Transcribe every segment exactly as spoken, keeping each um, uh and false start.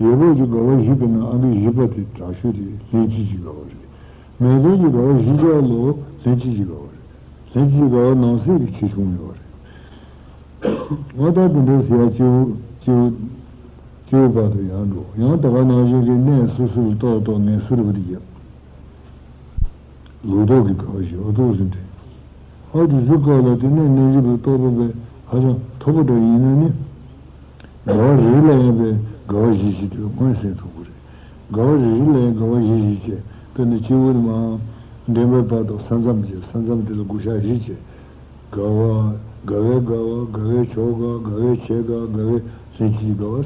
རྒྱལ་པོ་གྱི་དགའ་བ་བཞི་གི་ནང་ཨང་ཀི་བཞི་པ་དེ་དྲག་ཤོས་དེ་ལྷན་ཅིག་གི་དགའ་བ་རེད། མེས་དབོན་གྱི་དགའ་བ་བཞི་ཆ་ལོ་ལྷན་ཅིག་གི་དགའ་བ་རེད། ལྷན་ཅིག་གི་དགའ་བ་ནང་གསེས་ཀྱི་ཆེ་ཆུང་ཡོད་རེད། ང་ད་དེ་འདྲའི་ཟེར་ཡ་སྐྱེ་བོ་སྐྱེ་བོ་སྐྱེ་བོ་བར་དུ་ཡང་འགྲོ་ཡང་དེ་ག་ནང་བཞིན་གྱི་གནས་སོ་སོ་ལ་ཏོག་ཏོག་ངལ་གསོ་རུ་བ་དེ་རྒྱབ། ལོག་རྟོག་གི་དགའ་བ་ཞིག་ཨོ་ཏོག་ཟིན་ཏེ། ཨ་དེ་ཚོའི་སྐབས་ལ་དེ་ནས་གནས་རིག་པའི་རྟོགས་པ་པའི་ཧ་ཅང་མཐོ་པོ་འདྲ་ཡིན་ན་ནི། དགའ་བ་རེ་རེ་ལ་ཡང་པའི་དགའ་བ་བཞི་བཞི་དེ་མངོན་གསལ་ཐུབ་ཀྱི་རེད། དགའ་བ་རེ་རེ་ལ་ཡང་དགའ་བ་བཞི་བཞི་བྱས་དཔེར་ན་སྐྱེ་བོ་དེ་མང་འདྲེན་པའི་བར་དུ་ས་མཚམས་བརྒྱད་ས་མཚམས་དེ་ལ་དགུ་ཤ་བཞི་བྱས། དགའ་བ། དགའ་བའི་དགའ་བ། དགའ་བའི་ཕྱོགས་དགའ། དགའ་བའི་ཆེད་དགའ། དགའ་བའི་ལྷན་སྐྱེས་དགའ་བ།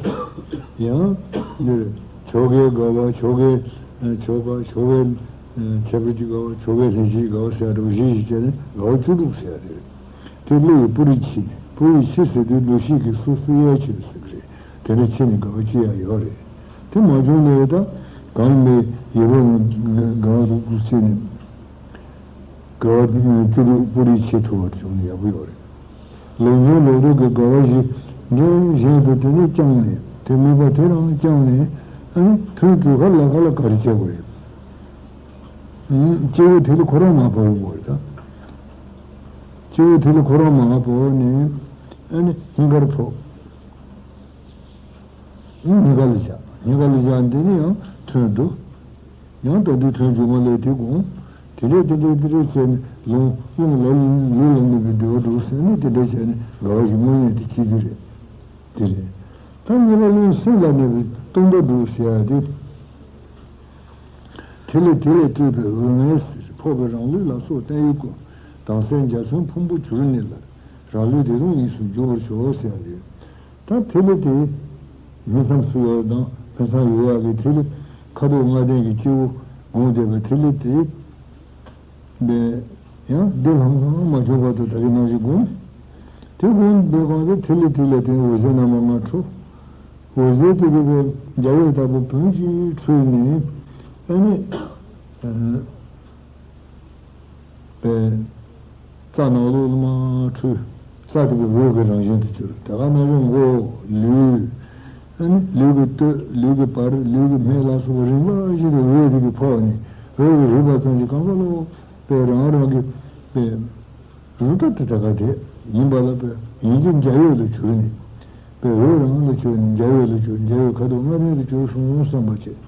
ཡང་འདིར་ཕྱོགས་དགའི་དགའ་བ། ཕྱོགས་དགའི་ཕྱོགས་དགའ། ཕྱོགས་དགའི་ཁྱད་པར་གྱི་དགའ་བ། ཕྱོགས་དགའི་ལྷན་སྐྱེས་དགའ་བ་ཟེར་ཡ་འདྲ་བོ་བཞི་བཞི་བྱས་ནས་དགའ་བ་བཅུ་དྲུག་ཟེར་ཡ་དེ་རེད། དེ་བློ་ཡི་སྤུ་རིས་ཕྱེ་ནས་སྤུ་རིས་ཕྱེ་ཟེར་དུས་འདུ་ཤེས་ཀྱི་སོ་སོ་དབྱེ་ཕྱེ་བ་ཟེར་གི་རེད། དེ་འདྲ་ཕྱེ་ནས་དགའ་བ་ཅི་ཡང་ཡོད་རེད། དེ་མ་བྱུང་ནའི་ད་གང་མེད་ཡོད་པ་དགའ་བ་རུ་ཕྱེ་ནས། དགའ་བ་བཅུ་དྲུག་སྤུ་རིས་ཕྱེ་ཐུབ་པ་བྱུང་ན་ཡག་པོ་ཡོད་རེད། ལོག་འཛིན་ལོག་རྟོག་གི་དགའ་བ་བཞི་འདྲ་གཞན་དུ་དེ་ནས་བསྐྱངས་ནས་དེ་དམིགས་པ་དེ་རང་བསྐྱངས་ནས་ཨ་ནི་ཐུན་དྲུག་ག་ལ་ཁ་ལ་ག་རེ་བྱེད་དགོས་རེད། ཨུམ། སྐྱེ་བོ་དེ་ལ་ཁོ་རང་མར་བབས་དགོས་རེད་ད། སྐྱེ་བོ་དེ་ལ་ཁོ་རང་མར་བབས་ནས་ཨ་ནི་སྙིང་གར་ཕོག་སྙིང་ག་ལ་བཞག་སྙིང་ག་ལ་བཞག་འདི་ནི་ཡང་ཐུན་བསྡུ། ཡང་ད་དུས་ཐུན་མཇུག་མ་ལས་དེ་དགོངས། དེ་འདྲས་དེ་འདྲས་དེ་འདྲས་བྱས་ནས་ལོང་རླུང་ལ་ལུས་ལུས་ལ་ནུས་པའི་བདེ་བ་འགྲུབ་ཟེར་ནས་དེ་འདྲས་བྱས་ནས་དགའ་བ་ཞིག་མངོན་ཡོང་དེ་ཆེ་རྒྱུ་རེད། དེ་རེད། ད་གཉིས་པ་རླུང་སེམས་ལ་གནས་པའི་སྟོང་པ་འགྲུབ་ཟེར་ཡ་དེ། ཐིག་ལེ་དེ་ལས་སྤྲོས་པའི་འོད་ལྔའི་ཟེར་ཕོག་པའི་རང་ལུས་ལ་སོགས་བརྟན་གཡོའི་སྐུ། དྭངས་གསལ་འཇའ་ཚོན་ཕུང་པོ་གྱུར་ནས་ལ། རང་ལུས་བདེ་སྟོང་གཉིས་སུ་འགྱུར་བར་ཤོག་ཟེར་ཡ་རེད། ད་ཐིག་ལེ་དེ་མི་ཙམ་སུ་ཡོད་དང་ཕན་སང་ཡོད་ཡག་གི་ཐིག་ལེ་ཁ་དོག་ལྔ་ལྡན་གྱི་སྐྱེ་བོ་བསྒོམས་བསྡད་པའི་ཐིག་ལེ་དེ། འདི་ཡང་འདི་ལྷང་ལྷང་མ་བྱུང་བར་དུ་ད་གིན་ནང་བཞིན་བསྒོམ། དེ་བསྒོམས་པའི་སྒང་དུ་ཐིག་ལེ་ཐིག་ལེ་དེ་འོད་ཟེར་རྣམ་པ་ལྔ་འཕྲོ། འོད་ཟེར་དེ་གི་བའི་འཇའ་འོད་ལྟ་བུ་བུམ་གྱིས་འཕྲོས་ནས་ཨ་ནི། པའི་རྩ་ནང་ལོགས་ལ་མར་འཕྲོས། རྩ་དེ་གི་འོད་ཀྱི་རང་བཞིན་དུ་གྱུར། དེ་ག་ནང་བཞིན་མགོ་ལུས། ཨ་ནི་ལུས་ཀྱི་སྟོད་ལུས་ཀྱི་བར་ལུས་ཀྱི་སྨད་ལ་སོགས་པ་རིམ་པ་བཞིན་དུ་འོད་དེ་གི་ཕོག་ནས་འོད་ཀྱི་རིམ་པ་ཙམ་ཞིག་གང་ག་ལོག་པའི་རང་རང་གི་པའི་རུ་ཏ་དེ་དེ་ག་དེ་ཡིན་པ་ལ་པའི་ཡིན་གྱི་འཇའ་འོད་ལ་གྱུར་ནས་པའི་འོད་རང་ལ་གྱུར་ནས་འཇའ་འོད་ལ་གྱུར། འཇའ་འོད་ཁ་དོག་ལྔ་ལྡན་དུ་གྱུར་སོང་བསམ་པ་བྱེད།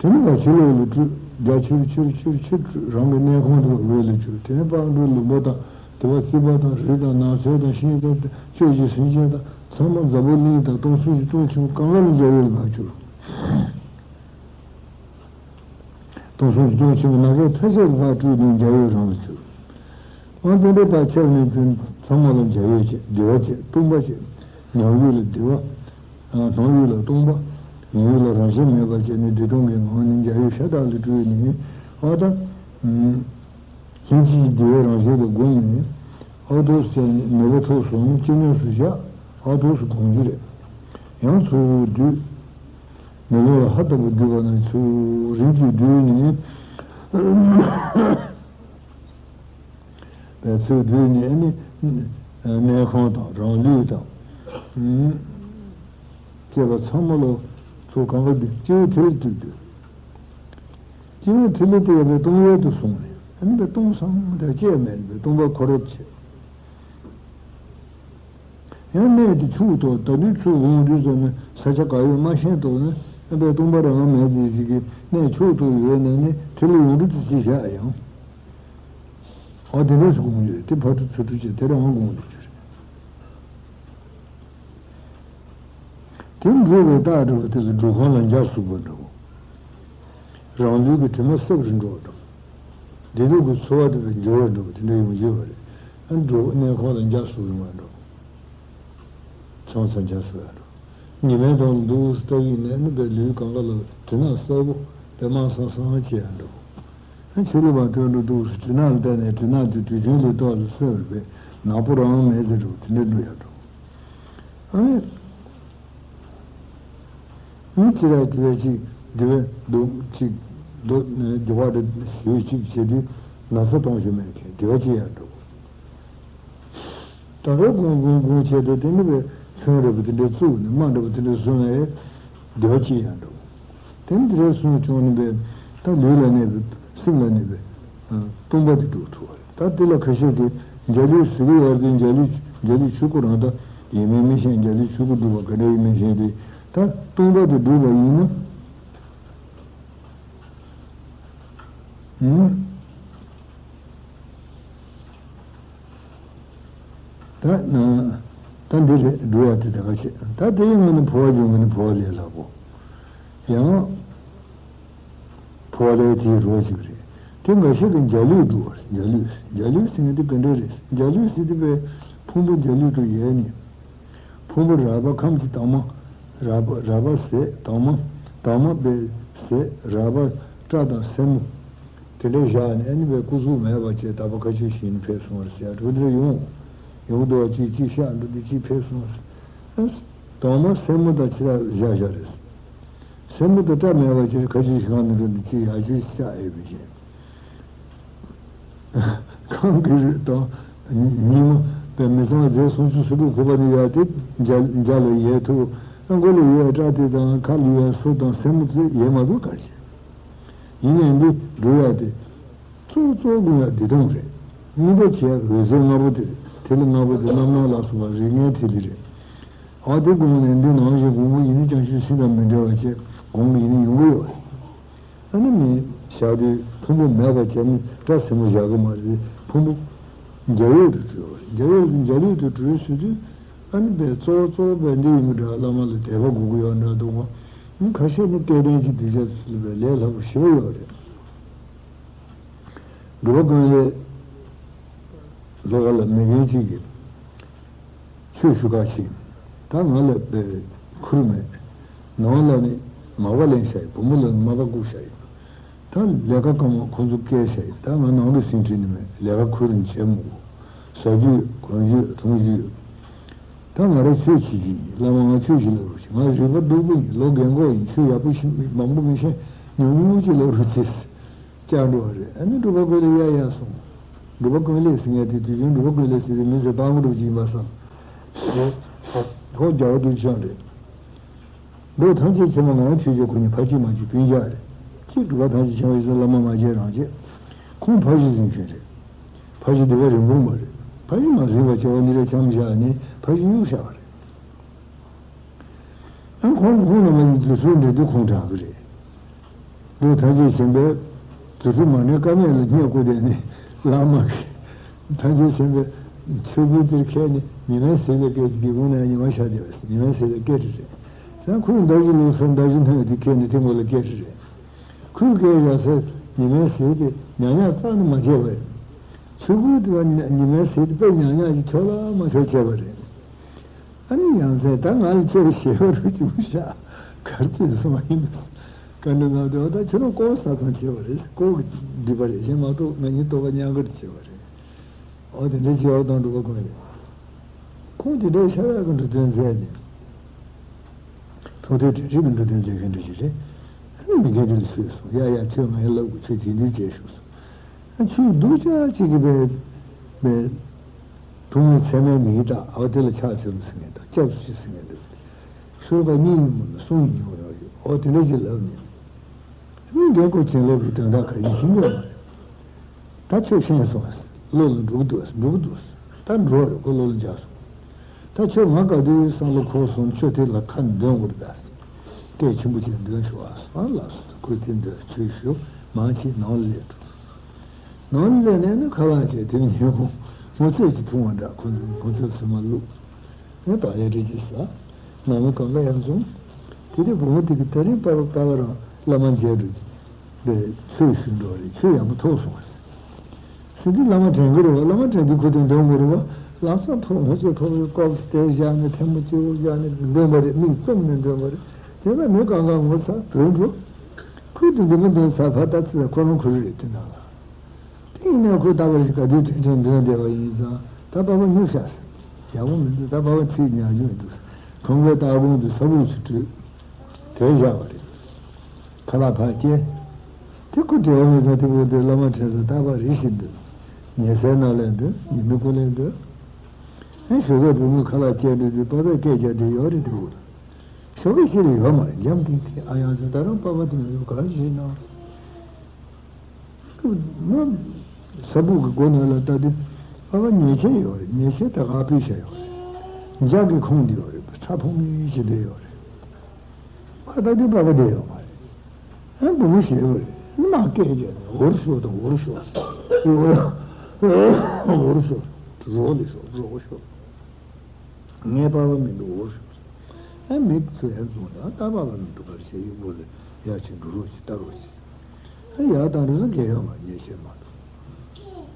དེ་ནས་ཕྱི་ལོགས་ལ་སྤྲོས། རྒྱ་ཆེར་ཆེར་ཆེར་ཆེར་སྤྲོས། རང་གི་གནས་ཁང་དུ་འོད་ལ་གྱུར། དེ་ནས་པགས་འགྲོའི་ལུང་པ་དང་དེ་བ་རྩིག་པ་དང་རི་དང་ནགས་ཚལ་དང་ཤིང་དང་གཅོད་ཀྱི་སེམས་ཅན་དང་ཚང་མ་འཛམ་བུ་གླིང་དང་སྟོང་གསུམ་གྱི་སྟོང་ཆེན་པོ་གང་ག་ལ་འཇའ་འོད་ལ་འཇའ་འོད་ལ་འཇའ་འོད་རང་ལ་གྱུར། ཨང་དེ་འདྲའི་བར་ཁྱབ་ནས་དེ་ཚང་མ་ལ་འཇའ་འོད་བྱེད། བདེ་བ་བྱེད། སྟོང་པ་བྱེད། སྣང་ཡུལ་ལ་བདེ་བ། སྣང་ཡུལ་ལ་སྟོང་པ། ངེས་ཡུལ་ལ་རང་བཞིན་མེད་པ་བྱས་ནས་བདེ་སྟོང་གི་ངང་ནས་འཇའ་འོད་ཤ་སྟག་ལ་སྤྲོས་ནས་ཨ་ད། ལྷན་སྐྱེས་ཀྱི་བདེ་བའི་རང་བཞིན་དུ་བསྒོམས་ནས་ཨ་ཏོག་ཟེར་ནས་ནུས་པ་ཐོབ་སོང་ན་ཅི་ནུས་སུ་བཞག་ཨ་ཏོག་སུ་སྒོམ་རྒྱུ་རེད། ཡང་ཚུར་བསྡུས། མེ་ལོང་ལ་ཧ་ལྟ་བུ་བསྡུས་པ་ནང་ཚུར་རིམ་གྱིས་བསྡུས་ནས། པའི་ཚུལ་བསྡུས་ནས་ནི། གནས་ཁང་དང་རང་ལུས་དང་། བཅས་པ་ཚང་མ་ལ་ཚུར་གང་ག་བསྡུས་སྐྱེ་བོའི་ཐིག་ལེ་བསྡུས་བསྡུས། སྐྱེ་བོའི་ཐིག་ལེ་དེ་ཡང་སྟོང་ཡལ་དུ་སོང་ནས་ཨ་ནི་པའི་སྟོང་སང་དེ་སྐྱེ་མེད་པའི་སྟོང་པ་ཁོ་རབ་བྱེད། ཡང་གནས་དེ་ཆུ་བོ་ཐོག་ད་དུས་ཆུ་འོང་དུས་ཙམ་ནས་ས་ཆ་ག་ཡོད་མ་ཤེས་ཐོག་ནས་ཨ་པའི་སྟོང་པ་རང་མེད་ཅིག་ཅིག་གི་གནས་ཆུ་བོ་ཐོག་ཡོད་ན་ནི་ཐིག་ལེ་ཡོངས་གྲུབ་ཏུ་ཅིག་བཞག་ཡང་། ཨ་དེ་འདྲས་སུ་སྒོམ་རྒྱུ་རེད། དེ་ཕར་འགྲོ་ཚུར་འགྲོ་བྱས་དེ་རང་སྒོམ་འགྲོ་རྒྱུ་རེད། དེ་འགྲོ་བའི་རྟགས་འདྲ་བོ་དེ་ལ་སྒྲུབ་ཁང་ལ་འཇའ་ཟུག་པ་འདྲ་བོ། རང་ལུས་ཀྱི་དྲི་མ་སེལ་བར་འགྲོ་བ་འདྲ་བོ། བདེ་སྡུག་གི་ཚོར་བ་དེ་བས་འགྱུར་བ་འདྲ་བོ་དེ་འདྲ་ཡོང་རྒྱུ་ཡོད་རེད། ཨ་འགྲོ་གནས་ཁང་ལ་འཇའ་ཟུག་ཡོང་བ་འདྲ་བོ། ཚང་ས་འཇའ་ཟུག་ཡ་འགྲོ། ཉི་མའི་གདོང་ལ་འདུག་སེ་ལྟ་གི་ནས་ནི་པའི་ལུས་གང་ག་ལ་དྲི་ནག་གསལ་པོ་དེ་མང་སང་སང་བྱེད་ཡ་འགྲོ། ཨ་ཆུ་ལུད་པ་དོན་དུ་འདུག་སེ་དྲི་ནག་ལ་བལྟས་ནས་དྲི་ནག་དེ་དུས་རྒྱུན་ལས་ཏོག་ལ་སེལ་བར་བས་ནག་པོ་རང་མེད་ཟེར་འགྲོ་དེ་འདྲ་འགྲོ་ཡ་འགྲོ། ཨ་ནི། མི་ཅི་ར་དེ་བས་ཅིག་དེ་བས་འདུག་ཅིག་འདུག་ནས་དེ་བ་རེ་ཞུས་ཅིག་བྱེད་དུས་ན་ཚ་གཏོང་ཞུ་མེད་མཁན་དེ་བ་ཅི་ཡ་འགྲོ། ད་རེས་གུང་གུང་གུང་བྱས་ཏེ་དེ་ནི་བས་ཚོན་རེ་བ་དེ་འདྲ་བཙུགས་ནས་རྨ་འདྲ་བ་དེ་འདྲ་བཟོས་ནས། བདེ་བ་ཅི་ཡང་འདུག་དེ་འདི་རེད་གསུངས་བྱུང་ནི་བས། ད་ལུས་ལ་གནས་པའི་སེམས་ལ་གནས་པའི་ཨ་སྟོང་པ་དེ་འགྲུབ་ཐུབ་པ་རེད། ད་དེ་ལ་ཁ་ཤས་ཀྱིས་འཇའ་ལུས་ཟེར་གྱི་ཡོད་རེད་དེ། འཇའ་ལུས་འཇའ་ལུས་ཆོས་སྐུ་རང་ད་ཡིན་མིན་མི་ཤེས། འཇའ་ལུས་ཆོས་སྐུ་འགྲུབ་པ་ག་འདྲ་ཡིན་མིན་ཤེས་ཏེ། ད་སྟོང་པ་དེ་འགྲུབ་པ་ཡིན་ན། ཨུམ། ད་ན་ད་འདི་རེད། འགྲོ་ཡ་དེ་དེ་ག་བྱེད། ད་དེའི་ངང་ནས་འཕོ་བ་འབྱུང་གི་ནི་འཕོ་བ་ལས་ལྷག་པོ། ཡང་འཕོ་བ་ལས་དེའི་རོ་ཞིག་རེད། དེ་འགའ་ཤས་ཀྱིས་འཇའ་ལུས་འགྲོ་བར། འཇའ་ལུས། འཇའ་ལུས་ཟེར་མཁན་དེ་ག་འདྲ་རེད། འཇའ་ལུས་ཟེར་དུས་པའི་ཕུང་པོ་འཇའ་ལུས་དུ་ཡལ་ནས། ཕུང་པོ་རལ་པ་ཁམས་ཀྱི་དྭངས་མ། རལ་པ་རལ་པ་ཟེར། དྭངས་མ། དྭངས་མ་པའི་ཟེར། རལ་པ་སྐྲ་དང་སེན་མོ། དེ་འདྲ་བཞག་ནས་ཨ་ནི་བའི་སྐུ་གཟུགས་མེད་པ་བྱས། ད་པ་ཁ་ཆུ་ཞིག་ནི་ཕེབས་སོང་བ་ཟེར་ཡ་འགྲོ་འདི་འདྲ་ཡོང་། ཡོང་འདུག་བ། ཅིག་ཅིག་ཤག་འགྲོ་འདི་ཅིག་ཕེབས་སོང་ཟེར། ཨ་དྭངས་མ་སེན་མོ་དང་ཕྱི་ལ་བཞག་བཞག་རེད། སེན་མོ་དང་སྐྲ་མེད་པ་བྱས། ཁ་ཆུ་ཞིག་གང་ནས་འགྲོ་འདི་ཅིག་ཡག་ཤོས་ཤག་ཨེ་བི་ཅན། གང་གི་རེད་དང་། ཉི་མ་པའི་མི་ཚང་རྫས་སུམ་ཅུ་སོ་དྲུག་ཁོག་པ་ནས་ཡར་དེ་འཇའ་འཇའ་ལ་ཡལ་ཐུབ། ཨ་མགོ་ལ་ཡོད་སྐྲ་དེ་དང་ཁ་ལ་ཡོད་སོ་དང་སེན་མོ་ཚོ་ཡལ་མ་ཐུབ་གར་བྱེད། ཡིན་ནའི་འདི་འགྲོ་ཡ་དེ། གཙོ་བོ་གཙོ་བོ་དགོས་ཡ་འདི་དང་རེད། གཉིས་པ་བྱས་འོད་ཟེར་ལྔ་པོ་དེ་རེད། དེ་ལ་ལྔ་པོ་དེ་རྣམ་སྣང་ལ་སོགས་པ་རིགས་ལྔའི་ཐིག་ལེ་རེད། ཨ་དེ་དགོངས་ནས་འདི་ནང་བཞིན་དགོངས་པ་ཡིན་ན་ཀྱང་ཆོས་སེམས་དང་མི་འབྲལ་བ་བྱས་དགོངས་པ་ཡིན་ན་ཡོང་གི་ཡོད་རེད། ཨ་ནི་མི་བཞག་དུས་ཕུང་པོ་མེད་པ་བྱས་ནས་སྐྲ་སེན་མོ་བཞག་གི་མ་རེད། ཕུང་པོ་འཇའ་འོད་དུ་གྲོལ་བ་རེད། འཇའ་འོད་དུ་འཇའ་འོད་དུ་གྲོལ་ཟེར་དུས། ཨ་ནི་པའི་གཙོ་བོ་གཙོ་བོ་པའི་འདི་ཡིན་པ་འདྲ། བླ་མ་ལ་དད་པ་དགོས་ཀྱི་ཡོད་འདྲ་འདུག་ག་ཁ་ཤས་ནི་སྐལ་ལྡན་གྱི་གདུལ་བྱ་ཚོ་ལ་པའི་ལས་སླ་པོ་ཞེ་པོ་ཡོད་རེད། འགྲོ་བ་ཀུན་ལས་ལྷོ་ཁ་ལ་མི་རྒན་གཅིག་གིས་ཆོས་ཞུ་ག་ཕྱིན། ད་ང་ལ་པའི་ཁུར་མེད། ནང་ལ་ནི་མག་པ་ལེན་བཞག་ཡོད། བུ་མོ་ལ་ནི་མ་པ་བཀུག་བཞག་ཡོད། ད་ལས་ཀ་སྐར་མ་ཁོང་ཚོ་བསྐྱལ་བཞག་ཡོད། ད་ང་ནང་གི་ཟིན་བྲིས་ནི་མེད། ལས་ཀ་ཁུར་ནི་བྱེད་མི་དགོས། ཟ་རྒྱུ་གོན་རྒྱུ་འཐུང་རྒྱུ། ད་ང་རང་ཆོས་བྱེད་ཀྱི་ཡིན། བླ་མ་ང་ཆོས་ཤིག་སློབ་རོགས་བྱེད། ང་རིག་པ་སྡུག་པོ་ཡིན། ལོ་རྒན་གོག་ཡིན། ཆོས་ཡག་པོ་ཞིག་མང་པོ་མི་ཤེས། ཉུང་ཉུང་ཅིག་སློབ་རོགས་བྱེད། བཅར་འགྲོ་བ་རེད། ཨ་ནི་འབྲུག་པ་ཀུན་ལེགས་ཡ་ཡ་སོང་། འབྲུག་པ་ཀུན་ལེགས་ཟེར་མཁན་དེ་དུས་རྒྱུན་འབྲུག་པ་ཀུན་ལེགས་ཟེར་དེ་མི་ཚོས་སྤྲང་པོ་འདྲ་པོ་ཅིག་ཡིན་པ་བསམ། ཁོང་རྒྱལ་བ་རྡོ་རྗེ་འཆང་རེད། འབྲུག་ཐམས་ཅད་མཁྱེན་པ་ངག་དབང་ཆོས་རྗེ་ཁོང་གཉིས་ཕ་གཅིག་མ་གཅིག་སྤུན་ཀྱག་རེད། གཅིག་འབྲུག་པ་ཐམས་ཅད་མཁྱེན་པ་ཡིན་ཙང་བླ་མ་མ་བརྗེད་རང་བརྗེད། ཁོང་ཕ་གཞིས་ཟིན་མཁན་རེད། ཕ་གཞིས་སྡེ་པ་རིན་སྤུངས་པ་རེད། ཕ་གཞིས་མ་ཟིན་པ་བྱས་པ་འདི་འདྲ་འཆམ་བཞག་ནས་ཕ་གཞིས་གཡུག་བཞག་པ་རེད། ཨ་ཁོང་ཁོང་རྣམ་པ་ཡི་རྫུ་འཕྲུལ་འགྲན་དུས་ཁོང་དྲག་གི་རེད། འབྲུག་ཐམས་ཅད་མཁྱེན་པའི་རྫུ་འཕྲུལ་མ་འགྲན་ཀ་མེད་ལ་བསྙད་བཀུར་བསྡད་ནས་བླ་མ་གིས་ཐམས་ཅད་མཁྱེན་པའི་ཆོས་སྐུ་དེར་ཁྱེར་ནས་ཉི་མའི་ཟེར་བའི་སྐད་ཀྱི་སྒེའུ་ཁུང་ནང་ཉི་མ་ཤར་བསྡད་པ་ཟེར། ཉི་མའི་ཟེར་བའི་སྐད་དེ་རེད། ས་ཁོས་མདའ་གཞུ་བླུགས་ས་མདའ་གཞུ་སྣོད་དེ་ཁྱེར་ནས་དེ་མོ་ལ་སྐད་དེ་རེད། ཁོས་སྐད་རྒྱག་སའི་ཉི་མའི་ཟེར་དེ་ཉག་ཉག་རྩ་ནས་མ་བྱས་པ་རེད། ཆོས་སྐུ་དེ་བ་ཉི་མའི་ཟེར་དེ་དཔེ་ཉག་ཉག་ཅིག་ཆོག་ལ་མ་ཆོག་བྱས་པ་རེད། ཨ་ནི་ཡང་སེ་ད་ང་ལ་ཁྱོད་ཞེ་པོ་རུ་བྱུང་ཤག་གར་ཅིག་སོང་ཡིན་ནས། བཀའ་འདྲི་གནང་དུས་འོ་ད་ཁྱོད་རང་ལྐོག་ཟ་ཚང་བྱས་པ་རེད། ལྐོག་གི་འདྲིས་པ་རེད། གཞན་མ་གཏོགས་ང་གཉིས་ལྟོ་ག་མཉམ་གར་བྱས་པ་རེད། འོ་དེ་འདྲའི་བྱས་པ་དང་འགྲུབ་པ་ཁོང་རེད། ཁོང་དེ་འདྲའི་ཤ་ཡག་གི་འགྲོ་དོན་མཛད་ནས། ཐུགས་འདོད་དྲན་རིག་གི་འགྲོ་དོན་མཛད་མཁན་འདྲ་ཞིག་རེད། ཨ་ནི་མི་རྒན་དེ་ལ་ཞུས་སོང་། ཡ་ཡ་ཁྱོད་ང་ཡི་ལབ་དགོས། ཁྱོད་དེ་འདྲའི་བྱས་ཞུས་སོང་། ཨ་ཁྱོད་སྡུག་ཅག་ཅིག་གི་བས་བས། ཐུགས་མི་ཚད་མའི་མིང་བཏགས། ཨ་བ་དེ་ལ་ཕྱག་འཚལ་ལོ་ཟེར་མཁན་དང་སྐྱབས་སུ་མཆི་ཟེར་མཁན་འདུག་ཤོ་ལོ་ཀ་གཉིས་ཡིན་མོད་ལ་གསུང་ཡིན་ཡོང་ཡོང་ཡོད། ཨོ་དེ་འདྲ་ཅིག་ལབ་ནས། མི་རྒན་ཁོ་བྱིན་རླབས་ཀྱི་དོན་དག་ག་ཡིན་ཤེས་ཀྱི་ཡོད་མ་རེད། ད་ཁྱོད་ཤེས་སོང་བས། བློ་ལ་འགྲོ་གི་འདུག་བས། འགྲོ་གི་འདུག་ད་འགྲོ་བ་རེད། ཁོ་བློ་ལ་འཇགས་སོང་། ད་ཁྱོད་ང་ག་དུས་བསམ་བློ་འཁོར་སོང་། ཁྱོད་དེ་ལ་ཁ་འདོན་དགོས་རེད་ད། སྐད་ཆེན་པོ་ཅིག་འདོན་ཤོག་ཨ། སོང་ལགས་སོ། ཁོས་དེ་འདོན་ཆོས་ཞུ་མང་ཆེ་ནང་ལ་སླེབས་འགྲོ། ནང་ལ་སླེབས་ནས་ནི་ཁ་ལག་བྱས་དེ་ཉིན་མོ་སྔོ་ཚོད་ཅིག་འཐུང་བ་འདྲ། ཁོ་ཚོ་སྔོ་ཚོད་སོ་མ་བླུགས། ངས་བག་ཡ་རེ་ཅིག་ཟ། ནང་མི་གང་ག་ཡང་བཟུང་། དེ་དུས་བུ་མོ་དེ་གིས་དེ་རིང་པ་ཕ་པ་རང་བླ་མ་མཇལ་འགྲོ་བས། ཆོས་ཞུ་འགྲོ་རེད། ཆོས་ཡག་པོ་ཐོབ་སོང་བས། ཟེར་དུས་བླ་མ་དྲན་གི་རེད་བ། བླ་མ་དྲན་དུས་ཁོ་དེ་འདོན་དགོས་རེད་བ། ལག་ས་ཕོག་ངོ་ཚོས་ཕོག་པའི་ཀོབ་སྟེ་བཞག་ནས་ཐལ་མོ་སྐྱེ་བོ་བཞག་ནས་འདོན་པ་རེད། མིག་བཙུམ་ནས་འདོན་པ་རེད། དེ་ན་མི་གང་ག་ངོ་ཚ་བྲོས་འགྲོ། ཁོས་དེ་འདི་མོ་འདོན་ཚར་ཕ་ད་ཚེ་ཁོ་རང་ཁུར་རེད་དེ་ན་ལ། དེ་ཡིན་ན་ཁོས་ད་བར་ཞིག་ག་དུས་དྲན་དྲན་འདོན་བསྡད་པ་ཡིན་ཙང་ད་པ་ཕ་སྨྱོ་ཤག་ཟེར། ཡག་པོ་མི་འདུག་ད་པ་ཕ་ཚིག་ཉག་ཆུང་འདུག་ཟེར། ཁང་པའི་ལྟག་གོང་དུ་ས་བུག་ཅིག་བྲུས། དེར་བཞག་པ་རེད། ཁ་ལག་ཕར་བསྐྱལ། དེ་ཁོ་བྲེལ་བ་མེད་ཙང་དེ་བུ་དེ་བླ་མ་དྲན་ཙང་ད་པ་རེ་ཞིག་འདུག་ཉལ་སའི་ནང་ལ་འདུག་ཉི་མའི་གུང་ལ་འདུག་ཨེ་ཞོགས་ཀས་བུ་མོས་ཁ་ལག་བསྐྱལ་འགྲོ་དུས་པ་ཕས་སྐད་རྒྱག་དེ་ཡོད་རེད་དེ་བུ། ཆོ་ག་ཞིག་ལ་ཡོད་མ་རེད། འཇམ་ཐིང་ཐིང་ཨ་ཡང་ཟེར། ད་རུང་པ་ཕ་དེ་མི་རུ་ག་རེ་བྱེད་ན། ང་ས་བུག་གི་སྒོ་ནང་ལ་ལྟ་དུས་པ་ཕ་ཉལ་ཆས་ཡོད་རེད། ཉལ་ཆས་ད་ག་ཕུད་བྱས་ཡོད་རེད། ལྗགས་ཀྱི་ཁུང་དེ་ཡོད་རེད། ཚ་ཕུང་ངེ་ཞིག་བསྡད་ཡོད་རེད། ང་ལྟ་དུས་པ་ཕ་བསྡད་ཡོད་མ་རེད། ཨ་བུ་མོ་ཞིག་ཡོད་རེད། མ་སྐད་རྒྱག་ནས་འུར་ཤོག་དང་འུར་ཤོག་འུར་ཤོག་རོགས་ལས་ཤོག་རོགས་ཤོག་ངའི་པ་ཕ་མི་འདུག་འུར་ཤོག་ཨ་མིག་ཚོས་ཡར་བཙུམས་ནས། ཨ་ད་པ་ཕ་མི་འདུག་ག་རེ་བྱེད། ཡིག་བུ་ལ་ཡར་ཕྱིན་འགྲོ་རོགས་གྱིས། ལྟ་རོགས་གྱིས། ཨ་ཡར་བཏང་དུས་སུ་གས་ཡོད་མ། ཉལ་ཆས་མ་འདུག་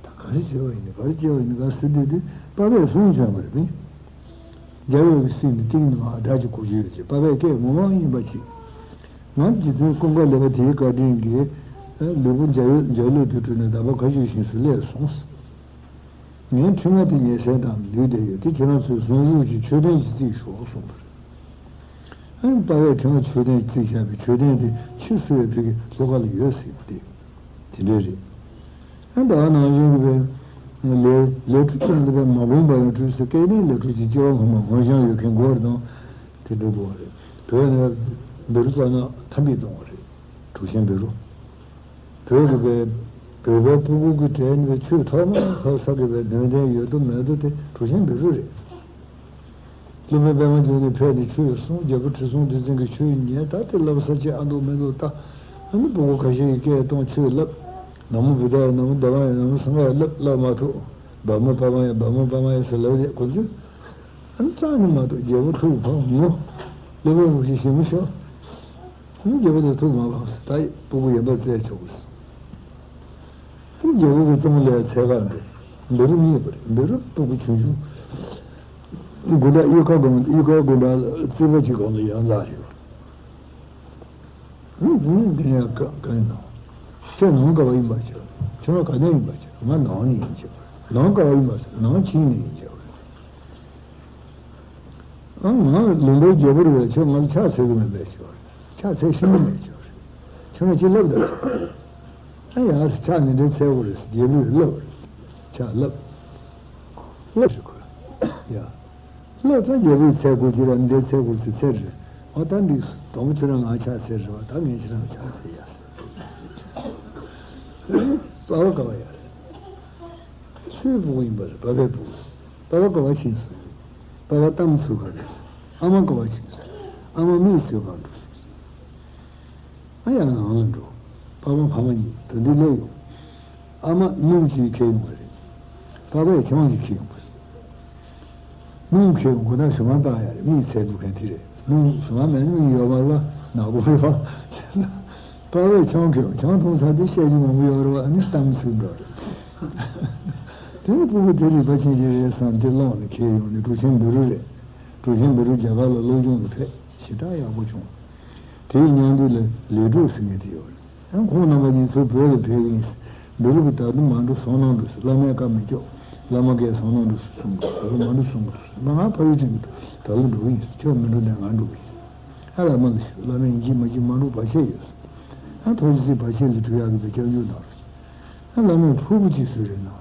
ད་ག་རེ་བྱས་པ་ཡིན་ནས། ག་རེ་བྱས་པ་ཡིན་ནས་ག་ཟེར་དུས་དུས་པ་ཕས་གསུངས་བྱས་པ་རེད་པས། རྒྱལ་བའི་སྲིད་འདི་གཏིང་ནས་སྒྲ་གཅིག་གོ་རྒྱུ་ཡོད་ཅེས། པ་ཕའི་སྐད་ངོ་མ་ཡིན་པ་ཅིག་ང་རྗེ་བཙུན་ཀུན་དགའ་ལེགས་པ་དེའི་བཀའ་དྲིན་གྱིས་ལུས་པོ་འཇའ་འོད་འཇའ་ལུས་དུ་གྲོལ་ནས་ད་བར་དགའ་སྐྱིད་ཞིང་སུ་སླེབས་སོང་། ངའི་ཕྲེང་བ་དེ་ཉལ་སའི་ཐང་ལུས་བསྡད་ཡོད་དེ། ཁྱེད་རང་ཚོས་ཟུང་འཇུག་གི་མཆོད་རྟེན་ཞིག་བརྩིགས་ཤོག་གསུངས་པ་རེད། ཨ་ནི་པ་ཕས་ཕྲེང་བ་མཆོད་རྟེན་བརྩིགས་བཞག་པའི་མཆོད་རྟེན་དེ་ཕྱིར་གསོ་བའི་ཕ་གི་ལྷོ་ཁ་ལ་ཡོད་ཟེར་གྱི་འདུག་དེ་འདྲ་རེད། ཨ་ནི་ད་ག་ནང་བཞིན་གྱི་བའི་ལས་ལས་འཕྲོ་ཅན་དེ་བས་མ་གོམས་པ་ཡང་འཕྲོས་སུ་སྐལ་ལྡན་ལས་འཕྲོ་ཅན་སྐྱེ་བ་སྔོན་མ་ངོ་སྦྱང་ཡོད་མཁན་དགོས་རེད་དང་། དེ་འདྲ་དགོས་པ་རེད། བོད་ནས་བེ་རུ་བཙལ་ན་ཐམ་པའི་བཙོང་བ་རེད། གྲུ་ཆེན་བེ་རུ། བོད་ཀྱི་བའི་བོད་པའི་སྤུ་གུ་གི་གྲས་ནས་ཆོས་ཐོག་མར་ཐོབ་ས་གི་བའི་ནུས་ལྡན་ཡོད་དོ་མེད་དོ་དེ་གྲུ་ཆེན་བེ་རུ་རེད། སློབ་དཔོན་པདྨ་འབྱུང་གནས་ཕེབས་ནས་ཆོས་གསུངས། རྒྱལ་པོ་ཁྲི་སྲོང་ལྡེ་བཙན་གྱིས་ཆོས་ཉན། ད་དེ་བསླབ་ས་ཅིག་ཨ་འདུག་མི་འདུག་ལྟ། ཨ་ནི་སྤུ་གུ་ཁ་ཤས་ཀྱིས་སྐད་གཏོང་ཆོས་བསླབ། ན་མོ་བུདྡྷ་ཡ། ན་མོ་དྷརྨ་ཡ། ན་མོ་སངྒྷ་ཡ་བསླབ། བསླབ་མ་ཐུབ། བ་མོ་པ་མ་ཡ། བ་མོ་པ་མ་ཡ་ཟེར་ལབ་དེ་ཁོ་ཚོས། ཨ་ནི་རྩ་ནས་མ་ཐུབ། རྒྱལ་པོ་ཐུགས་ཕམ་ངོ་། སློབ་དཔོན་རིན་པོ་ཆེ་ཞིམ་པོ་ཤོག་ཨ་ནི་རྒྱལ་པོ་དེ་ཐུགས་མ་ཕམ་ཟེར། ད་སྤུ་གུ་ཡན་པ་བཙལ་ཆོག་གི་ཟེར། ཨ་ནི་རྒྱལ་པོ་གི་བཙོང་ལས་འཚོལ་ག་འགྲོ། བེ་རུ་རྙེད་པ་རེད། བེ་རུ་སྤུ་གུ་ཆུང་ཆུང་། དགོན་གྲྭ་གཡུ་ཁ་དགོན། གཡུ་ཁ་དགོན་གྲྭ་རྩིག་པ་གཅིག་སྒང་ལ་ཡར་འཛེགས་ཡོད། ཨ་ནི་དེ་ནས་ག་ག་ཡིན་ནམ། ཁྱོད་ནང་ག་བ་ཡིན་པ་ཅིག་ཁྱོད་རང་ག་ནས་ཡིན་པ་ཅིག་ང་ནང་ནས་ཡིན་ཅིག་ནང་ག་བ་ཡིན་པ་ཟེར། ནང་ཁྱིམ་ནས་ཡིན་ཅིག་ཨ་ང་ལུང་པའི་རྒྱལ་པོ་རེད་པས། ཁྱོད་ང་ལ་ཕྱག་འཚལ་གི་མེད་པས་ཟེར་བ་རེད། ཕྱག་འཚལ་ཤེས་ཀྱི་མེད་ཟེར་བ་རེད། ཁྱོད་རང་ཅི་ལབ་ད། ཨ་ཡ་ཕྱག་འདི་འདྲའི་འཚལ་དགོས་རེད་ཟེར། རྒྱལ་པོས་ལབ་པ་རེད། ཕྱག་ལབ། ལབ་ཟེར་ཁོས། ཡ། ལབ་ཙང་རྒྱལ་པོས་འཚལ་དགོས་ཀྱི་རེད། འདི་འདྲའི་འཚལ་དགོས་ཟེར་འཚལ་རེད། ཨ་ད་འགྲིག་སོང་། དང་པོ་ཁྱོད་རང་ང་ཕྱག་འཚལ་རེད་པ། ད་ངས་ཁྱེད་རང་ཕྱག་འཚལ་ཡ་ཟེར། པ་ཕ་ག་བ་ཡ་ཟེར། སུའི་སྤུ་གུ་ཡིན་པ་ཟེར། པ་ཕའི་སྤུ་གུ། པ་ཕ་ག་བ་ཕྱིན་སོང་། པ་ཕ་གཏམ་ཚུགས་ག་འགྲོ་སོང་། ཨ་མ་ག་བ་ཕྱིན་སོང་། ཨ་མ་མིག་བཙུམ་ག་འགྲོ་སོང་། ཨ་ཡ་ནང་ལ་འགྲོ། པ་ཕ་ཕ་མ་གཉིས་ད་འདི་སླེབས་ཡོང་། ཨ་མ་སྣུམ་ཅིག་ཁྱེར་ཡོང་བ་རེད། པ་ཕས་ཆང་ཅིག་ཁྱེར་ཡོང་བ་རེད། སྣུམ་ཁྱེར་ཡོང་དགོས་ན་ཞུ་མ་བཏང་ཡ་རེད། མིག་འཚོལ་འགྲོ་མཁན་དེ་རེད། སྣུམ་ཞུ་མ་མེད་ན་མིག་ཡོད་མ་རེད་པ། ནག་པོ་རེད་པ། པ་ཕས་ཆང་ཁྱེར་ཡོང་། ཆང་འཐུང་ཚར་དུས་བཤད་རྒྱུ་མང་པོ་ཡོད་རེད་པ། ཨ་ནི་གཏམ་ཚུགས་འགྲོ་རེད། དེ་ནས་སྤུ་གུ་དེ་རིག་པ་ཅན་ཞིག་རེད་བསམ་སྟེ་བླངས་ནས་ཁྱེར་ཡོང་ནས་གྲུ་ཆེན་བེ་རུ་རེད། གྲུ་ཆེན་བེ་རུ་རྒྱ་གར་ལ་སློབ་སྦྱོང་ལ་ཕེབས། ཞེ་དྲག་ཡག་པོ་བྱུང་། དེའི་མཉམ་དུ་ལ་ལས་གྲོགས་ཟེར་མཁན་དེ་ཡོད་རེད། ཡང་ཁོང་རྣམ་པ་གཉིས་ཚུར་བོད་ལ་ཕེབས་ཀྱི་ཡིན། བེ་རུ་གིས་ད་དུང་མ་འགྲོ། བསམ་བློ་འགྲོ་ཟེར། བླ་མས་བཀའ་མི་ཁྱོག་བླ་མ་གིས་བསམ་བློ་འགྲོ་ཟེར་གསུངས་འདུག་ད་དུང་མ་འགྲོ་གསུངས་འདུག་ང་ཕ་ཡུལ་དྲན་གྱི་འདུག་ད་ལོ་འགྲོ་གི་ཡིན་ཟེར། ཁྱོད་མི་འགྲོ་ན་ང་འགྲོ་གི་ཡིན་ཟེར། ཨ་བླ་མ་ལ་ཞུ། བླ་མས་ཡིན་གཅིག་མིན་གཅིག་མ་འགྲོ་བར་ཆད་ཡོད་ཟེར། ཨ་ཐུགས་རྗེ་ཆེ། བར་ཆད་ལས་གྲོལ་ཡག་གི་བའི་སྐྱབས་འཇུག་གནང་རོགས་ཞེས། ཨ་བླ་མས་ཕུར་བུ་གཅིག་གསོལ་རས་གནང་།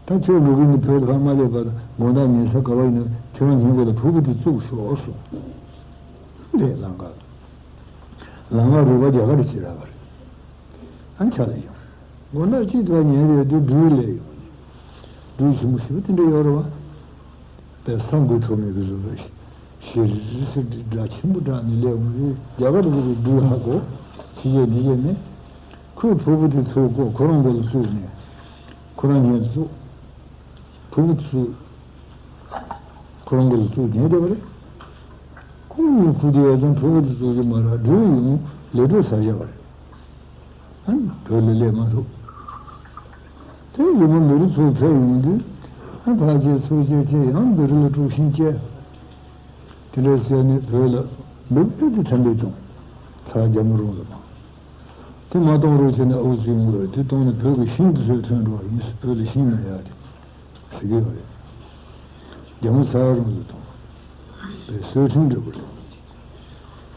ད་ཁྱོད་འགྲོ་གི་ནི་བོད་ལ་ཕར་མ་སླེབས་བར་དགོང་དག་ཉལ་ས་ག་བ་ཡིན་ན་ཁྱོད་རང་ཉལ་དགོས་ལ་ཕུར་བུ་དེ་བཙུགས་ཤོག་གསུངས། ལས་ལམ་ཁ་ལ། ལམ་ཁ་རུས་པ་རྒྱ་གར་ཅིག་རག་པ་རེད། ཨ་ཆ་ལ་ཡོང་། དགོང་དག་གཅིག་ཏུ་ཉལ་ཡོད་དུས་སྦྲུལ་སླེབས་ཡོང་ནས། སྦྲུལ་ཞིམ་པོ་ཞེ་པོ་དེ་འདྲ་ཡོད་རེད་པ། པས་ས་འགུལ་ཐུབ་མེད་ཀྱི་བཟོ་འདྲ་ཞིག་ཞེ་རི་རི་སི་འདྲ་སྒྲ་ཆེན་པོ་བསྒྲགས་ནས་སླེབས་འོང་དུས། རྒྱ་གར་གྱི་སྦྲུལ་ཧ་གོ། ཕྱི་རྒྱལ་འདི་རྒྱལ་ནས། ཁོས་ཕུར་བུ་དེ་ཚུར་བཀོག་ཁོ་རང་མགོ་ལ་བཙུགས་ནས། ཁོ་རང་ཉལ་དུ་བཙུགས། ཕུར་བུ་དེ་ཚུར་ཁོ་རང་མགོ་ལ་བཙུགས་ཉལ་བསྡད་པ་རེད། ཁོང་གཉིས་ཁུག་དེ་ཡོད་ཙང་ཕུར་བུ་དེ་བཙུགས་ཀྱི་མ་རེད། སྦྲུལ་ཡོང་ལས་སྒྲུབ་ཟ་བཞག་པ་རེད། ཨ་ནི་བོད་ལ་སླེབས་མ་ཐུབ། དེ་ཡུལ་མི་མི་རིགས་ཚོ་ཕེབས་ཡོང་དུས། ཨ་ཕར་བྱས་ཚུར་བྱས་བྱས་ཡང་བེ་རུ་ལ་དཀྲུག་ཤིང་བྱས། དེ་འདྲ་བྱས་ནས་བོད་ལ་འབུམ་ཨེ་དེ་ཐན་པས་གཏོང་། ཚ་རྒྱ་མོ་རོང་ལ་མ། དེ་མ་གཏོང་རོགས་བྱས་ན་ཨུ་ཚུགས་ཡོང་གི་རེད། དེ་གཏོང་ན་བོད་ཀྱི་ཤིང་དེ་ཚོས་ཐོན་འགྲོ་བ་ཡིན་ཟེར། བོད་ལ་ཤིང་མེད་ཡ་དེ་ཟེར་གྱི་ཡོད་རེད། རྒྱ་མོ་ཚ་རོང་ལ་གཏོང་། པའི་གསོལ་ཕྲེང་འདྲ་པོ་རེད།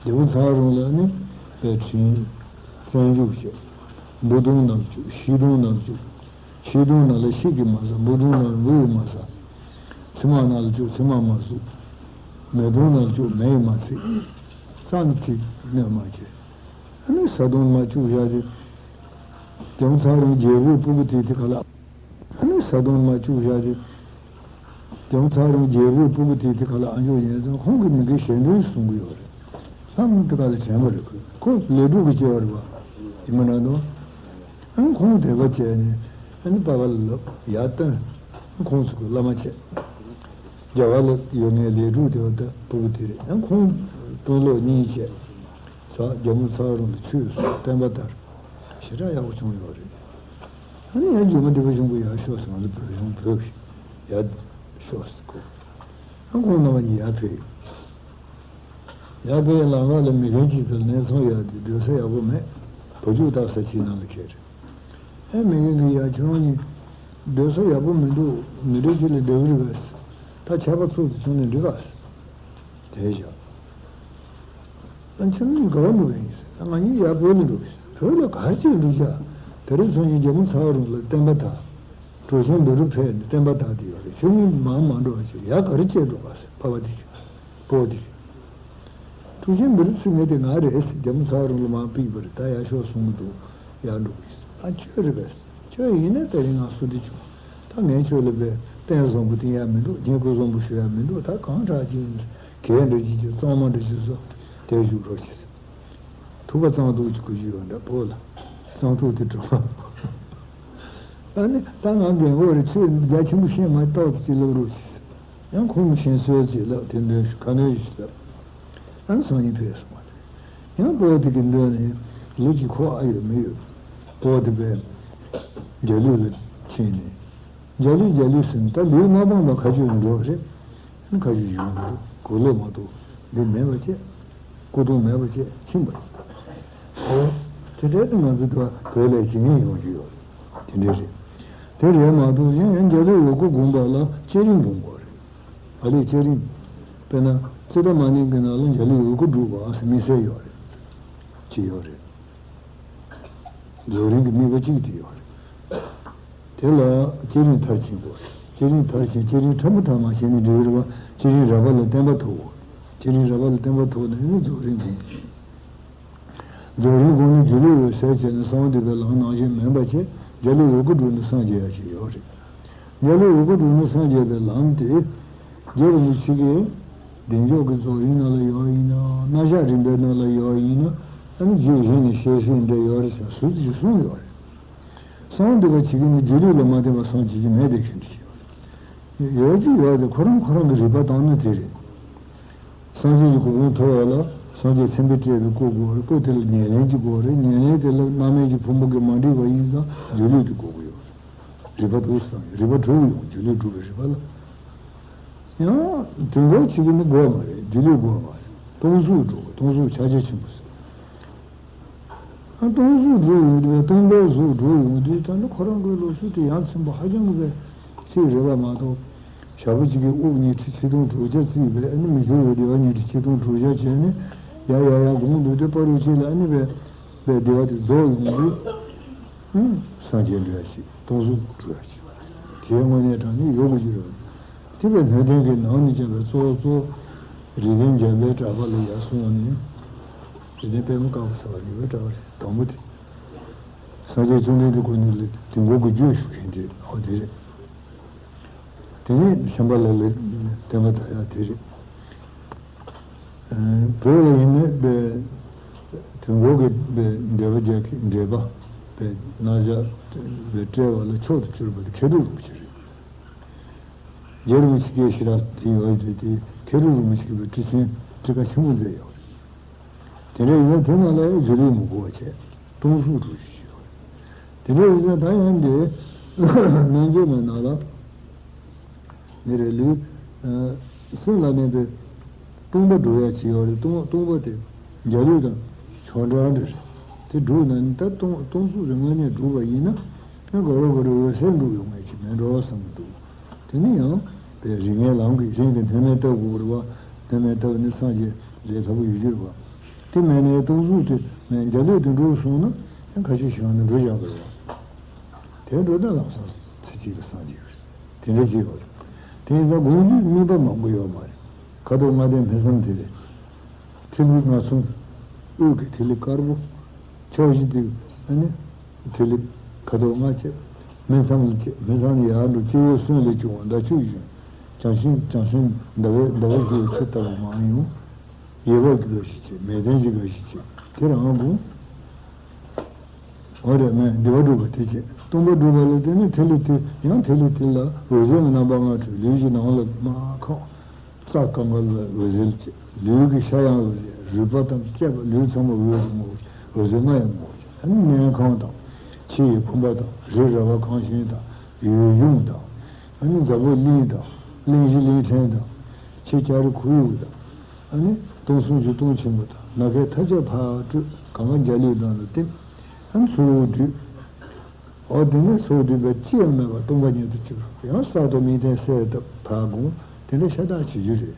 རྒྱལ་པོ་ཚ་རོང་ལ་ནི་པའི་ཕྲིན་བཙན་འཇུག་བྱས། འབུ་དུང་ནང་བཅུག་ཤིང་དུང་ནང་བཅུག་ཤིང་དུང་ནང་ལ་ཤིང་གིས་མ་ཟ། འབུ་དུང་ནང་འབུ་ཡིས་མ་ཟ། ཚེར་མ་ནང་ལ་བཅུག་ཚེར་མ་མ་ཟུག་མེ་དོང་ནང་བཅུག་མེ་ཡིས་མ་ཚིག་རྩྭ་ནི་ཐིག་གནོད་མ་བྱེད། ཨ་ནི་ས་དོང་མ་བཅུག་བཞག་སྟེ། རྒྱ་མོ་ཚ་རོང་རྒྱལ་པོའི་སྤུ་གུ་དེ་དེ་ག་ལ། ཨ་ནི་ས་དོང་མ་བཅུག་བཞག་སྟེ། རྒྱ་མོ་ཚ་རོང་རྒྱལ་པོའི་སྤུ་གུ་དེ་དེ་ག་ལ་ཨ་མཆོག་ཡིན་ཙང་ཁོང་གི་མི་དགེ་གཞན་དོན་གསུང་གི་ཡོད་རེད། ལྷ་མོ་དེ་ག་ལ་དྲན་པ་རེད། ཁོ་ལས་དྲུག་གི་སྐྱེ་བ་རེད་པ། ཡིན་པ་ན་དོ། ཨ་ནི་ཁོང་དད་པ་བྱས་ནས་ཨ་ནི་པ་ཕ་ལ་ལབ་ཡར་བཏོན། ཁོང་ཚོ་གི་བླ་མ་བྱས། རྒྱ་གར་ལ་ཡོད་ངའི་ལས་དྲུག་དེ་བ་ད་སྤུ་གུ་དེ་རེད། ཡང་ཁོང་སྟོང་ལོག་གཉིས་བྱས། ས་རྒྱ་མོ་ཚ་རོང་དུ་ཆོས་སུ་བསྟན་པ་དར། ཞེ་དྲག་ཡག་པོ་བྱུང་ཡོད་རེད། ཨ་ནི་ཡང་རྗེ་མ་འདི་པ་གཞུང་གི་ཡར་ཤོག་ཟེར། ང་ཚོ་བོད་གཞུང་བོད་ཀྱི་ཡར་ཤོག་ཟེར་གོ། ཨ་ཁོང་རྣམ་པ་གཉིས་ཡར་ཕེབས་ཡོད། ཡར་ཕེབས་ལམ་ཁ་ལ་མི་རྒན་གཅིག་ཚོ་ལ་ནས་ཚང་ཡག་དེ་སྡོད་ས་ཡག་པོ་མེད། བ་ཕྱུགས་བཏགས་ས་ཆའི་ནང་ལ་ཁྱེར། ཨེ་མི་རྒན་གྱིས་ཡ་ཁྱོད་རང་གཉིས་སྡོད་ས་ཡག་པོ་མི་འདུག་མི་འདྲ་ཅིག་ལ་སྡོད་གི་རེད་ག་ཟེར། ད་ཆར་པ་ཚུགས་ཚེ་བྱུང་ནས་འགྲིག་ག་ཟེར། དེ་བཞག་ཨ་ཁྱོད་གཉིས་ག་བ་འགྲོ་གི་ཡིན་ཟེར། ང་གཉིས་ཡར་བོད་ལ་འགྲོ་གི་ཟེར། བོད་ལ་ག་རེ་བྱེད་འགྲོ་བྱ། དེ་རིང་སང་ཉིན་རྒྱ་མོ་ཚ་བ་རོང་ལ་བསྟན་པ་དར། གྲུ་ཆེན་བི་རུ་ཕེབས་ནས་བསྟན་པ་དར་དེ་ཡོད་རེད། ཁྱོད་གཉིས་མར་མ་འགྲོ་བ་བྱེད། ཡར་ག་རེ་བྱེད་འགྲོ་ག་ཟེར། པ་ཕ་དེ། སྤོ་དེ། གྲུ་ཆེན་བི་རུ་ཚུགས་མཁན་དེ་ང་རེད་ཟེར། རྒྱ་མོ་ཚ་བ་རོང་ལ་མར་ཕུད་པ་རེད། ད་ཡར་ཤོག་གསུང་གི་འདུག་ཡར་འགྲོ་གི་ཡིན་ཟེར། ཨ་ཁྱོད་རེད་པས། ཁྱོད་ཡིན་ན་དེ་རིང་ང་སུ་འདྲི་བྱུང་། ད་ངས་ཁྱོད་ལ་པས་རྟེན་བཟང་པོ་བསྟན་ཡ་མི་འདུག་རྒྱན་སྐུ་བཟང་པོ་ཞུ་ཡ་མི་འདུག་ད་གང་དྲག་ཅིག་ཡིན། གད་འདྲ་ཅིག་ཅིག་གཙང་མ་འདྲ་ཅིག་བཟོ། དེར་བཞུགས་རོགས་བྱེད་ཟེར། ཐུག་པ་གཙང་ཐུག་ཅིག་གོ་རྒྱུ་ཡོད་འདྲ་པོ་ལ། གཙང་ཐུག་དེ་འགྲོ། ཨ་ནི་ད་ང་རྒན་གོག་རེད། ཁྱོད་རྒྱ་ཆེན་པོ་ཤེས་མ་ཏོག་ཙམ་ཅིག་ལབ་རོགས་བྱེད་ཟེར། ཡང་ཁོང་གིས་ཤེས་སྲོལ་ཅིག་ལབ། དེ་འདོན་ཞུ་ཁ་འདོན་ཞུ་ལབ། ཨ་ནི་སང་ཉིན་ཕེབས་སོང་བ་རེད། ཡང་སྤོ་བོ་དེ་གི་མདུན་ནས་ལུག་ཅིག་ཁོ་ཨ་ཡོད་མི་ཡོད། སྤོ་བོ་དེ་པས་རྒྱ་ལུག་ལ་ཕྱིན་ནས། རྒྱ་ལུག་རྒྱ་ལུག་ཟེར་ནས་ད་ལུག་མ་སྤངས་པ་ཁ་ཆུ་ལ་འགྲོ་བ་རེད། ཨ་ནི་ཁ་ཆུ་ཞིག་ཡོང་གི་རེད། གོས་ལོག་མ་གཏོགས་འདི་མེད་པ་བྱས། སྐུ་གདུང་མེད་པ་བྱས་ཕྱིན་པ་རེད། ཨོ། དེ་འདྲའི་ང་ཚོ་དུ་བ་བོད་ལ་ཇི་སྙེད་ཡོང་རྒྱུ་ཡོད། དེ་འདྲ་རེད། དེ་རེད་མ་གཏོགས་གཞན་ཡང་རྒྱ་ལུག་འོ་སྐོལ་སྒོམ་པ་ལ་བསྐྱེད་རིམ་སྒོམ་དགོས་རེད། ཨ་ལས་བསྐྱེད་རིམ། དཔེར་ན་ཙིཏྟ་མ་ཎི་གི་ནང་ལ་རྒྱ་ལུག་འོ་སྐོལ་སྒྲུབ་པ་ཟེར་དམིགས་བསལ་ཡོད་རེད། ཅི་ཡོད་རེད། རྫོགས་རིམ་གྱི་དམིགས་པ་གཅིག་དེ་ཡོད་རེད། དེ་ལ་བསྐྱེད་རིམ་མཐར་ཕྱིན་དགོས་རེད། བསྐྱེད་རིམ་མཐར་ཕྱིན། བསྐྱེད་རིམ་ཕྲ་མོ་མཐར་མ་ཕྱིན་ནས་འགྲིག་གི་རེད་པ། བསྐྱེད་རིམ་རགས་པ་ལ་བརྟན་པ་ཐོབ་དགོས། བསྐྱེད་རིམ་རགས་པ་ལ་བརྟན་པ་ཐོབ་ནས་ནི་རྫོགས་རིམ་སྒོམ། རྫོགས་རིམ་སྒོམ་ནས་སྒྱུ་ལུས་འོད་གསལ་བྱས་ནས་གསང་བ་འདུས་པའི་ལམ་ནང་བཞིན་མིན་པ་བྱས། རྒྱ་ལུག་འོ་སྐོལ་སྒྲུབ་ནས་སངས་རྒྱས་ཡ་ཞིག་ཡོད་རེད། རྒྱ་ལུག་འོ་སྐོལ་སྒྲུབ་ནས་སངས་རྒྱས་པའི་ལམ་དེ། རྗེ་རིན་པོ་ཆེ་གིས་བདེ་མཆོག་གི་རྫོགས་རིམ་ནང་ལ་ཡོད་ཡིན་ན། རྣམ་གཞག་རིམ་པའི་ནང་ལ་ཡོད་ཡིན་ན། ཨ་ནི་རྗེས་གཞི་ནས་བཤད་སྲོལ་འདྲ་ཡོད་རེད་ཟེར་ཟུར་ཅིག་གསུངས་ཡོད་རེད། གསང་བ་འདུས་པ་བྱེད་ཀྱི་ནི་སྒྱུ་ལུས་ལ་མ་བརྟེན་པར་སངས་རྒྱས་ཀྱི་མེད་དེ་མཁན་འདྲ་ཞིག་ཡོད་རེད། ཡོད་ཀྱི་ཡོད་དེ་ཁོ་རང་ཁོ་རང་གི་རིག་པ་བཏང་ན་དེ་རེད། སངས་རྒྱས་ཀྱི་གོ་འཕང་ཐོབ་པ་ལ་སངས་རྒྱས་མཚན་དཔེ་སྤྲས་པའི་སྐུ་དགོས་རེད། སྐུ་དེ་ལ་ཉེར་ལེན་གྱི་དགོས་རེད། ཉེར་ལེན་དེ་ལ་རྣམ་སྨིན་གྱི་ཕུང་པོ་གིས་མ་འགྲིག་པ་ཡིན་ཙང་སྒྱུ་ལུས་དེ་དགོས་ཀྱི་ཡོད་རེད། རིག་པ་འདུག་སེ་བཏང་ཡོད། རིག་པ་གྲུབ་ཡོང་། སྒྱུ་ལུས་གྲུབ་པའི་རིག་པ་ལ། ཡང་དོན་གོ་བྱེད་ཀྱི་ནི་དགོས་མ་རེད། སྒྱུ་ལུས་དགོས་མ་རེད། སྟོང་གཟུགས་འགྲོ་དགོས། སྟོང་གཟུགས་ཕྱག་རྒྱ་ཆེན་པོ་ཟེར། ཨ་སྟོང་གཟུགས་འགྲོ་ཡོང་དུས། སྟོང་པའི་གཟུགས་འགྲོ་ཡོང་དུས་ད་ནི་ཁོ་རང་གི་ལོ་རྒྱུས་དེ་ཡ་མཚན་པོ་ཧ་ཅང་གི་བས་ཅིག་རེད་པ་མ་གཏོགས། ཞག་པོ་གཅིག་གི་དབུགས་ཉི་ཁྲི་ཆིག་སྟོང་དྲུག་བརྒྱ་བརྩིས་པས། ཨ་ནི་མི་འགྱུར་བའི་བདེ་བ་ཉི་ཁྲི་ཆིག་སྟོང་དྲུག་བརྒྱ་བྱས་ནས་ཡ་ཡ་ཡ་སྒོམ་འདུག་དེ་བར་དུ་ཅིག་ལ་ཨ་ནི་བས་བས་བདེ་བ་དེ་རྫོགས་ཡོང་དུས། ཨུམ། སངས་རྒྱས་འགྲོ་ཡ་ཞིག་སྟོང་གཟུགས་འགྲོ་ཡ་ཞིག་དེའི་དངོས་གནས་དྲང་གནས་ཡོད་དགོས་ཀྱི་རེད། དེ་བས་སྣོད་ལྡན་གྱི་ནང་ནས་བྱས་པའི་གཙོ་བོ་གཙོ་བོ། རིགས་ལྡན་འཇམ་དཔལ་གྲགས་པ་ལ་ཡར་སོང་བ་ནི། རིགས་ལྡན་པདྨ་དཀར་པོ་ཟེར་བ་ནི་འོད་གྲགས་པ་རེད། དང་པོ་དེ། སངས་རྒྱས་བཅོམ་ལྡན་འདས་ཁོ་ནི་ལ་དུས་འཁོར་གྱི་རྒྱུད་ཞུ་མཁན་དེ་འོ་དེ་རེད། དེ་ནས་ཤམྦྷ་ལ་ལ་བསྟན་པ་དར་ཡ་དེ་རེད། ཨ་བོད་ལ་ཡིན་ནའི་པའི་དུས་འཁོར་གྱི་པའི་འགྲེལ་པ་རྒྱག་མཁན། འགྲེལ་པ་པའི་རྣམ་གཞག་པའི་བཀྲལ་བ་ལ་མཆོག་ཏུ་གྱུར་པ་དེ་མཁས་གྲུབ་རིན་པོ་ཆེ་རེད། རྗེ་རིན་པོ་ཆེ་སྐད་ཞེ་དྲག་དེ་ཡོད་རེད་དེ། མཁས་གྲུབ་རིན་པོ་ཆེ་གིས་པའི་ཁྲིད་ཆེན་ཁྲིད་ཀ་ཆེན་པོ་མཛད་ཡོད་རེད། དེ་འདྲ་ཡིན་ན་དེ་ནང་ལ་ཡང་སྒྱུ་ལུས་མི་དགོས་པ་བྱས། སྟོང་གཟུགས་འགྲོ་རྒྱུ་ཞིག་ཡོད་རེད། དེ་འདྲ་ཡིན་ན་ད་ཡང་འདི་རྣལ་འབྱོར་མའི་ནང་ལ། མི་རེ་ལུས། ཨ་སེམས་ལ་གནས་པའི་སྟོང་པ་སྒྲུབ་ཡ་ཅིག་ཡོད་རེད། སྟོང་སྟོང་པ་དེ་འཇའ་ལུས་དང་ཆོ་འཕྲུལ་འདྲ་རེད། དེ་སྒྲུབ་ན་ནི་ད་སྟོང་སྟོང་གཟུགས་དེ་དངོས་གནས་སྒྲུབ་པ་ཡིན་ན། ཡང་དགའ་རབ་དགའ་རབ་འོད་གསལ་འགྲུབ་ཡོང་ངེས་ཅིག་མེད་འགྲོ་བསམ་གྱི་འདུག་དེ་ནི་ཡང་པའི་རིགས་ལྔའི་ལམ་གྱི་གཞན་གྱི་སྣོད་མེད་བཏབ་དགོས་རེད་པ། སྣོད་མེད་བཏབ་ནི་སངས་རྒྱས་ལས་སླ་པོ་ཡོད་རྒྱུ་རེད་པ། དེ་མེད་ནའི་སྟོང་གཟུགས་དེ་མེད། འཇའ་ལུས་དེ་འགྲུབ་སོང་ན་ཡང་ཁ་ཤས་ཤིག་ནི་འགྲོ་བཞག་གི་རེད་པ། དེ་འགྲོ་ན་ལམ་སང་ཚེ་གཅིག་ལ་སངས་རྒྱས་ཀྱི་རེད། དེ་འདྲ་ཅིག་ཡོད་རེད། དེ་ཡིན་ཙང་དགོངས་རྒྱུ་དམིགས་པ་མང་པོ་ཡོད་མ་རེད། ཁ་དོག་ལྔ་ལྡན་སྨིན་མཚམས་ཐིག་ལེ། ཐིག་ལེ་ལྔ་གསུམ། དབུས་ཀྱི་ཐིག་ལེ་དཀར་པོ། ཕྱོགས་བཞི་དེ་ཨ་ནི་ཐིག་ལེ་ཁ་དོག་ལྔ་བཅས། སྨིན་མཚམས་ལ་བཅས། སྨིན་མཚམས་ལ་ཡར་འགྲོ། སྤྱི་བོའི་གསུང་ལས་བྱུང་བ་ཟླ་ཆུ་བཞིན། བྱང་ཆུབ་བྱང་སེམས་ཟླ་བའི་ཟླ་བ་བཞུ་བའི་ཆུ་ལྟ་བུ་མར་ཡོང་། ཡལ་བ་གི་དགའ་བཞིན་བྱེད། མལ་སྟན་གྱི་དགའ་བཞིན་བྱེད། དེ་རང་དགོངས། འོ་རེད་མས། བདེ་བ་སྒྲུབ་པ་དེ་བྱེད། སྟོང་པ་སྒྲུབ་པ་ལ་བརྟེན་ནས་ཐིག་ལེ་དེ་ཡང་ཐིག་ལེ་དེ་ལ་འོད་ཟེར་གྱི་རྣམ་པ་ལྔ་འཕྲོས། ལུས་ཀྱི་ནང་ལ་མར་ཁོག་རྩ་གང་ག་ལ་འོད་ཟེར་བྱེད། ལུས་ཀྱི་ཤ་ཡང་འོད་ཟེར། རུས་པ་དང་བཅས་པ་ལུས་ཚང་མ་འོད་ཀྱིས་ངོ་། འོད་ཟེར་ལྔ་ཡང་ངོ་། ཨ་ནི་སྨན་ཁང་དང་། ཕྱི་ཡི་ཕུང་པོ་དང་། རི་ར་བ་ཁང་ཆེན་དང་། ཡུལ་ལྗོངས་དང་། ཨ་ནི་འཛམ་བུ་གླིང་དང་། གླིང་བཞི་གླིང་ཕྲན་དང་། ཕྱི་ལྕགས་རི་ཁོར་ཡུག་དང་། ཨ་ནི་སྟོང་གསུམ་གྱི་སྟོང་ཆེན་པོ་དང་། ནམ་མཁའི་མཐའ་ལྕགས་ཕར་སྤྲོས། གང་ག་འཇའ་ལུས་ནང་ལ་བསྟིམ། ཨ་ནི་ཚུར་འོ་བསྡུས། འོ་དེ་ནས་ཚུར་བསྡུས་པའི་ཅི་ཡང་མེད་པ་སྟོང་པ་ཉིད་དུ་གྱུར། ཡང་གསར་དུ་དམིགས་རྟེན་གསལ་བཏབ་ཕར་དགོངས། དེ་འདྲ་ཤ་སྟག་བྱེད་རྒྱུ་རེད།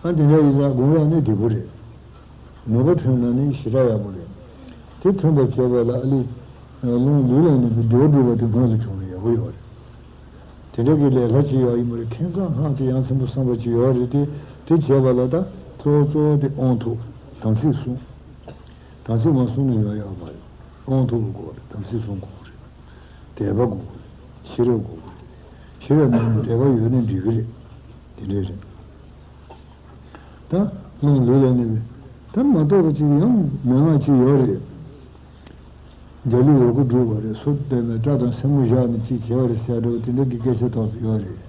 ཨ་དེ་འདྲ་ཡིན་ཙང་དགོངས་ཡག་ནི་བདེ་པོ་རེད། ནུས་པ་ཐོན་ན་ནི་ཞེ་དྲག་ཡག་པོ་རེད། དེ་ཐོན་པར་བྱེད་པ་ལ་ཨ་ལི། རླུང་ལུས་ལ་གནས་པའི་བདེ་བ་སྒྲུབ་པ་དེ་སྔོན་ལ་བྱུང་ན་ཡག་པོ་ཡོད་རེད། དེ་འདྲ་གི་ལས་སླ་ཅིག་ཡོད་ཡིན་པ་རེད། ཁྱད་མཚར་སྔགས་དེ་ཡ་མཚན་པོ་བསམ་པ་ཅིག་ཡོད་རེད་དེ། དེ་བྱས་པ་ལ་ད་གཙོ་བོ་གཙོ་བོ་དེ་དབང་ཐོབ། དམ་ཚིག་བསྲུང་། དམ་ཚིག་མ་བསྲུངས་ན་ཡོང་ཡག་མ་རེད། དབང་ཐོབ་དགོས་པ་རེད། དམ་ཚིག་བསྲུང་དགོས་པ་རེད། དད་པ་དགོས་པ་རེད། ཤེས་རབ་དགོས་པ་རེད། ཤེས་རབ་མེད་ན་དད་པ་ཡོད་ནའི་འགྲིག་གི་རེད། དེ་འདྲ་རེད། ད་རླུང་ལུས་ལ་གནས་པའི་ད་མ་གཏོགས་པ་ཅིག་ཡང་མན་ངག་ཅིག་ཡོད་རེད། འཇའ་ལུས་འོད་སྐུ་སྒྲུབ་པ་རེད། སོ་བརྟན་པའི་སྐྲ་དང་སེན་མོ་བཞག་ནས་ཅིག་བྱས་པ་རེད་ཟེར་འདྲ་བོ་དེ་འདྲ་གི་སྐད་ཆ་ཐོག་ཏུ་ཡོད་རེད།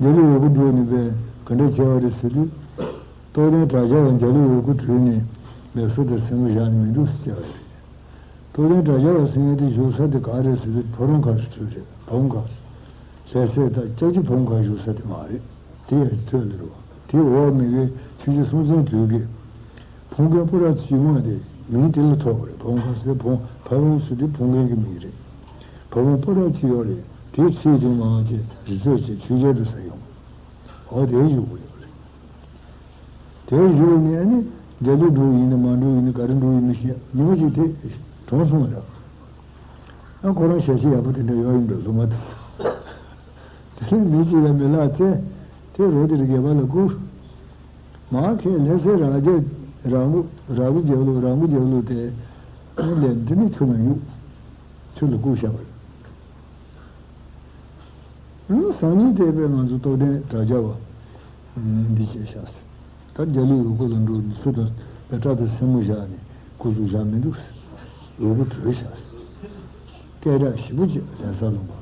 འཇའ་ལུས་འོད་སྐུ་སྒྲུབ་ནས་པས་ག་འདྲ་བྱས་པ་རེད་ཟེར་དུས། རྟོགས་ལྡན་དྲག་རྒྱ་བ་འཇའ་ལུས་འོད་སྐུ་བྲུས་ནས་པས་སོ་དང་སེན་མོ་བཞག་ནས་མི་འདུག་ཟེར་བྱས་པ་རེད། རྟོགས་ལྡན་དྲག་རྒྱ་བ་ཟེར་མཁན་དེ་བཞུགས་ས་དེ་ག་རེད་ཟེར་དུས་ཕོ་བྲང་ཁ་སུ་བྲུས་རེད། ཕ་བོང་ཁ། ལྷ་སའི་ད་སྐྱབས་རྗེ་ཕ་བོང་ཁ་བཞུགས་ས་དེ་མ་རེད། དེ་ཡང་ཐོས་ལེ་རེད་བ། དེ་འོག་མི་གི་ཆོས་རྗེ་སྲོང་བཙན་སྒྲོལ་གྱི་ཕུང་མཁན་པོ་ར་ཅི་ཡོང་བ་དེ་མིང་དེ་ལ་ཐོགས་པ་རེད། ཕ་བོང་ཁ་ཟེར་ཕུང་ཕ་བོང་ཟེར་དུས་ཕུང་མཁན་གྱི་མིང་རེད། ཕ་བོང་པོ་ར་ཅི་ཡོད་རེད། དེ་ཁྲིད་ཅུང་མང་ཆེ་རི་ཚོད་ཆེ་ཆོས་རྒྱལ་དུ་ས་ཡོང་། འོ་དེ་བཞུགས་པ་ཡོད་རེད། དེར་བཞུགས་ནས་ཨ་ནི་འཇའ་ལུས་འགྲོ་ཡིན་ནི་མ་འགྲོ་ཡིན་ནི་ག་རེ་འགྲོ་ཡིན་མི་ཤེས། ཉི་མ་ཅིག་དེ་གྲོངས་སོང་བ་རེད། ཨ་ཁོ་རང་ཞལ་ཆད་ཡག་པོ་དེ་འདྲ་ཡོད་ཡིན་འགྲོ་ལུང་མ་དེ། དེ་ནས་མི་གཅིག་ལ་མི་ལག་བཙལ། དེ་རོ་དེར་སྒལ་པ་ལ་བསྐུར། མ་ཁས་ལྷ་སའི་ར་རྒྱ་ར་མགོ་ར་མགོ་རྒྱབ་ལོགས་ར་མགོ་རྒྱབ་ལོགས་དེ་ལས་འདི་ནི་ཆུ་ལ་གཡུག་ཆུ་ལ་བསྐུར་བཞག་པ་རེད། སང་ཉིན་དེ་བས་ང་ཚོ་རྟོགས་ལྡན་དྲ་རྒྱ་བ་འདི་བྱས་ཤག་ཟེར། ད་རྒྱ་ལུས་འོད་སྐུ་ལ་འགྲོ་ནས་སུ་དང་སྐྲ་དང་སེན་མོ་བཞག་ནས་སྐུ་གཟུགས་བཞག་མི་འདུག་ཟེར། འོད་སྐུ་བྲོས་ཤག་ཟེར། སྐད་གྲགས་ཞེ་པོ་ཅིག་ལྷ་ས་ལུང་པ་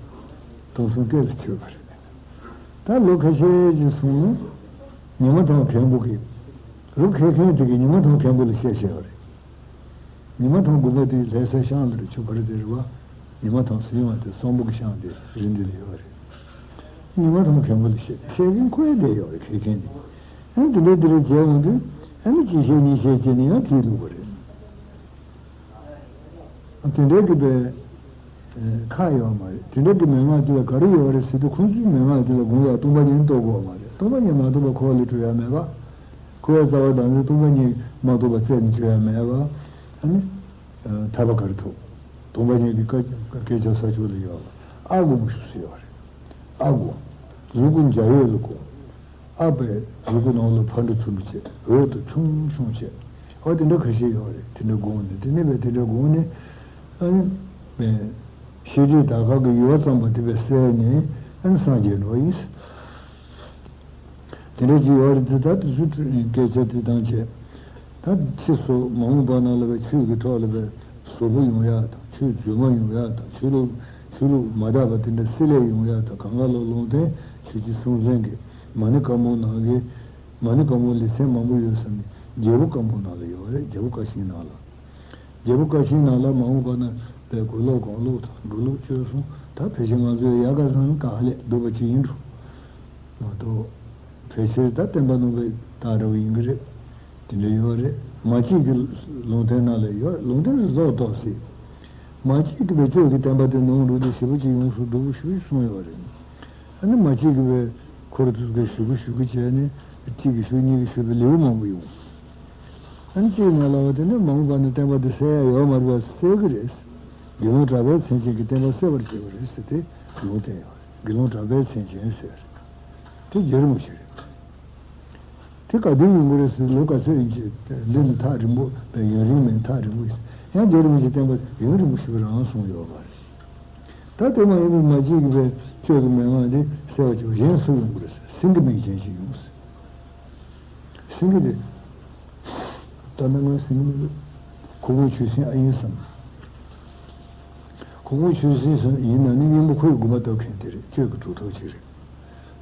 སྟོང་གསུམ་སྐད་དུ་ཆོད་པ་རེད། ད་ལོ་ཁ་ཤས་ཅིག་སོང་ན་ཉི་མ་ཐང་མཁན་པོ་གིས་ལོ་ཁེ་མཁན་དེ་གིས་ཉི་མ་ཐང་མཁན་པོ་ལ་བཤད་བཤད་པ་རེད། ཉི་མ་ཐང་དགོན་པ་དེ་ལྷ་སའི་ཤང་ལ་རེད། ཆུ་བར་དེ་རེད་བ། ཉི་མ་ཐང་ཟེར་ཡོང་བ་དེ་གསང་སྦུག་གི་ཤང་དེ་རི་འདི་ལ་ཡོད་རེད། ཉི་མ་ཐང་མཁན་པོ་ལ་བཤད་བཤད་མཁན་ཁོ་ཡང་བསྡད་ཡོད་རེད། ཁེ་མཁན་དེ། ཨ་ནི་དེ་འདྲ་དེ་འདྲ་བྱས་ཡོང་དུས་ཨ་ནི་གཅིག་བཤད་གཉིས་བཤད་བྱས་ནས་ཡང་ཁྲིད་ལུགས་པ་རེད། དེ་འདྲའི་གི་པའི་ཁག་ཡོད་མ་རེད། དེ་འདྲའི་གི་མན་ངག་དེ་ལ་ག་རེ་ཡོད་རེད་ཟེར་དུས་ཁོང་ཚོའི་མན་ངག་དེ་ལ་དགོངས་ཡག་སྟོང་པ་ཉིད་རྟོགས་དགོས་མ་རེད། སྟོང་པ་ཉིད་མ་རྟོགས་པ་འཁོར་བ་ལས་གྲོལ་ཡག་མེད་པ། འཁོར་བའི་རྩ་བ་དང་ནི་སྟོང་པ་ཉིད་མ་རྟོགས་པ་རྩད་ནས་གཅོད་ཡག་མེད་པ། ཨ་ནི་ཐར་པ་ག་རེ་ཐོབ། སྟོང་པ་ཉིད་ཀྱི་སྐད་སྐད་ཆ་ས་ཕྱོགས་ལ་ཡོད་པ་ཨ་དགོངས་ཞུ་སྲོལ་ཡོད་རེད། ཨ་དགོངས། གཟུགས་སྐུ་འཇའ་འོད་ལ་དགོངས། ཨ་པའི་གཟུགས་པོ་ནང་ལ་ཕར་འགྲོ་ཚུར་འགྲོ་བྱེད། འོད་དུ་ཆུང་ཆུང་བྱེད། ཨོ་དེ་འདྲ་ཁ་ཤས་ཡོད་རེད། དེ་འདྲ་དགོངས་ནས་དེ་ནས་བས་དེ་འདྲ་དགོངས་ནས་ཨ་ནི་བས་ཤེས་སྒྲིབ་དག་ཁག་གི་ཡུལ་བ་ཙམ་པ་དེ་བས་བསལ་ནས་ཨ་ནི་སངས་རྒྱས་འགྲོ་ཡིན། དེ་འདྲ་ཅིག་ཡོད་རེད། དེ་ད་དེ་ཚོ་སྐད་ཆ་དེ་དང་བཅས། ད་ཕྱིས་སུ་མ་འོངས་པ་ནང་ལ་བའི་ཆོས་ཀྱི་ཐོག་ལ་བའི་ཟབ་པོ་ཡོང་ཡག་དང་ཆོས་རྫུན་མ་ཡོང་ཡག་དང་ཆོས་ལུགས་ཆོས་ལུགས་མ་དག་པ་དེ་འདྲ་བསྲེ་ལྷད་ཡོང་ཡག་དང་གང་ག་ལ་ལུང་བསྟན་ཆོས་རྗེ་སྲོང་བཙན་གྱིས་མ་ཎི་བཀའ་འབུམ་ནང་གི་མ་ཎི་བཀའ་འབུམ་ལེ་ཚན་མང་པོ་ཡོད་ས་ནི་རྒྱལ་པོ་བཀའ་འབུམ་ནང་ལ་ཡོད་རེད། རྒྱལ་པོ་བཀའ་བཞིན་ནང་ལ། རྒྱལ་པོ་བཀའ་བཞིན་ནང་ལ་མ་འོངས་པ་ན་པའི་གོས་ལོག་གོང་ལོག་དང་འབྲུ་ལོག་བཅོས་སོང་། ད་ཕལ་ཆེར་ང་ཚོའི་ཡ་ག་ཚང་ག་ལས་སྡུག་པ་ཅིག་ཡིན་འགྲོ་མ་གཏོགས། ཕལ་ཆེར་ད་བསྟན་པ་ནང་པའི་རྟགས་འདྲ་བོ་ཡིན་གྱི་རེད། དེ་འདྲ་ཡོད་རེད། མ་གཅིག་གི་ལུང་བསྟན་ནང་ལ་ཡོད། ལུང་བསྟན་རྫོགས་རྫོགས་སྲིད། མ་གཅིག་གི་བེད་སྤྱོད་ཀྱི་བསྟན་པ་དེ་ནོར་འགྲོ་དུས་ཞེ་པོ་ཅིག་ཡོང་སོང་། སྡུག་པོ་ཞེ་པོ་ཅིག་སོང་ཡོད་རེད། ཨ་ནི་མ་གཅིག་གི་བེད་ཁོ་ར་ཚོ་གི་ཞུ་གི་ཞུ་གི་བྱས་ནས་གཅིག་གིས་ཞུ་གཉིས་ཀྱིས་ཞུ་བའི་ལེའུ་མང་པོ་ཡོང་། ཨ་ནི་གཅིག་མ་ལབ་པ་དེ་ནི་མ་འོངས་པ་ན་བསྟན་པ་འདི་གསལ་ཡ་ཡོད་མ་རེད་པ་གསལ་གི་རེད། དགེ་སློང་གྲགས་པའི་མཚན་ཅན་གྱིས་བསྟན་པ་གསལ་བར་བྱེད་པ་རེད་ཟེར་ཏེ་ལུང་བསྟན་ཡོད་རེད། དགེ་སློང་གྲགས་པའི་མཚན་ཅན་ཟེར། དེ་རྒྱལ་རིན་པོ་ཆེ་རེད། དེ་ག་དུས་ཡོང་གི་རེད་ཟེར། ལོ་ག་ཚོད་ཡིན་གྱི། འདི་ནི་ཐག་རིང་པོ་བས། ཡུན་རིང་མིན་ཐག་རིང་པོ་ཡིན། ཡང་རྒྱལ་བ་རིན་པོ་ཆེ་བསྟན་པ་ཡུན་རིང་པོ་ཞིག་རང་གསུངས་ཡོད་པ་རེད། ད་དེ་མ་ཡིན་པའི་མ་གཅིག་གི་བས་གཅོད་ཀྱི་མན་ངག་འདི་གསལ་བ་ཅིག་གཞན་སུ་ཡོང་གི་རེད་ཟེར། སེང་གེ་མིང་ཅན་ཞིག་ཡོང་ཟེར། སེང་གེ་དེ། ད་ནི་ང་སེང་གེ་མིན། ཁོ་བོ་ཆུ་སྲིན་ཨ་ཡིན་བསམ། ཁོ་བོ་ཆུ་སྲིན་ཟེར་ཡིན་ན་ནི་སྙིང་པོ་ཁོའི་དགོས་པ་ལྟ་མཁན་དེ་རེད། གཅོད་ཀྱི་གྲོགས་ཐོག་ཅིག་རེད།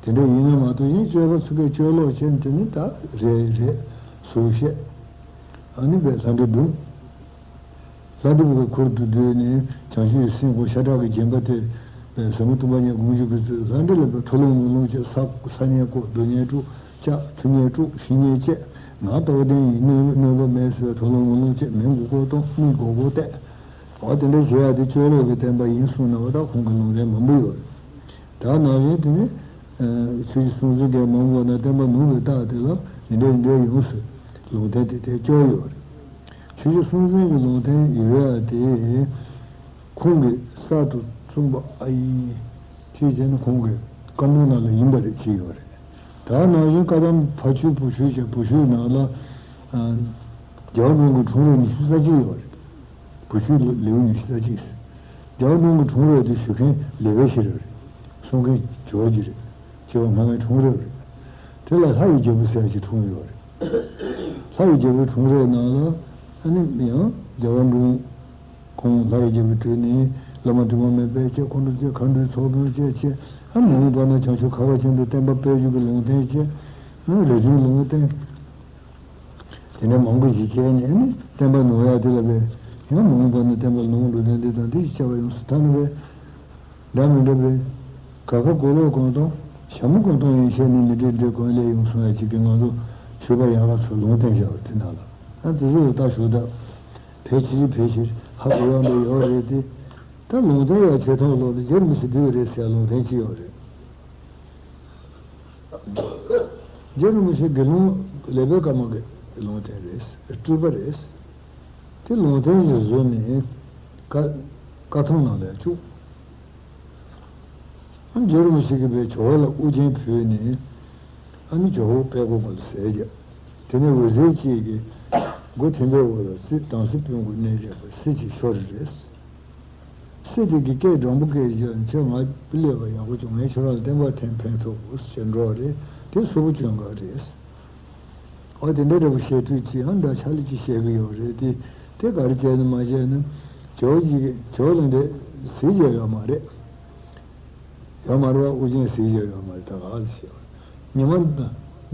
དེ་འདྲ་ཡིན་ན་མ་གཏོགས་གཞན་གཅོད་པ་ཚོ་གའི་གཅོད་ལོག་བྱས་ནས་དེ་ནི་ད་རེད་རེད་ཟུར་བཤད། ཨ་ནི་བས་ལྷ་འདྲེ་བདུན། ལྷ་འདྲེ་བདུན་གྱི་ཁུར་དུ་བསྡུས་ནས་བྱང་ཆུབ་ཀྱི་སེམས་ཁོ་ཤ་ཁྲག་གི་རྒྱན་པ་དེ་བས་ཟབ་མོ་སྟོང་པ་ཉིད་དགོངས་གཞི་གི་ཚུལ། ལྷ་འདྲེ་ལ་བས་ཐོ་རླུང་མུན་ལོང་བཅས། ས་ས་ཉལ་བཀོག། རྡོ་ཉལ་དཀྲུག། ལྕགས་ཆུ་ཉལ་དཀྲུག། ཤིང་ཉལ་བཅད། ང་ལྟ་བུ་བསྟན་ཡིན་གནོད་གནོད་པ་མེད་ཟེར་བའི་ཐོ་རླུང་མུན་ལོང་བཅད། མེ་མགོ་སྐོར་གཏོང་། མིག་མགོ་སྐོར་བལྟས། འོ་དེ་འདྲ་བྱེད་ཡ་དེ་གཅོད་ལོག་གི་བསྟན་པ་ཡིན་གསུངས་ན་བ། ད་ཁོང་གི་ལུང་བསྟན་མང་པོ་ཡོད་རེད། ད་ནང་བཞིན་དེ་ནི་ཆོས་རྗེ་སྲོང་བཙན་གྱིས་མ་འོངས་པ་ན་བསྟན་པ་ནུབ་པའི་རྟགས་དེ་ལ་འདི་འདྲ་འདི་འདྲ་ཡོང་ཟེར། ལུང་བསྟན་དེ་དེ་སྐྱོར་ཡོད་རེད། ཆོས་རྗེ་སྲོང་བཙན་གྱི་ལུང་བསྟན་ཡོད་ཡ་དེ་ཁོང་གིས་གསར་དུ་གསུངས་པ་ཨ་ཡིན། དེ་བྱས་ན་ཁོང་གི་བཀའ་མོལ་ནང་ལ་ཡིན་པ་རེད་བྱས་ཡོད་རེད། ད་ནང་བཞིན་བཀའ་གདམས་ཕ་ཆོས་བུ་ཆོས་བྱས། བུ་ཆོས་ནང་ལ་ཨ་རྒྱལ་བ་རིན་པོ་ཆེའི་འཁྲུངས་རབས་ཉི་ཤུ་རྩ་གཅིག་ཡོད་རེད། བུ་ཆོས་ལེའུ་ཉི་ཤུ་རྩ་གཅིག་ཟེར། རྒྱལ་བ་རིན་པོ་ཆེའི་འཁྲུངས་རབས་དེ་ཞུ་མཁན་ལེ་བའི་ཤེས་རབ་རེད། གསུང་མཁན་ཇོ་བོ་རྗེ་རེད། ཇོ་བོ་སྔ་མའི་འཁྲུངས་རབས་རེད། དེ་ལ་ལྷ་ཡི་རྒྱལ་པོ་ཟེར་ཡ་ཅིག་འཁྲུངས་ཡོད་རེད། ལྷ་ཡི་རྒྱལ་པོའི་འཁྲུངས་རབས་ནང་ལ་ཨ་ནི་ཡང་རྒྱལ་བ་འབྲུག་ཁོང་ལྷ་ཡི་རྒྱལ་པོའི་དུས་ནས་བླ་མ་དྲི་མ་མེད་པས་བཅས། མཁའ་འགྲོ་བཅས། མཁའ་འགྲོའི་ཚོགས་དཔོན་བཅས་བཅས། ཨ་མ་འོངས་པ་ན་བྱང་ཆུབ་ཁ་བ་ཅན་དུ་བསྟན་པ་སྤེལ་རྒྱུ་གི་ལུང་བསྟན་བཅས། ཨ་རིག་འཛིན་ལུང་བསྟན། དེ་འདྲ་མང་པོ་ཞིག་བྱས་ནས་ནི་བསྟན་པ་ནོར་ཡ་དེ་ལ་བས་ཡང་མ་འོངས་པ་ན་བསྟན་པ་ལོངས་འགྲོ་དོན་འདི་དང་འདི་ཞིག་བྱ་བ་ཡོང་སྲིད། ད་ནི་བས་འདྲ་མི་འདྲ་བས་ག་ཁ་གོ་ལོག་གང་གཏོང་ཞྭ་མོ་གང་གཏོང་ཡན་ཆད་ནི་མི་འདྲ་འདྲ་གང་ལས་ཡོང་སོང་ཡ་གཅིག་གིས་ང་ཚོ་ཆོས་པ་ཡག་ག་ཚོ་ལུང་བསྟན་བཞག་པ་དེ་ནང་ལ་ཨ་དེ་ཚོ་ལ་ལྟ་ཞོག་ད་ཕལ་ཆེར་ཕལ་ཆེར་ཧ་གོ་ཡག་འདྲ་ཡོད་རེད་དེ། ད་ལུང་བསྟན་ཡག་ཆེ་ཐོག་ལོག་ལ་རྗེ་རིན་པོ་ཆེ་འདུས་རེད་ཟེར་ལུང་བསྟན་ཅི་ཡོད་རེད། རྗེ་རིན་པོ་ཆེ་དགེ་སློང་ལེགས་པའི་བཀའ་མ་གི་ལུང་བསྟན་རེད། སྤྲུལ་པ་རེད། དེ་ལུང་བསྟན་ཞིག་བཟོས་ནས་བཀའ་བཀའ་ཐང་ནང་ལ་བཅུག་ཨ་རྗེ་རིན་པོ་ཆེ་གིས་པའི་ཇོ་བོ་ལ་དབུ་རྒྱན་ཕུལ་ནས་ཨ་ནི་ཇོ་བོ་དཔལ་མགོན་པོ་ལ་ཟས་བརྒྱབ། དེ་ནས་འོད་ཟེར་གཅིག་གིས་སྒོ་ཐེམ་པའི་འོག་ལ་གསེར་དྭངས་གསལ་སྤུན་དགུ་གནས་བཞག་པ་གསེར་གྱི་ཤོ་རི་རེད། གསེར་དེ་གི་སྐད་སྦྲང་བུ་སྐད་བརྗོད་ནས་ཁྱོད་ང་སླེབས་པ་ཡག་པོ་བྱུང་། ངས་ཁྱོད་རང་ལ་བསྟན་པ་ཐེངས་ཕན་ཐོགས་ཟེར་འགྲོ་བ་རེད། དེ་གསོལ་བ་བཅོ་ལྔ་རེད། འོ་དེ་འདྲ་འདྲ་པོ་བཤད་དུས་ཅི་ཡང་འདྲ་ཆ་ལི་ཅི་བཤད་གི་ཡོད་རེད་དེ། དེ་ག་རེ་བྱས་ནས་མ་བྱས་ན་ཇོ་བོ་ཅིག་ཇོ་བོ་ལ་འདི་ཟས་བརྒྱབ་ཡོད་མ་རེད། ཡོད་མ་རེད་བ། དབུ་ཅན་ཟས་བརྒྱབ་ཡོད་མ་རེད། ད་ག་ཟེར་བ་ཉི་མ་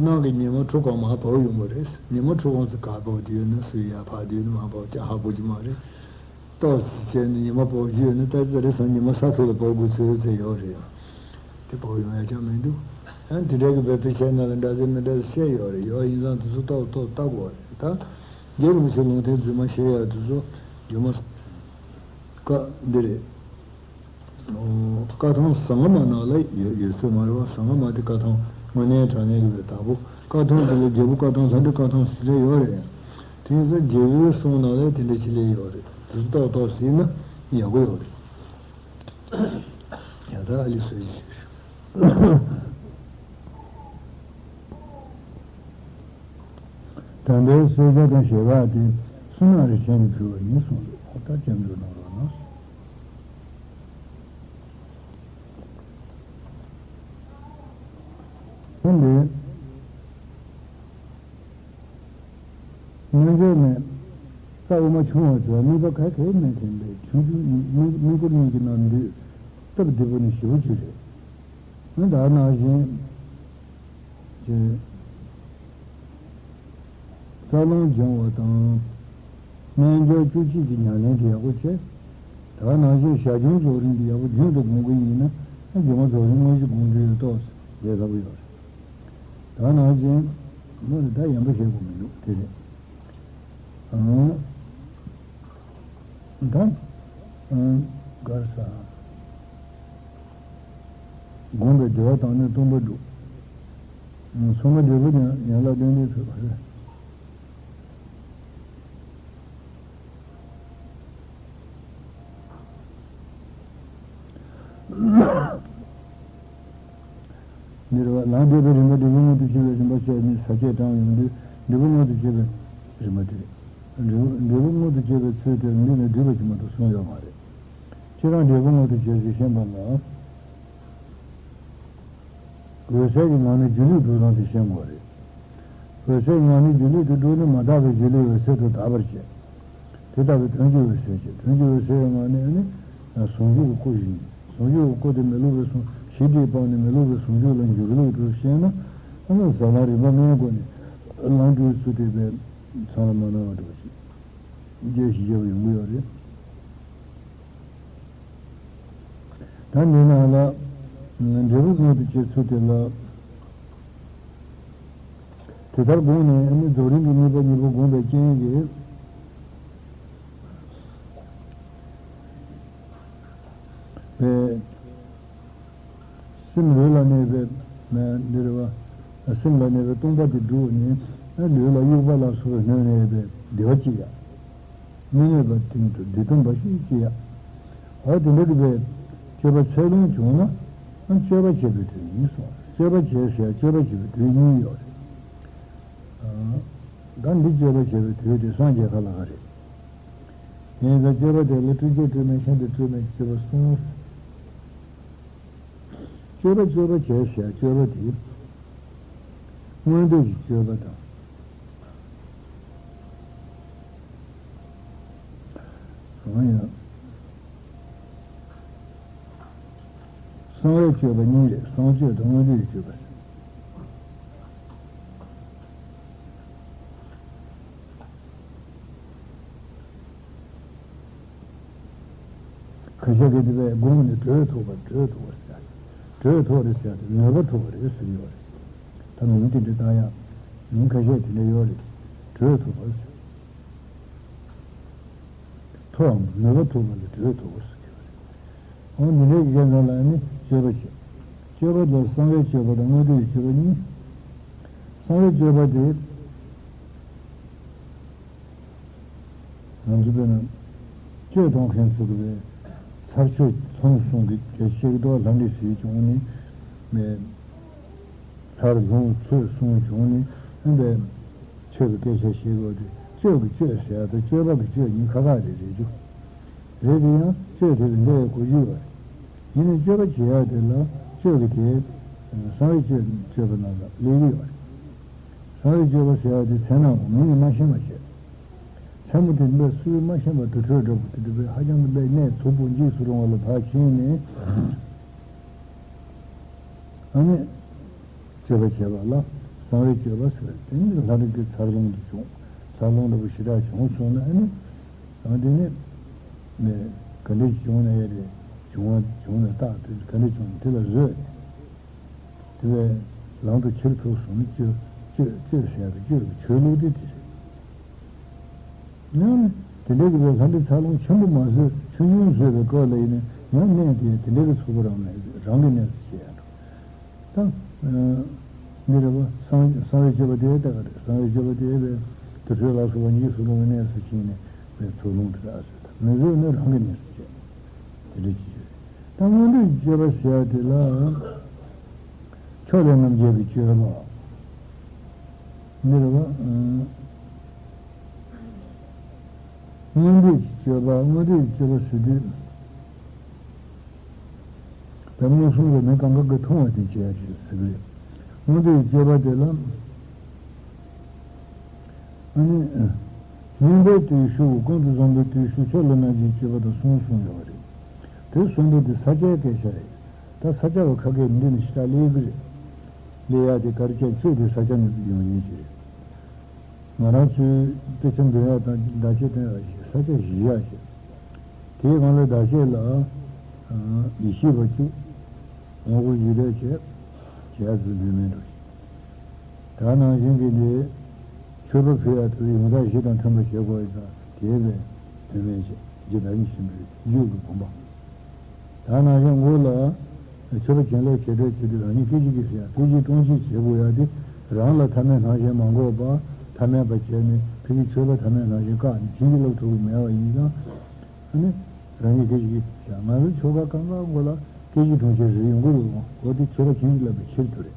ནང་གི་ཉི་མ་ཕྲུ་གུ་མར་བབས་ཡོང་གི་རེད། ཉི་མ་ཕྲུ་གུ་ཚོ་ག་བབས་དུས་ཡོད་ན་སུ་ཡར་བབས་དུས་ཡོད་ན་མར་བབས་ཀྱང་ཧ་གོ་གི་མ་རེད། ཏོག་ཙམ་བྱས་ནས་ཉི་མ་བབས་རྒྱུ་ཡོད་ན་ད་ལྟ་རེ་ཟུང་ཉི་མ་ས་ཐོག་ལ་བབས་དགོས་ཚོད་ཚོད་ཡོད་རེད། དེ་བབས་ཡོང་ཡ་ཅང་མི་འདུག་ཡང་དེ་འདྲ་གི་བབས་པའི་ཆ་ནང་ལ་འདྲ་ཟེར་མི་འདྲ་ཟེར་བཤད་ཡོད་རེད། ཡོད་ཡིན་ཙང་དེ་ཚོ་ཏོག་ཏོག་ལྟ་དགོས་རེད། ད་རྗེ་རིན་པོ་ཆེ་ལུང་བསྟན་རྫུན་མ་བཤད་ཡ་དེ་ཚོ་རྒྱུ་མ་བཀའ་འདི་རེད། བཀའ་ཐང་ཟང་ངེ་མ་ནང་ལ་ཡོད་ཡོད་ཚོད་མ་རེད་བ། ཟང་ངེ་མ་དེ་བཀའ་ཐང་དངོས་གནས་དྲང་གནས་ཀྱི་བའི་བདག་པོ། བཀའ་ཐང་དེ་ལ་རྒྱལ་པོ་བཀའ་ཐང་ལྷ་འདྲེ་བཀའ་ཐང་ཟེར་ཡོད་རེད། དེ་ཡིན་ཙང་རྒྱལ་པོའི་གསུང་ནང་ལ་དེ་འདྲ་ཅིག་སླེབས་ཡོད་རེད། དེ་ཚོ་ཏོག་ཏོག་གཟིགས་ན་ཡག་པོ་ཡོད་རེད། ཡང་ད་ཨ་ལི་སོ་ཞིག་ཞུ། དམ་པའི་གསོལ་ཇ་དང་བཞེས་སྒར་དེ་སུ་ན་རེ་བྱས་ནས་ཕུལ་བ་ཡིན་གསུངས་འདུག་ཧོ་ད་སྐྱབས་འཇུག་གནང་རོགས་གནང་། དེ་ལས་རྣལ་འབྱོར་མས་རྩ་དབུ་མ་ཆུང་བ་ཚོས་དམིགས་པ་ག་གེ་མེད་མཁན་པའི་ཆུང་ཆུང་སྨན་སྐོར་གཉིས་ཀྱི་ནང་འདུས་སྟབས་བདེ་པོ་ནི་ཞེ་པོ་ཅིག་རེད། ཨ་ད་ནང་བཞིན་གྱི་རྩ་རླུང་སྦྱོང་བ་དང་། རྣལ་འབྱོར་བཅུ་གཅིག་གི་ཉམས་ལེན་དེ་ཡག་པོ་བྱས། ད་ནང་བཞིན་ཞར་བྱུང་རྫོགས་རིམ་དེ་ཡག་པོ་རྒྱུན་དུ་སྒོམ་གྱི་ཡིན་ན་ཨ་སྒྱུ་མ་རྫོགས་རིམ་དངོས་གཞི་སྒོམ་རྒྱུ་ཡོད་ཏོག་ཙམ་ལས་སླ་པོ་ཡོད་རེད། ད་ནང་བཞིན་མ་རེད། ད་ཡན་པ་བཤད་དགོས་མི་འདུག་དེ་རེད། ཨང་། ད་ཨང་། གར་ས། དགོངས་པའི་བདེ་བ་དང་ནི་སྟོང་པར་སྒྲུབ། ཨང་། སོ་ལྔ་འབྲས་བུ་ཡན་ལག་བདུན་ལས་ཚོད་པ་རེད། འདིར་བ་ལམ་བསྡད་པའི་རིམ་པ་འབྲས་བུ་མངོན་དུ་བྱེད་པའི་རིམ་པ་བཤད་ནས་ས་བཅད་དྲངས་ཡོང་དུས་འབྲས་བུ་མངོན་དུ་བྱེད་པའི་རིམ་པ་དེ་རེད། འབྲས་བུ་འབྲས་བུ་མངོན་དུ་བྱེད་པའི་ཚུལ་དེར་འདི་ནི་བསྡུས་པ་ཅིག་མ་གཏོགས་གསུངས་ཡོད་མ་རེད། ཁྱེད་རང་འབྲས་བུ་མངོན་དུ་བྱེད་ཅེས་ཤེས་པ་ལ། འོད་གསལ་གྱི་ངང་ནས་སྒྱུ་ལུས་སྒྲུབ་སྟངས་དེ་ཤེས་དགོས་རེད། འོད་གསལ་གྱི་ངང་ནས་སྒྱུ་ལུས་དེ་སྒྲུབ་ནས་མ་དག་པའི་སྒྱུ་ལུས་འོད་གསལ་དུ་དག་པར་བྱེད། དེ་ལྟ་བུའི་དོན་གྱི་འོད་གསལ་བྱེད། དོན་གྱི་འོད་གསལ་ཡང་ངང་ནས་ནི་ཟུང་འཇུག་གི་སྐུ་བཞིན། ཟུང་འཇུག་གི་སྐུ་དེ་མི་བསླུ་བའི་ཟུང་ཞི་དྲིས་སྤངས་ནས་མི་བསླུ་བའི་ཟུང་འཇུག་ལ་འཇུག་ལུགས་དུ་ཤེས་ན། ཨ་ནི་ཟབ་ལམ་རིམ་པ་ལྔའི་སྒོ་ནས་ལམ་བགྲོད་ཚུལ་དེ་བས་ཚང་ལ་མ་སྣང་བ་འདྲ་བ་ཞིག་རྒྱས་ཤིང་རྒྱས་པ་ཡོང་གི་ཡོད་རེད། ད་འདི་ནང་ལ་འབྲས་བུ་མངོན་དུ་བྱེད་ཚུལ་དེ་ལ། དེ་ལྟར་དགོངས་ནས་ཨ་ནི་རྫོགས་རིམ་གྱི་དམིགས་པ་གཉིས་པོ་བསྒོམས་པའི་རྐྱེན་གྱིས། པས། སེམས་ལུས་ལ་གནས་པའི་འདི་རེད་བ། སེམས་ལ་གནས་པའི་སྟོང་པ་དེ་བསྒྲུབས་ནས་ལུས་ལ་དབྱུག་པ་ལ་སོགས་པའི་སྣོད་ནས་པའི་བདེ་བ་ཅི་ཡ། མི་གནས་པ་དེ་ནི་བདེ་སྟོང་པ་ཞིག་ཅི་ཡ། འོ་དེ་འདྲ་གི་པའི་སྤྱོད་པ་ཚད་ལོངས་བྱུང་ན་སྤྱོད་པ་བྱེད་པའི་དོན་ཡིན་གསུངས། སྤྱོད་པ་བྱེད་ཟེར་སྤྱོད་པ་བྱེད་པའི་དོན་གཉིས་ཡོད་རེད། ད་འདི་སྤྱོད་པ་བྱེད་པའི་དོན་དེ་སངས་རྒྱས་ཁ་ལ་ཁ་རེད། ཡིན་ཙང་སྤྱོད་པ་དེ་ལ་སྤྲོས་བཅས་སྤྲོས་མེད་ཤིན་ཏུ་སྤྲོས་མེད་ཀྱི་སྤྱོད་པ་གསུངས། སྤྱོད་པ་སྤྱོད་པ་བྱས་ཟེར་སྤྱོད་པ་དེ། མངོན་འདོད་ཀྱི་སྤྱོད་པ་དང་། གང་ཡང་། གསང་བའི་སྤྱོད་པ་གཉིས་རེད། གསང་སྤྱོད་དང་མངོན་འདོད་ཀྱི་སྤྱོད་པ་ཟེར། ཁ་ཤས་ཀྱིས་དེ་བས་དགོངས་ནས་གྲོས་ཐོབ་པ་གྲོས་ཐོབ་པ་ཟེར་ཡ། གྲོས་ཐོབ་རེད་ཟེར་ཡ་དེ་ནུས་པ་ཐོབ་པ་རེད་ཟེར་གྱི་ཡོད་རེད། ད་མིང་དེ་འདྲ་བཏགས་ཡ། མིང་ཁ་ཤས་དེ་འདྲ་ཡོད་རེད། གྲོས་ཐོབ་པ་ཟེར། ཐོབ་པའམ་ནུས་པ་ཐོབ་པ་ལ་གྲོས་ཐོབ་པ་ཟེར་གྱི་ཡོད་རེད། འོ་འདི་འདྲའི་གི་རྐྱེན་ཚང་ལ་ནི་སྤྱོད་པ་བྱེད། སྤྱོད་པ་དེ་གསང་བའི་སྤྱོད་པ་དང་མངོན་འདོད་ཀྱི་སྤྱོད་པ་གཉིས། གསང་བའི་སྤྱོད་པ་དེ། ང་ཚོ་དཔེར་ན། སྤྱོད་གཏོང་མཁན་ཚོ་གི་བའི་ཚར་ཆོད་ཚོང་གསུང་གི་གལ་ཆེ་གི་འདུག་ལྷ་འདྲེ་ཟིལ་བྱུང་ནི་མེད། ཚར་ལོངས་ཆོད་གསུང་བྱུང་ནི་ཨ་འདྲ་ཆོད་པའི་སྐད་ཆ་བཤད་དགོས་ཏེ་སྤྱོད་ཀྱི་སྤྱོད་ཟེར་ཡ་དང་སྤྱོད་པ་གི་སྤྱོད་གཉིས་ཁ་ཁ་རེ་རེད་རྒྱུ། རེད་དེ་ཡང་སྤྱོད་དེ་ལ་འདྲ་བའི་གོ་རྒྱུ་ཡོད་རེད། ཡིན་ནའི་སྤྱོད་པ་བྱེད་ཡ་དེ་ལ་སྤྱོད་ཀྱི་དེ། གསང་བའི་སྤྱོད་སྤྱོད་པ་ནང་ལ་སླེབས་ཀྱི་ཡོད་རེད། གསང་བའི་སྤྱོད་པ་ཟེར་ཡ་དེ་མཚན་ནའང་མིང་ནི་མ་ཤེས་པ་བྱས། མཚན་མོ་དེ་འདྲ་སུས་མ་ཤེས་པ་དུར་ཁྲོད་འདྲ་པོ་དེ་འདྲ་བས་ཧ་ཅང་གི་དཔེ་གནས་ཚུགས་པོ་འཇིགས་སུ་རུང་བ་ལ་བག་ཕྱིན་ནས། ཨ་ནི། སྤྱོད་པ་བྱེད་པ་ལ་གསང་བའི་སྤྱོད་པ་ཟེར། དེ་ནི་ལྷ་རིགས་ཀྱི་འཚར་ལོངས་དེ་བྱུང་། འཚར་ལོངས་འདྲ་པོ་ཞེ་དྲག་བྱུང་སོང་ན་ཨ་ནི། ཨ་དེ་ནི། ནས་ག་འདྲ་བྱུང་ན་ཡ་རེད། བྱུང་བ་བྱུང་ནས་རྟགས་དེ་ག་འདྲ་བྱུང་ན་དེ་ལ་བཟོད། དེ་བས་ལམ་དུ་ཁྱེར་ཐུབ་སོང་ན་སྤྱོད་སྤྱོད་སྤྱོད་ཟེར་ཡ་དེ་སྤྱོད་པའི་ཆོས་ལུགས་དེ་དེ་རེད། ཡང་དེ་འདྲའི་གི་བའི་ལྷ་འདྲེ་འཚར་ལོངས་ཆེན་པོ་མ་བཟོས་ཆུང་ཆུང་བཟོས་པའི་སྐབས་ལ་ཡིན་ན་ཡང་གནས་དེ་དེ་འདྲའི་གི་ཚུགས་པ་རང་ནས་རང་གི་གནས་སུ་བྱེད་ཡ་འགྲོ། ད། འདི་རེད་པ། གསང་གསང་བའི་སྤྱོད་པ་དེ་ལྟ་ག་རེད། གསང་བའི་སྤྱོད་པ་དེ་བས་དུར་ཁྲོད་ལ་སོགས་པ་འཇིགས་སུ་རུང་བའི་གནས་སུ་ཕྱིན་ནས་བས་ཚུར་ལོངས་དེ་ལ་ཨ་ཟེར་ད་མི་བཟོད་ནི་རང་གི་གནས་སུ་བྱས། དེ་འདྲ་ཅིག་ཡོད། ད་མངོན་འདོད་ཀྱི་སྤྱོད་པ་ཟེར་ཡ་དེ་ལ། ཕྱོགས་ལས་རྣམ་རྒྱལ་གྱི་སྤྱོད་པ། འདི་རེད་པ། མངོན་འདོད་ཀྱི་སྤྱོད་པ་མངོན་འདོད་ཀྱི་སྤྱོད་པ་ཟེར་དུས། པའི་མངོན་སུམ་ལ་མི་གང་ག་གིས་མཐོང་བ་དེ་བྱས་ཞེས་ཟེར་གི་རེད། མངོན་འདོད་ཀྱི་སྤྱོད་པ་དེ་ལ། ཨ་ནི། སྙིང་པོའི་བརྟུལ་ཞུགས་ཀུན་ཏུ་བཟང་པོའི་བརྟུལ་ཞུགས་ཕྱོགས་ལས་རྣམ་རྒྱལ་སྤྱོད་པ་དང་གསུམ་གསུངས་ཡོད་རེད། དེ་གསུམ་པོ་དེ་ས་སྐྱའི་སྐད་ཆ་རེད། ད་ས་སྐྱ་བ་ཁ་སྐད་འདི་ནི་ཞེ་དྲག་སླེབས་གི་རེད། སླེབས་ཡ་དེ་ག་རེ་བྱས་ཆོས་དེ་ས་སྐྱ་ནས་ཡོང་མཁན་ཞིག་རེད། ང་རང་ཚོའི་དཔེ་ཆ་འདོན་ཡག་དང་བརྡ་ཆད་སྟོན་ཡག་ཞིག་ས་ཆ་གཞི་བཞག་ཞིག་དེའི་སྒང་ལ་བརྡ་ཆད་ལ་ཡེ་ཤེས་པ་བཅུ། ངོ་བོ་བཞི་ལས་བྱས། བྱས་ཚུལ་བུད་མེད་འགྲོ་ཞིང་། ད་ནང་བཞིན་གྱི་འདི་མཆོད་པ་ཕུལ་ཡག་དེ་ཡོངས་གྲགས་བཞི་དང་མཐུན་པ་བྱེད་དགོས་ཡོད་ཙང་དེའི་བས་བུད་མེད་བྱས་རྗེ་བདག་ཉིད་ཆེན་པོའི་རྒྱུད་ཀྱི་བུམ་པ། ད་ནང་བཞིན་འོག་ལ། མཆོད་པ་བྱིན་རླབས་བྱེད་འདོད་བྱེད་དུས་རང་ཉིད་སྐད་ཅིག་གིས་ཟེར་ཡང་སྐད་ཅིག་ཀྲོང་ཅིག་བྱེད་དགོས་ཡ་དེ་རང་ལ་ཐ་མལ་སྣང་ཞེན་མ་འགོག་པ་ཐ་མལ་པ་བྱས་ནས་ཕ་གི་མཆོད་པ་ཐ་མལ་སྣང་ཞེན་བཀག་ནས་བྱིན་གྱིས་བརླབ་ཐུབ་ཀྱི་མེད་པ་ཡིན་ཙང་། ཨ་ནི། རང་ཉིད་སྐད་ཅིག་གིས་ཟེར་ང་ཚོ་ཆོ་ག་གང་ག་མགོ་ལ་སྐད་ཅིག་ཀྲོང་ཅིག་རེ་ཡོང་གི་རེད། འོ་དེ་མཆོད་པ་བྱིན་གྱིས་བརླབས་པའི་ཕྱིར་དུ་རེད།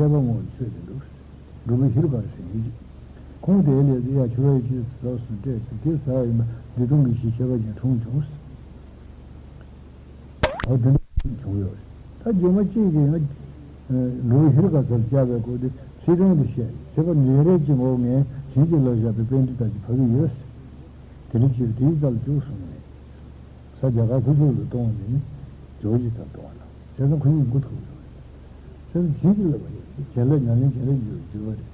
བསྐལ་པ་བསྔོ་བའི་ཆོས་དེ་འདུག། འབྲུག་པའི་ཧེ་རུ་ཀ་ཟེར་མཁན་ཅིག། ཁོང་དེའི་ལས་ཀྱི་ཡ་ཆུ་བའི་ཆུ་ཟོག་སུ་སྤྲད་ཅིག་དེ་ཟ་ཡིན་པ་འདི་དུང་གི་ཞིག་ཁྱད་པར་ཅན་འཁྲུངས་བྱུང་། འོ་དེ་འདྲ་བྱུང་ཡོད་རེད། ད་རྗེས་མ་གཅིག་གིས་ཡང་འབྲུག་པའི་ཧེ་རུ་ཀ་ཟེར་བྱ་བའི་སྐོར་དེ་ཚིག་དོན་དེ་བཤད་ཚེ་དཔག་འཛིན་རས་ཀྱི་ངོ་ངས་བྱིན་གྱིས་བརླབས་བཞག་པའི་པཎ་ཌི་ཏ་ཅིག་ཕ་གི་ཡོད། དེ་འདྲ་བྱས་དེའི་རྩ་ལ་བཅུག་སོང་ནས། ས་རྒྱ་གར་ཁུ་ཚུར་དུ་གཏོང་བ་ནི་ཇོ་བོ་རྗེ་ལྟར་གཏོང་བ་དང་བྱས་ཙང་ཁོ་གཉིས་མགོ་ཐུག་ཡོད་རེད། བྱས་ཙང་བྱིན་གྱིས་བརླབས་པ་ཡིན། བྱིན་རླབས་ཉམས་ལེན་བྱིན་རླབས་བརྒྱུད་བརྒྱུད་པ་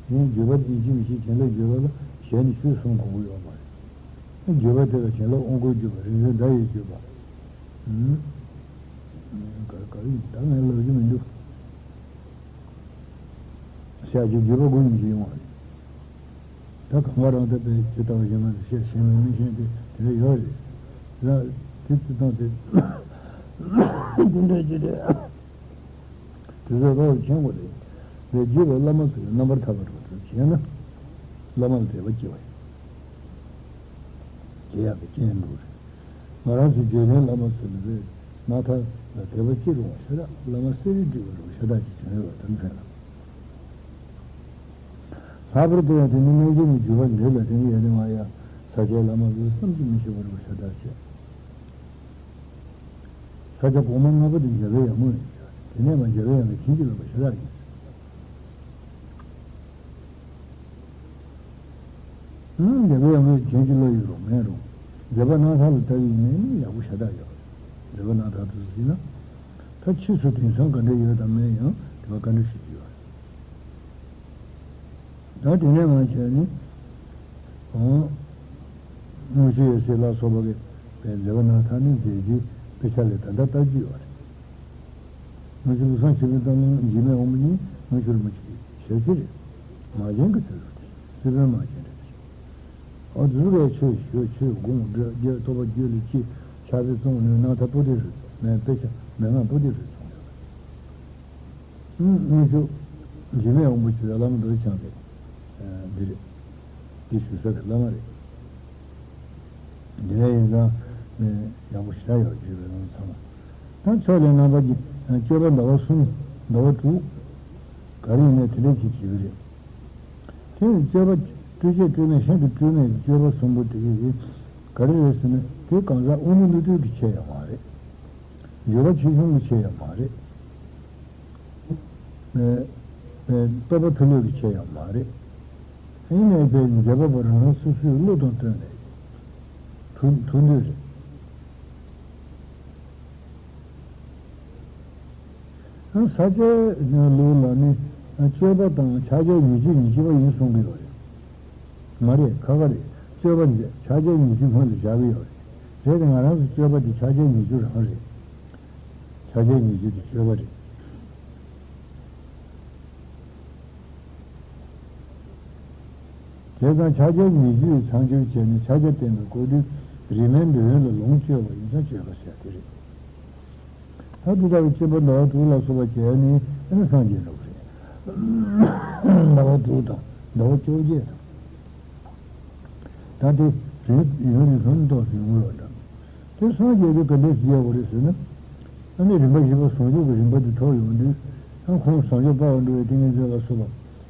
རེད། ཡིན་བརྒྱུད་པ་ཡིན་གཅིག་མིན་གཅིག་བྱིན་རླབས་བརྒྱུད་པ་ལ་ཞལ་ནས་ཆོས་གསུང་དགོས་ཀྱི་ཡོད་མ་རེད། བརྒྱུད་པ་དེ་ལ་བྱིན་རླབས་དབང་བསྐུར་བརྒྱུད་པ་རིག་འཛིན་བརྡ་ཡི་བརྒྱུད་པ། ཨུམ། ག་ག་རེ་ཡིན་ད་ངས་ལབ་རྒྱུ་མི་འདུག། ཞལ་གྱི་བརྒྱུད་པ་དགུ་ཡིན་གྱི་ཡོང་བ་རེད། ད་གང་ག་རང་ལྟ་བུའི་ཇི་ལྟ་བ་བཞིན་མ་ཟེར་བཤད་ཤེས་མེད་མི་ཤེས་དེ་དེ་འདྲ་ཡོད་རེད། ལ་དེ་ཚོ་དང་དེ་འདི་འདྲ་ཅི་རེད། དེ་ཚོ་རོགས་མཁྱེན་དགོས་རེད། ལས་བརྒྱུད་པའི་བླ་མ་ཚོས་རྣམ་པར་ཐར་པ་སྒྲུབ་ཐབས་བྱས་ན། བླ་མ་ལ་དད་པ་སྐྱེ་བ་ཡིན། དེ་ཡག་གི་རྐྱེན་འགྲོ་རེད། ང་རང་ཚོའི་བརྗོད་ལྡན་བླ་མ་ཚོ་ལ་རེད། སྣ་ཐར་ལ་དད་པ་སྐྱེ་རུང་བ་ཤ་སྟག་བླ་མ་གསེར་རི་སྒྲིག་པ་རུ་ཤ་སྟག་ཅིག་བྱུང་ཡོད་པ་དེ་ཚོ་ལ། ལྷག་པར་དུ་ཡང་དེ་ནི་སྨན་བྱེད་ཀྱི་འཇུག་པ་འདི་ལ་དེ་ནི་ཡ་དེ་མ་ཡ་ས་སྐྱའི་བླ་མ་ཚོས་བསམ་གྱིས་མི་ཁྱབ་པ་རུ་ཤ་སྟག་བྱས། ས་སྐྱ་གོང་མ་ལྔ་པོ་དེ་འཇམ་པའི་དབྱངས་ཡིན། དེ་ནས་མ་འཇམ་པའི་དབྱངས་ཀྱིས་བྱིན་གྱིས་རློབ་པ་ཤ་སྟག་ཡིན། ཨང་། འཇམ་པའི་དབྱངས་ཀྱིས་བྱིན་གྱིས་རློབ་ཡོད་རུང་མེད་རུང་། མཛད་པ་སྣ་ཚོགས་ལ་ལྟ་བའི་ཡིན་ནའི་ནི་ཡག་པོ་ཤ་སྟག་ཡོད་རེད། མཛད་པ་སྣ་ཚོགས་དེ་ཚོ་ཡིན་ན། ད་ཕྱིས་སུ་དེང་སང་ག་འདྲ་ཡོད་དམ་མེད་ཡང་དེ་བ་བཀའ་འདྲི་ཞུ་རྒྱུ་ཡོད་རེད། ད་དེ་ནས་མ་བྱས་ནི། ཨང་། དངུལ་ཆུ་ཡེ་ཤེས་ལ་སོགས་པ་གི་པའི་མཛད་པ་སྣ་ཚོགས་ནི་མཛད་རྗེས་དཔེ་ཆ་ལས་ད་ལྟ་ལྟ་རྒྱུ་ཡོད་རེད། དངུལ་ཆུ་བློ་བཟང་ཆོས་འཕེལ་བསམ་གླིང་འཇིགས་མེད་དབང་པོ་གཉིས་དངུལ་ཆུ་རིན་པོ་ཆེ་གི་ཞལ་ཆེ་རེད། མ་བྱན་གྱི་ཚུལ་རེད། སི་པན་མ་བྱན་རེད། ཨ་ཙི་རེད། ཆོས་ཞུ་ཆོས་དགོངས་འགྲེལ་རྒྱས་ཐོབ་པ་རྒྱུད་ལ་སྐྱེས། ཕྱག་དཔེ་བཙོང་ནས་སྣ་ཐ་པོ་ཏི་རུ་མེད། དཔེ་ཆ་མན་ངག་པོ་ཏི་རུ་བཙོང་ཡོད། དངུལ་ཆུ་འཇིགས་མེད་དབང་པོ་ཆེ་བའི་བླ་མ་རྡོ་རྗེ་འཆང་གི་འདི་རེད། འདི་ཞུ་ས་གི་བླ་མ་རེད། འདི་འདྲ་ཡིན་ཙང་ནས་ཡག་པོ་ཞེ་དྲག་ཡོད་བརྗོད་པའི་ལམ་ཚང་མ། ད་ཕྱོགས་ལས་རྣམ་པ་གི་སྤྱོད་པ་ཟླ་བ་གསུམ། ཟླ་བ་དྲུག་ག་རེ་ཡིན་ནའི་དེ་འདྲ་ཅིག་བྱེད་ཀྱི་རེད། དེ་ནི་སྤྱོད་པ་སྤྲོས་བཅས་སྤྲོས་མེད་ཤིན་ཏུ་སྤྲོས་མེད་ཀྱི་སྤྱོད་པ་གསུམ་པོ་དེ་ག་རེ་རེད་ཟེར་ན། དེ་གང་ཟག་དབུ་མའི་བློ་གྲོས་ཀྱི་ཆེད་ཡང་མ་རེད། འགྱུར་བ་ཆེ་ཆུང་གི་ཆེད་ཡང་མ་རེད། ཨེ་ཨེ་རྟོགས་པ་མཐོ་ལོས་ཀྱི་ཆེད་ཡང་མ་རེད། ཡིན་ནའི་དེ་མཛད་པ་པོ་རང་རང་སོ་སོའི་བློ་དང་བསྟུན་ནས་ཐུགས་ཐུགས་འདོད་རེད། ཨ་ས་སྐྱའི་ལུགས་ལ་ནི་སྤྱོད་པ་དང་ཕྱག་རྒྱ་ཉེར་སྤྱོད་ཉེར་སྤྱོད་པ་ཡིན་གསུང་གི་ཡོད་རེད། མ་རེད། ཁ་ཁ་རེད། སྤྱོད་པ་ཕྱག་རྒྱ་ཉེར་སྤྱོད་སྔོན་ལ་བཞག་གི་ཡོད་རེད། རེད་དེ་ང་རང་ཚོ་སྤྱོད་པ་དེ་ཕྱག་རྒྱ་ཉེར་སྤྱོད་རང་རེད། ཕྱག་རྒྱ་ཉེར་སྤྱོད་དེ་སྤྱོད་པ་རེད། བྱས་ཙང་ཕྱག་རྒྱ་ཉེར་སྤྱོད་ཚང་སྦྱོར་བྱས་ནས་ཕྱག་རྒྱ་བསྟན་པའི་སྐོར་དུས་རིས་མེད་འདོད་ཡོན་ལ་ལོངས་སྤྱོད་པ་ཡིན་ཙང་སྤྱོད་པ་ཟེར་དེ་རེད། ད་དེ་ལྟ་བུའི་སྤྱོད་པ་ཟླ་བ་དྲུག་ལ་སོགས་པ་བྱས་ནས་ཨ་ནི་སངས་རྒྱས་འགྲོ་གི་རེད། ཟླ་བ་དྲུག་དང་ཟླ་བ་བཅོ་བརྒྱད་དང་། ད་དེ་རིང་ཡུན་རིང་ཐུང་ཏོག་ཙམ་ཡོང་གི་ཡོད་འདྲ། དེ་སངས་རྒྱས་དུས་ག་འདྲས་སུ་ཡལ་བ་རེད་ཟེར་ན། ཨ་ནི་རིམ་པ་བཞི་པ་ཟུང་འཇུག་གི་རིམ་པ་དེ་ཐོབ་ཡོང་དུས། ཨ་ཁོང་བྱང་ཆུབ་དཔའ་བར་འགྲོ་བའི་ཏིང་ངེ་འཛིན་ལ་སོགས་པ་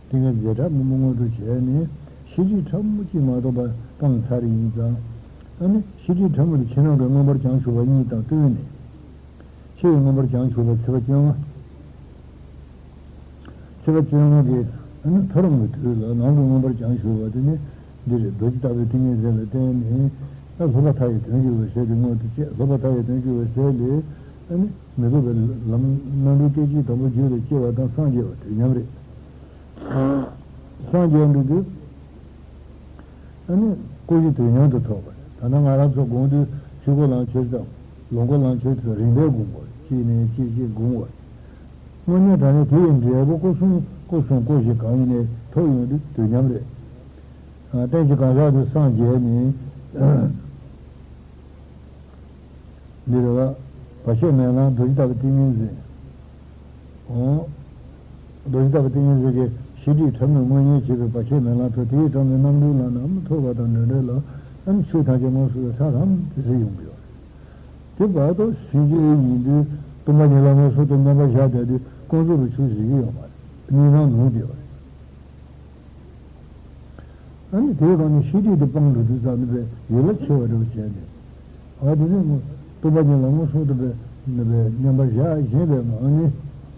ཏིང་ངེ་འཛིན་གྲངས་མང་པོ་མངོན་དུ་བྱས་ནས་ཤེས་སྒྲིབ་ཕྲ་མོ་གཅིག་མ་གཏོགས་པ་སྤངས་ཚར་ཡིན་ཙང་། ཨ་ནི་ཤེས་སྒྲིབ་ཕྲ་མོ་དེ་ཕྱི་ནང་གི་མངོན་པར་བྱང་ཆུབ་པ་གཉིས་དང་བསྟུན་ནས། ཕྱི་ཡི་མངོན་པར་བྱང་ཆུབ་པ་ཚེས་པ་བཅོ་ལྔ། ཚེས་པ་བཅོ་ལྔ་གི་ཨ་ནི་ཐོ་རངས་ཀྱི་དུས་ལ་ནང་གི་མངོན་པར་བྱང་ཆུབ་པ་དེ་ནི་འདི་རེད། རྡོ་རྗེ་ལྟ་བུའི་ཏིང་ངེ་འཛིན་ལ་བརྟེན་ནས། ཨ་སློབ་པ་མཐའ་ཡས་དོན་གྱི་འོད་ཟེར་དེ་མངོན་དུ་བྱས། སློབ་པ་མཐའ་ཡས་དོན་གྱི་འོད་ཟེར་ལས་ཨ་ནི་མི་ལྡོག་པའི་ལམ་རྣམ་གྲོལ་སྐད་ཅིག་དང་པོ་རྒྱུད་ལ་སྐྱེ་བ་དང་སངས་རྒྱས་པ་དུས་མཉམ་རེད། སངས་རྒྱས་འགྲོ་དུས། ཨ་ནི་སྐུ་གཞི་དུས་མཉམ་དུ་ཐོབ་པ་རེད། ད་ལྟ་ང་རང་ཚོ་སྒོམ་དུས་ཆོས་སྐུ་ལང་ཆོས་དང་ལོངས་སྐུ་ལང་ཆོས་དེ་རིམ་པས་སྒོམ་དགོས་རེད། གཅིག་ནས་གཅིག་གཅིག་སྒོམ་དགོས་རེད། དངོས་གནས་དྲང་གནས་དེ་ཡི་འབྲས་བུ་སྐུ་གསུམ་སྐུ་གསུམ་སྐུ་བཞི་གང་ཡིན་ནའི་ཐོབ་ཡོང་དུས་དུས་མཉམ་རེད། ཨ་རྟེན་གཞི་གང་ཟག་དེ་སངས་རྒྱས་ནས། འདི་རེད་བ། བར་ཆད་མེད་ལམ་རྡོ་རྗེ་ལྟ་བུའི་ཏིང་ངེ་འཛིན། འོ། རྡོ་རྗེ་ལྟ་བུའི་ཏིང་ངེ་འཛིན་གྱིས་ཤེས་སྒྲིབ་ཕྲ་མོས་དངོས་གཉེན་བྱེད་པའི་བར་ཆད་མེད་ལམ་ཐོབ། དེ་ཡི་གྲངས་ནི་རྣམ་གྲོལ་ལམ་རྣམས་ཐོབ་པ་དང་འབྲེལ་འབྲེལ་ལ་ཨ་ནི་ཆོས་ཐམས་ཅད་མངོན་སུམ་དུ་ཁྲ་ལམ་དུ་གཟིགས་ཡོང་གི་ཡོད་རེད། དེ་བར་དུ་སེམས་ཅན་ཡིན་དུས་སྟོང་པ་ཉིད་ལ་མངོན་སུམ་དུ་མཉམ་པར་བཞག་བསྡད་དུས་ཀུན་རྫོབ་ལ་ཆོས་གཟིགས་ཀྱི་ཡོད་མ་རེད། གཉིས་སྣང་ལངས་བསྡད་པ་རེད། ཨ་ནི་དེའི་སྒང་ནས་ཤེས་སྒྲིབ་དེ་སྤངས་འགྲོ་དུས་ཙམ་ནི་པའི་ཡུལ་ལ་ཕྱེ་བ་འདྲ་བོ་བྱས་ནས། ཨ་དེ་ནས་མོ་སྟོང་པ་ཉིད་ལ་མངོན་སུམ་དུ་པའི་ནི་པའི་མཉམ་པར་བཞག་བཞིན་པའི་ངང་ནས།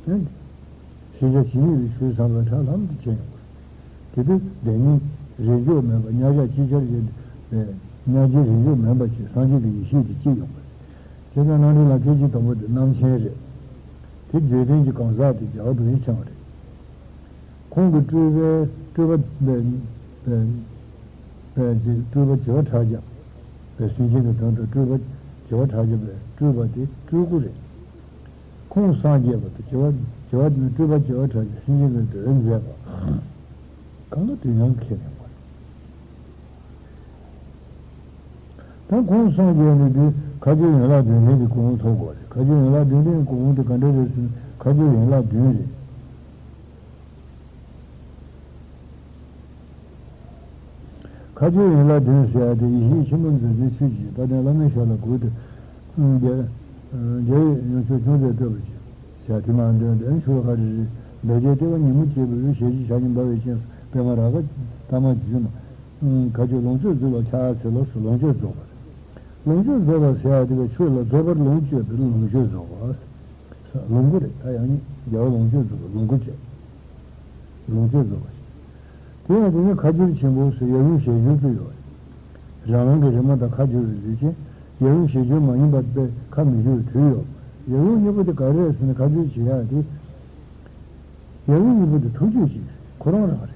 ཨ་ནི་ཤེས་བྱ་ཇི་སྙེད་པའི་ཆོས་ཚང་བའི་ཁྲ་ལམ་དུ་བྱས་ཡོང་བ་རེད། དེ་དུས་བདེན་གཉིས་རེས་འཇོག་མེད་པ་མཉམ་བཞག་ཅིག་ཆར་བཞིན་དུ་མཉམ་རྗེས་རེས་འཇོག་མེད་པ་ཅིག་སངས་རྒྱས་ཀྱི་ཡེ་ཤེས་དེ་སྐྱེས་ཡོང་བ་རེད། དེ་ལྟར་རྣམ་འགྲེལ་ལ་སྐད་ཅིག་དང་པོ་དེ་རྣམ་མཁྱེན་རེད། དེ་བརྗོད་དོན་གྱི་གང་ཟག་དེ་རྒྱལ་བ་རྡོ་རྗེ་འཆང་རེད། ཁོང་གི་སྤྲུལ་པའི་སྤྲུལ་པ་པའི་པའི་པའི་སྤྲུལ་པ་བྱེ་བ་ཕྲག་བརྒྱ་པའི་སེམས་ཅན་གྱི་དོན་དུ་སྤྲུལ་པ་བྱེ་བ་ཕྲག་བརྒྱ་པའི་སྤྲུལ་པ་དེ་སྤྲུལ་སྐུ་རེད། ཁོང་སངས་རྒྱས་པ་དང་བྱེ་བ་བྱེ་བ་སྤྲུལ་པ་བྱེ་བ་ཕྲག་བརྒྱ་སེམས་ཅན་གྱི་དོན་མཛད་པ་གང་ལ་དུས་མཉམ་ཁས་ལེན་པ་རེད། ད་ཁོང་སངས་རྒྱས་ནས་དུས་ཁ་སྦྱོར་ཡན་ལག་བདུན་ལྡན་གྱི་གོ་འཕང་ཐོབ་དགོས་རེད། ཁ་སྦྱོར་ཡན་ལག་བདུན་ལྡན་གྱི་གོ་འཕང་དེ་ག་འདྲ་རེད་ཟེར་ན། ཁ་ ཁ་སྦྱོར་ཡན་ལག་བདུན་རེད། ཁ་སྦྱོར་ཡན་ལག་བདུན་ཟེར་ཡ་དེ་ཡེ་ཤེས་ཆེན་པོ་མཛོད་བརྒྱད་ཆོས་ཀྱི་དཔལ་ལྡན་བླ་མའི་ཞབས་ལ་གུས་ཏེ། རྒྱལ་རྒྱལ་བའི་ཡོན་མཆོག་ཅུང་ཟད་བསྟོད་པར་བགྱི། ཟེར་དེ་མར་འདོན་ཏེ་ཆོ་ག་རེ་རེ་འདོད་རྒྱལ་ལྟེ་བ་ཉིན་མོ་བྱེད་པའི་འོད་ཞལ་གྱི་ཕྱག་གཉིས་འབར་བའི་སྤྱན་སོགས་པད་མ་རཱ་ག་པདྨ་འཇིགས་མ། ཁ་སྦྱོར་ལོངས་སྤྱོད་རྫོགས་པ་ཕྱག་འཚལ་ལོ། ལོངས་སྤྱོད་རྫོགས་པ། ལོངས་སྤྱོད་རྫོགས་པ་ཟེར་ཡ་དེ་བས་ཆོས་ལ་རྫོགས་པར་ལོངས་སྤྱོད་པའི་ལོངས་སྤྱོད་རྫོགས་པ། ལོངས་སྐུ་རེད། ད་ཡང་ནི་རྒྱལ་བ་ལོངས་སྤྱོད་རྫོགས་པ་ལོངས་སྐུ་བྱས། ལོངས་སྤྱོད་རྫོགས་པ་ཞིག་དེ་ཡང་དེ་ནི་ཁ་སྦྱོར་ཆེན་པོ་ཟེར་ཡབ་ཡུམ་ཞལ་སྦྱོར་དུ་ཡོད། རང་རང་གི་རེ་མ་དང་ཁ་སྦྱོར་བའི་ལུས་ཅན། ཡབ་ཡུམ་ཞལ་སྦྱོར་མ་ཡིན་པ་དཔེ་ཁ་མི་སྦྱོར་བའི་དུས་ཡོད། ཡབ་ཡུམ་གཉིས་པོ་དེ་ག་རེ་རེད་ཟེར་ན། ཁ་སྦྱོར་བྱེད་ཡག་དེ། ཡབ་ཡུམ་གཉིས་པོ་དེ་ཐུགས་རྒྱུད་གཅིག་རེད། ཁོ་རང་རང་རེད།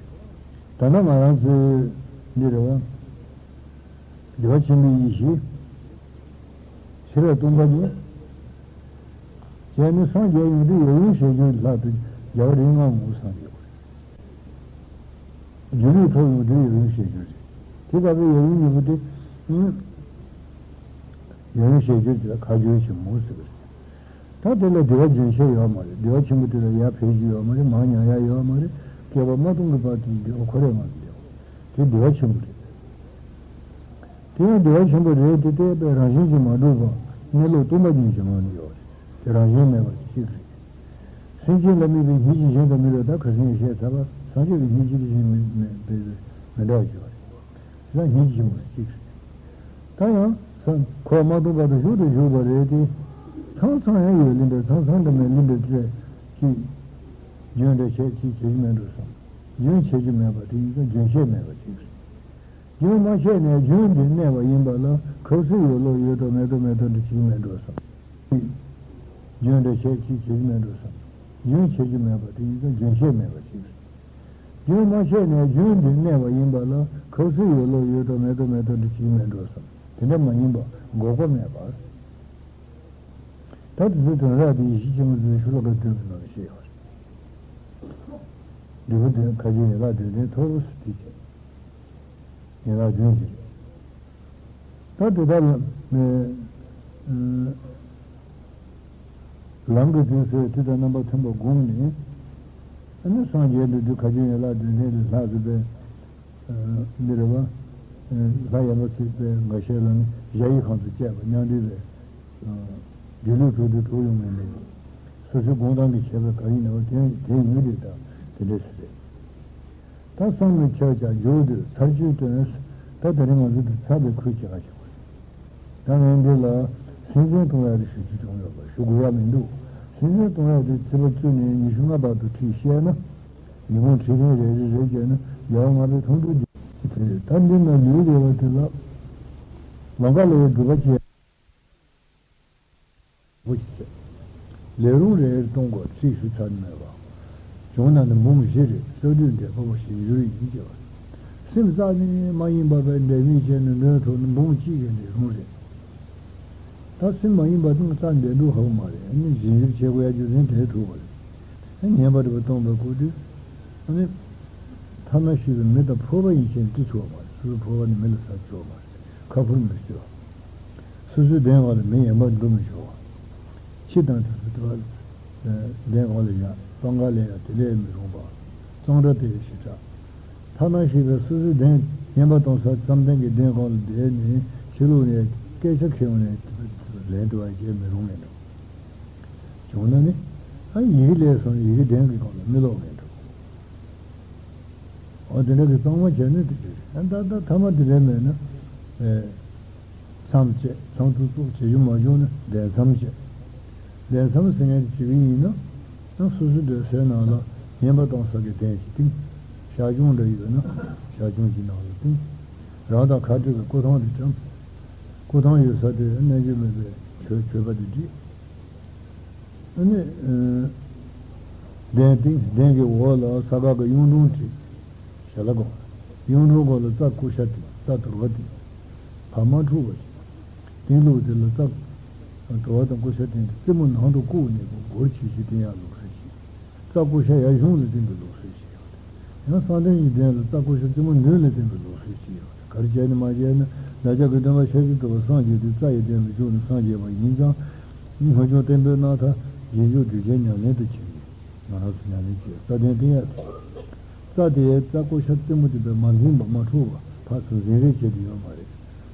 ད་ནང་ང་རང་ཚོའི་འདི་རེད་བ། བདེ་བ་ཆེན་པོའི་ཡེ་ཤེས། ཤེས་རབ་སྟོང་པ་ཉིད། བྱས་ནས་སངས་རྒྱས་ཡོང་དུས་ཡབ་ཡུམ་ཞལ་སྦྱོར་ལྷག་ཏུ་རྒྱལ་བ་རིགས་ལྔ་ངོ་བོ་སངས་རྒྱས་པ་རེད། སྒྱུ་ལུས་ཐོབ་ཡོང་དུས་ཡབ་ཡུམ་ཞལ་སྦྱོར་རེད། དེ་ལྟ་བུའི་ཡབ་ཡུམ་གཉིས་པོ་དེ། ཡབ་ཡུམ་ཞལ་སྦྱོར་དེ་ལ་ཁ་སྦྱོར་ཆེན་མོ་ཟེར་བ་རེད། ད་དེ་ལ་བདེ་བ་རྒྱུན་ཆད་ཡོད་མ་རེད། བདེ་བ་ཆེན་པོ་དེ་ལ་ཡར་འཕེལ་རྒྱུ་ཡོད་མ་རེད། མར་ཉམས་ཡག་ཡོད་མ་རེད། བསྐལ་པ་མ་སྟོང་གི་བར་དུ་བདེ་བ་ཁོ་རང་མ་བདེ་བ། དེ་བདེ་བ་ཆེན་པོ་རེད། དེ་ཡང་བདེ་བ་ཆེན་པོ་རེད་དེ། བལྟས་པས་རང་བཞིན་གྱིས་མ་གྲུབ་པ། གནས་ལུགས་སྟོང་པ་ཉིད་ཀྱི་ངང་ནས་ཡོད་རེད། དེ་རང་བཞིན་མེད་པ་གཅིག་རེད། སེམས་ཅན་ལ་དམིགས་པའི་སྙིང་རྗེ་གཞན་དུ་མི་འགྲོ། ད་ཁ་སང་ཡང་བཤད་ཚར་བ། སངས་རྒྱས་ཀྱི་སྙིང་རྗེ་དེ་གཞན་མི་མི་མི་འདྲ་བ་ཞིག་ཡོད་རེད། ད་སྙིང་རྗེ་ཆེན་པོ་གཅིག་རེད། ད་ཡང་ས་འཁོར་བ་མ་སྟོང་བར་དུ་བཞུགས་དང་བཞུགས་པ་རེད་དེ། ཚང་ཚང་ཡང་ཡོད་ལེ་འདྲ། ཚང་ཚང་འདྲ་མེད་ལེ་འདྲ་སྤྲད་ཅིག་རྒྱུན་འབྲས་ཆད་ཅིག་བྱེད་རྒྱུ་མེད་འགྲོ་བསམ། རྒྱུན་ཆད་རྒྱུ་མེད་པ་དེ་ཡིན་ཙང་རྒྱུན་ཆད་མེད་པ་གཅིག་རེད། རྒྱུན་མ་ཆད་ནས་རྒྱུན་འདི་གནས་པ་ཡིན་པ་ལ། གབ་སུ་ཡོད་ལོག་ཡོད་དོ་མེད་དོ་མེད་དོ་འདྲ་བྱེད་རྒྱུ་མེད་འགྲོ་བསམ། རྒྱུན་འབྲས་ཆད་ཅིག་བྱེད་རྒྱུ་མེད་འགྲོ་བསམ། རྒྱུན་ཆད་རྒྱུ་མེད་པ་དེ་ཡིན་ཙང་རྒྱུན་ཆད་མེད་པ་གཅིག་རེད། རྒྱུན་མ་ཆད་ནས་རྒྱུན་འདི་གནས་པ་ཡིན་པ་ལ། གབ་སུ་ཡོད་ལོག་ཡོད་དོ་མེད་དོ་མེད་དོ་འདྲ་བྱེད་རྒྱུ་མེད་འགྲོ་བསམ། དེ་འདྲ་མ་ཡིན་པ་འགོག་པ་མེད་པ། ད་དེ་ཚོའི་དོན་རབ་དེ་ཡེ་ཤེས་ཆེན་པོ་མཛོད་ཆུ་ལོ་ཀ་བདུན་གྱི་ནང་ནས་བཤད་ཡོད་རེད། འབྲས་བུ་དོན་ཁ་སྦྱོར་ཡན་ལག་བདུན་ལྡན་ཐོབ་ཟེར་དེ་བྱས། ཡན་ལག་བདུན་ཞིག་རེད། ད་དེ་དག་ལ་ཨ་ལམ་གྱི་དུས་སུ་དུས་དང་རྣམ་པ་མཐུན་པར་བསྒོམས་ནས། ཨ་ནི་སངས་རྒྱས་འགྲོ་དུས་ཁ་སྦྱོར་ཡན་ལག་བདུན་ལྡན་ལས་ལྷག་ཏུ་པའི་འདི་རེད་བ། ལྷ་ཡན་པ་ཚོས་པའི་འགའ་ཤས་ལ་ནི་གཞལ་ཡས་ཁང་དུ་བཅས་པ་མཉམ་འབྲེལ་བའི་སྒྱུ་ལུས་གྲུབ་དུས་གྲུབ་ཡོང་མིན་མིན། སོ་སོའི་དགོངས་དོན་གྱི་ཁྱད་པར་ག་ཡིན་ནའང་དེ་དེ་ཡིན་རེད། ད་དེ་འདྲས་སུ་རེད། ད་བསམ་མི་ཁྱབ་ཀྱང་འཇུག་དུས་ཚར་གཅོད་དོན། ད་དེ་རིང་ང་ཚོ་འདི་ཚར་བའི་ཁུལ་བྱེད་ག་བྱེད་དགོས། ད་ངས་འདི་ལ་སེམས་ཅན་གཏོང་ཡག་རེ་ཞུ་རྒྱུ་བྱུང་ཡོད་པ། ཞུ་དགོས་ཡག་མི་འདུག་སེམས་ཅན་གཏོང་ཡག་དེ་ཚེས་པ་བཅུ་ནས་ཉི་ཤུ་ལྔ་བར་དུ་ཁྲིད་བཤད་ན། ཉིན་གུང་ཁྲིད་ཐེངས་རེ་རེ་རེ་བྱས་ན་རྒྱལ་བ་ལྔ་པའི་ཐུགས་སྤྲུལ་རྒྱས་དེ་རེད། ད་འདི་ན་ལུས་རེ་བ་དེ་ལ་ལམ་ཀ་ལ་ཡི་སྒྲུབ་པ་བྱས། པོ་ཞིག་བྱས། ལས་རུང་རེ་རེ་གཏོང་དགོས། ཁྲིད་ཞུ་ཚར་མེད་པ། བྱུང་ན་ནི་འབུམ་བཞི་རེད། ས་དུས་འདས་པ་པོ་ཞིབ་འཇུག་ཡིན་ཅེས་པ། སེམས་རྩ་ནས་མ་ཡིན་པ་བས་འབྲལ་མི་བྱས་ནས་འདོན་ཐུབ་ན་འབུམ་གཅིག་གི་ལས་རུང་རེད། ད་སེམས་མ་ཡིན་པ་དང་རྩ་འདྲེས་འདུག་ཧ་གོ་མ་རེད། ཨ་ནི་ཞིབ་འཇུག་བྱེད་དགོས་ཡ་རྒྱུ་མཚན་དེ་ཐུག་པ་རེད། ཨ་ནི་ཉན་པ་རེད་པ་གཏོང་བའི་སྐུ་དུས། ཨ་ནི། ཐ་ན་ཤི་བའི་མི་དང་ཕོར་པ་ཡན་ཆད་འབྲི་ཆོག་པ་རེད། སོ་སོའི་ཕོར་པ་ནི་མི་ལ་ཟ་ཆོག་པ་རེད། ཁ་ཕོར་མི་ཟེར་བ། སོ་སོའི་གདན་སྒང་ལ་མི་གཞན་པ་འགྲོ་མི་ཆོག་པ། ཁྱི་དང་དེ་ཚོ་དེ་བ། གདན་སྒང་ལ་ཡ་སྤང་ག་ལ་ཡ་དེ་ལས་མི་རུང་བ། གཙང་སྦྲ་དེ་ཞེ་དྲག་ཐ་ན་ཤི་བའི་སོ་སོའི་གདན་བསྙེན་པ་གཏོང་ས་བསམ་གཏན་གྱི་གདན་སྒང་ལ་བསྡད་ནས་ཕྱི་ལོགས་ནས་སྐད་ཆ་ཁེངས་ནས་ལན་དུ་བ་བྱེད་མི་རུང་ངེས་འདུག་བྱུང་ན་ནི། ཨ་ཡི་གེ་ལས་སོང་ཡི་གེ་གདན་གྱི་སྒང་ལ་མི་ལོག་ངེས་འདུག་འོ་དེ་འདྲ་གི་གཙང་མ་བྱས་ནས་དེ་འདྲ་རེད། ཨ་ད་ད་ཐ་མ་དེ་འདྲ་མེད་ན། ཨེ། མཚམས་བཅད་མཚམས་གཏུག་གཏུག་བྱེད་རྒྱུ་མ་བྱུང་ན་གདན་མཚམས་བཅད། གདན་མཚམས་ཟེར་མཁན་དེ་བྱེད་ཀྱི་ཡིན་ན། ཨ་སོ་སོའི་སྡོད་སའི་ནང་ལ་བསྙེན་པ་གཏོང་ས་གི་གདན་ཅིག་བཏིང་། ཞག་བྱུང་འདྲ་ཡོད་ན་ཞག་བྱུང་གི་ནང་ལ་བཏིང་། རང་དང་ཁ་བྲལ་བའི་སྐུ་ཐང་དེ་བཀྲམ། སྐུ་ཐང་ཡོད་ས་དེ་རྣལ་འབྱོར་མེད་པའི་མཆོད་མཆོད་པ་དེ་བསྒྲིགས། ཨ་ནི། གདན་བཏིང་། གདན་གྱི་འོག་ལ་ས་དགའ་གི་གཡུང་དྲུང་བྲིས། ཞལ་ལག་གོང་། གཡུང་དྲུང་གོང་ལ་རྩྭ་ཀུ་ཤ་བཏིང་། རྩྭ་དུར་བ་བཏིང་། བ་མ་འཁྲུགས་པ་ཞིག་བཏིང་ལུགས་དེ་ལ་རྩྭ། དུར་བ་དང་ཀུ་ཤ་བཏིང་སྟེ་རྩེ་མོ་ནང་དུ་བཀུག་ནས་སྒོར་ཆེ་ཆེ་བཏིང་ཡག་ལུགས་སྲོལ་ཞིག་རྩྭ་ཀུ་ཤ་ཡར་གཞུང་ལ་བཏིང་བའི་ལུགས་སྲོལ་ཞིག་ཡོད། ཡང་གསང་རྟེན་གྱི་གདན་ལ་རྩྭ་ཀུ་ཤ་རྩེ་མོ་མདུན་ལ་བཏིང་བའི་ལུགས་སྲོལ་ཞིག་ཡོད། ག་རེ་བྱས་ནས་མ་བྱས་ན་བདག་ཅག་གི་སྟོན་པ་ཤཱཀྱ་ཐུབ་པ་སངས་རྒྱས་དུས་རྩྭ་ཡི་གདན་ལ་བཞུགས་ནས་སངས་རྒྱས་པ་ཡིན་ཙང་། སྔོན་བྱུང་བསྟན་པའི་རྣམ་ཐར་ རྗེས་འཇུག་གདུལ་བྱའི་ཉམས་ལེན་དུ་བྱེད་ཀྱི། ང་རང་ཚོ་ཉམས་ལེན་བྱེད་རྩ་དོན་བསྟན་ཡག་དེ། རྩ་དེ་རྩ་ཀོ་ཤ་རྩེ་མོ་དེ་བས་མ་འཛིངས་པ་མ་འཁྲུགས་པ་ཕར་ཚུར་འཛིང་རེས་བྱེད་དུ་ཡོད་མ་རེད།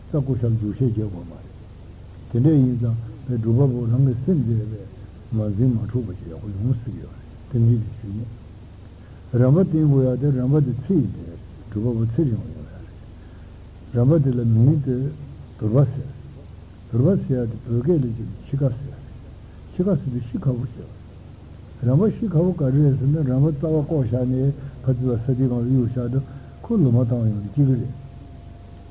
རྩ་ཀོ་ཤར་འཛུགས་བཤད་བྱེད་དགོས་མ་རེད། དེ་འདྲ་ཡིན་ཙང་བའི་སྒྲུབ་པ་པོ་རང་གི་སེམས་དེ་བས་མ་འཛིངས་མ་འཁྲུགས་པ་ཞིག་ཡག་པོ་ཡོང་སྲིད་ཀྱི་ཡོད་རེད། རྟེན་འབྲེལ་དེ་ཞུས་ནས། རམ་པ་བསྟེན་དགོས་ཡག་དེ་རམ་པ་དེ་ཚེ་ཡི་དེ་རེད། སྒྲུབ་པ་པོ་ཚེ་རིང་བ་ཡོང་ཡག་རེད། རམ་པ་དེ་ལ་མིང་དེ་དུར་བ་ཟེར། དུར་བ་ཟེར་ཡག་དེ་བོད་སྐད་ལ་བྱས་ན་འཆི་ཁ་ཟེར་ཡག་རེད། འཆི་ཁ་ཟེར་དུས་ཤི་ཁག་པོ་བྱེད་པ་རེད། རམ་པ་ཤི་ཁག་པོ་ག་རེ་རེད་ཟེར་ན། རམ་པ་རྩ་བ་བཀོག་བཞག་ནས་ཕར་ཚུར་ལ་ས་དེའི་སྒང་ལ་གཡུག་བཞག་དུས་ཁོ་ལོ་མ་བཏང་ཡོང་དུས་སྐྱིད་ཀྱི་རེད།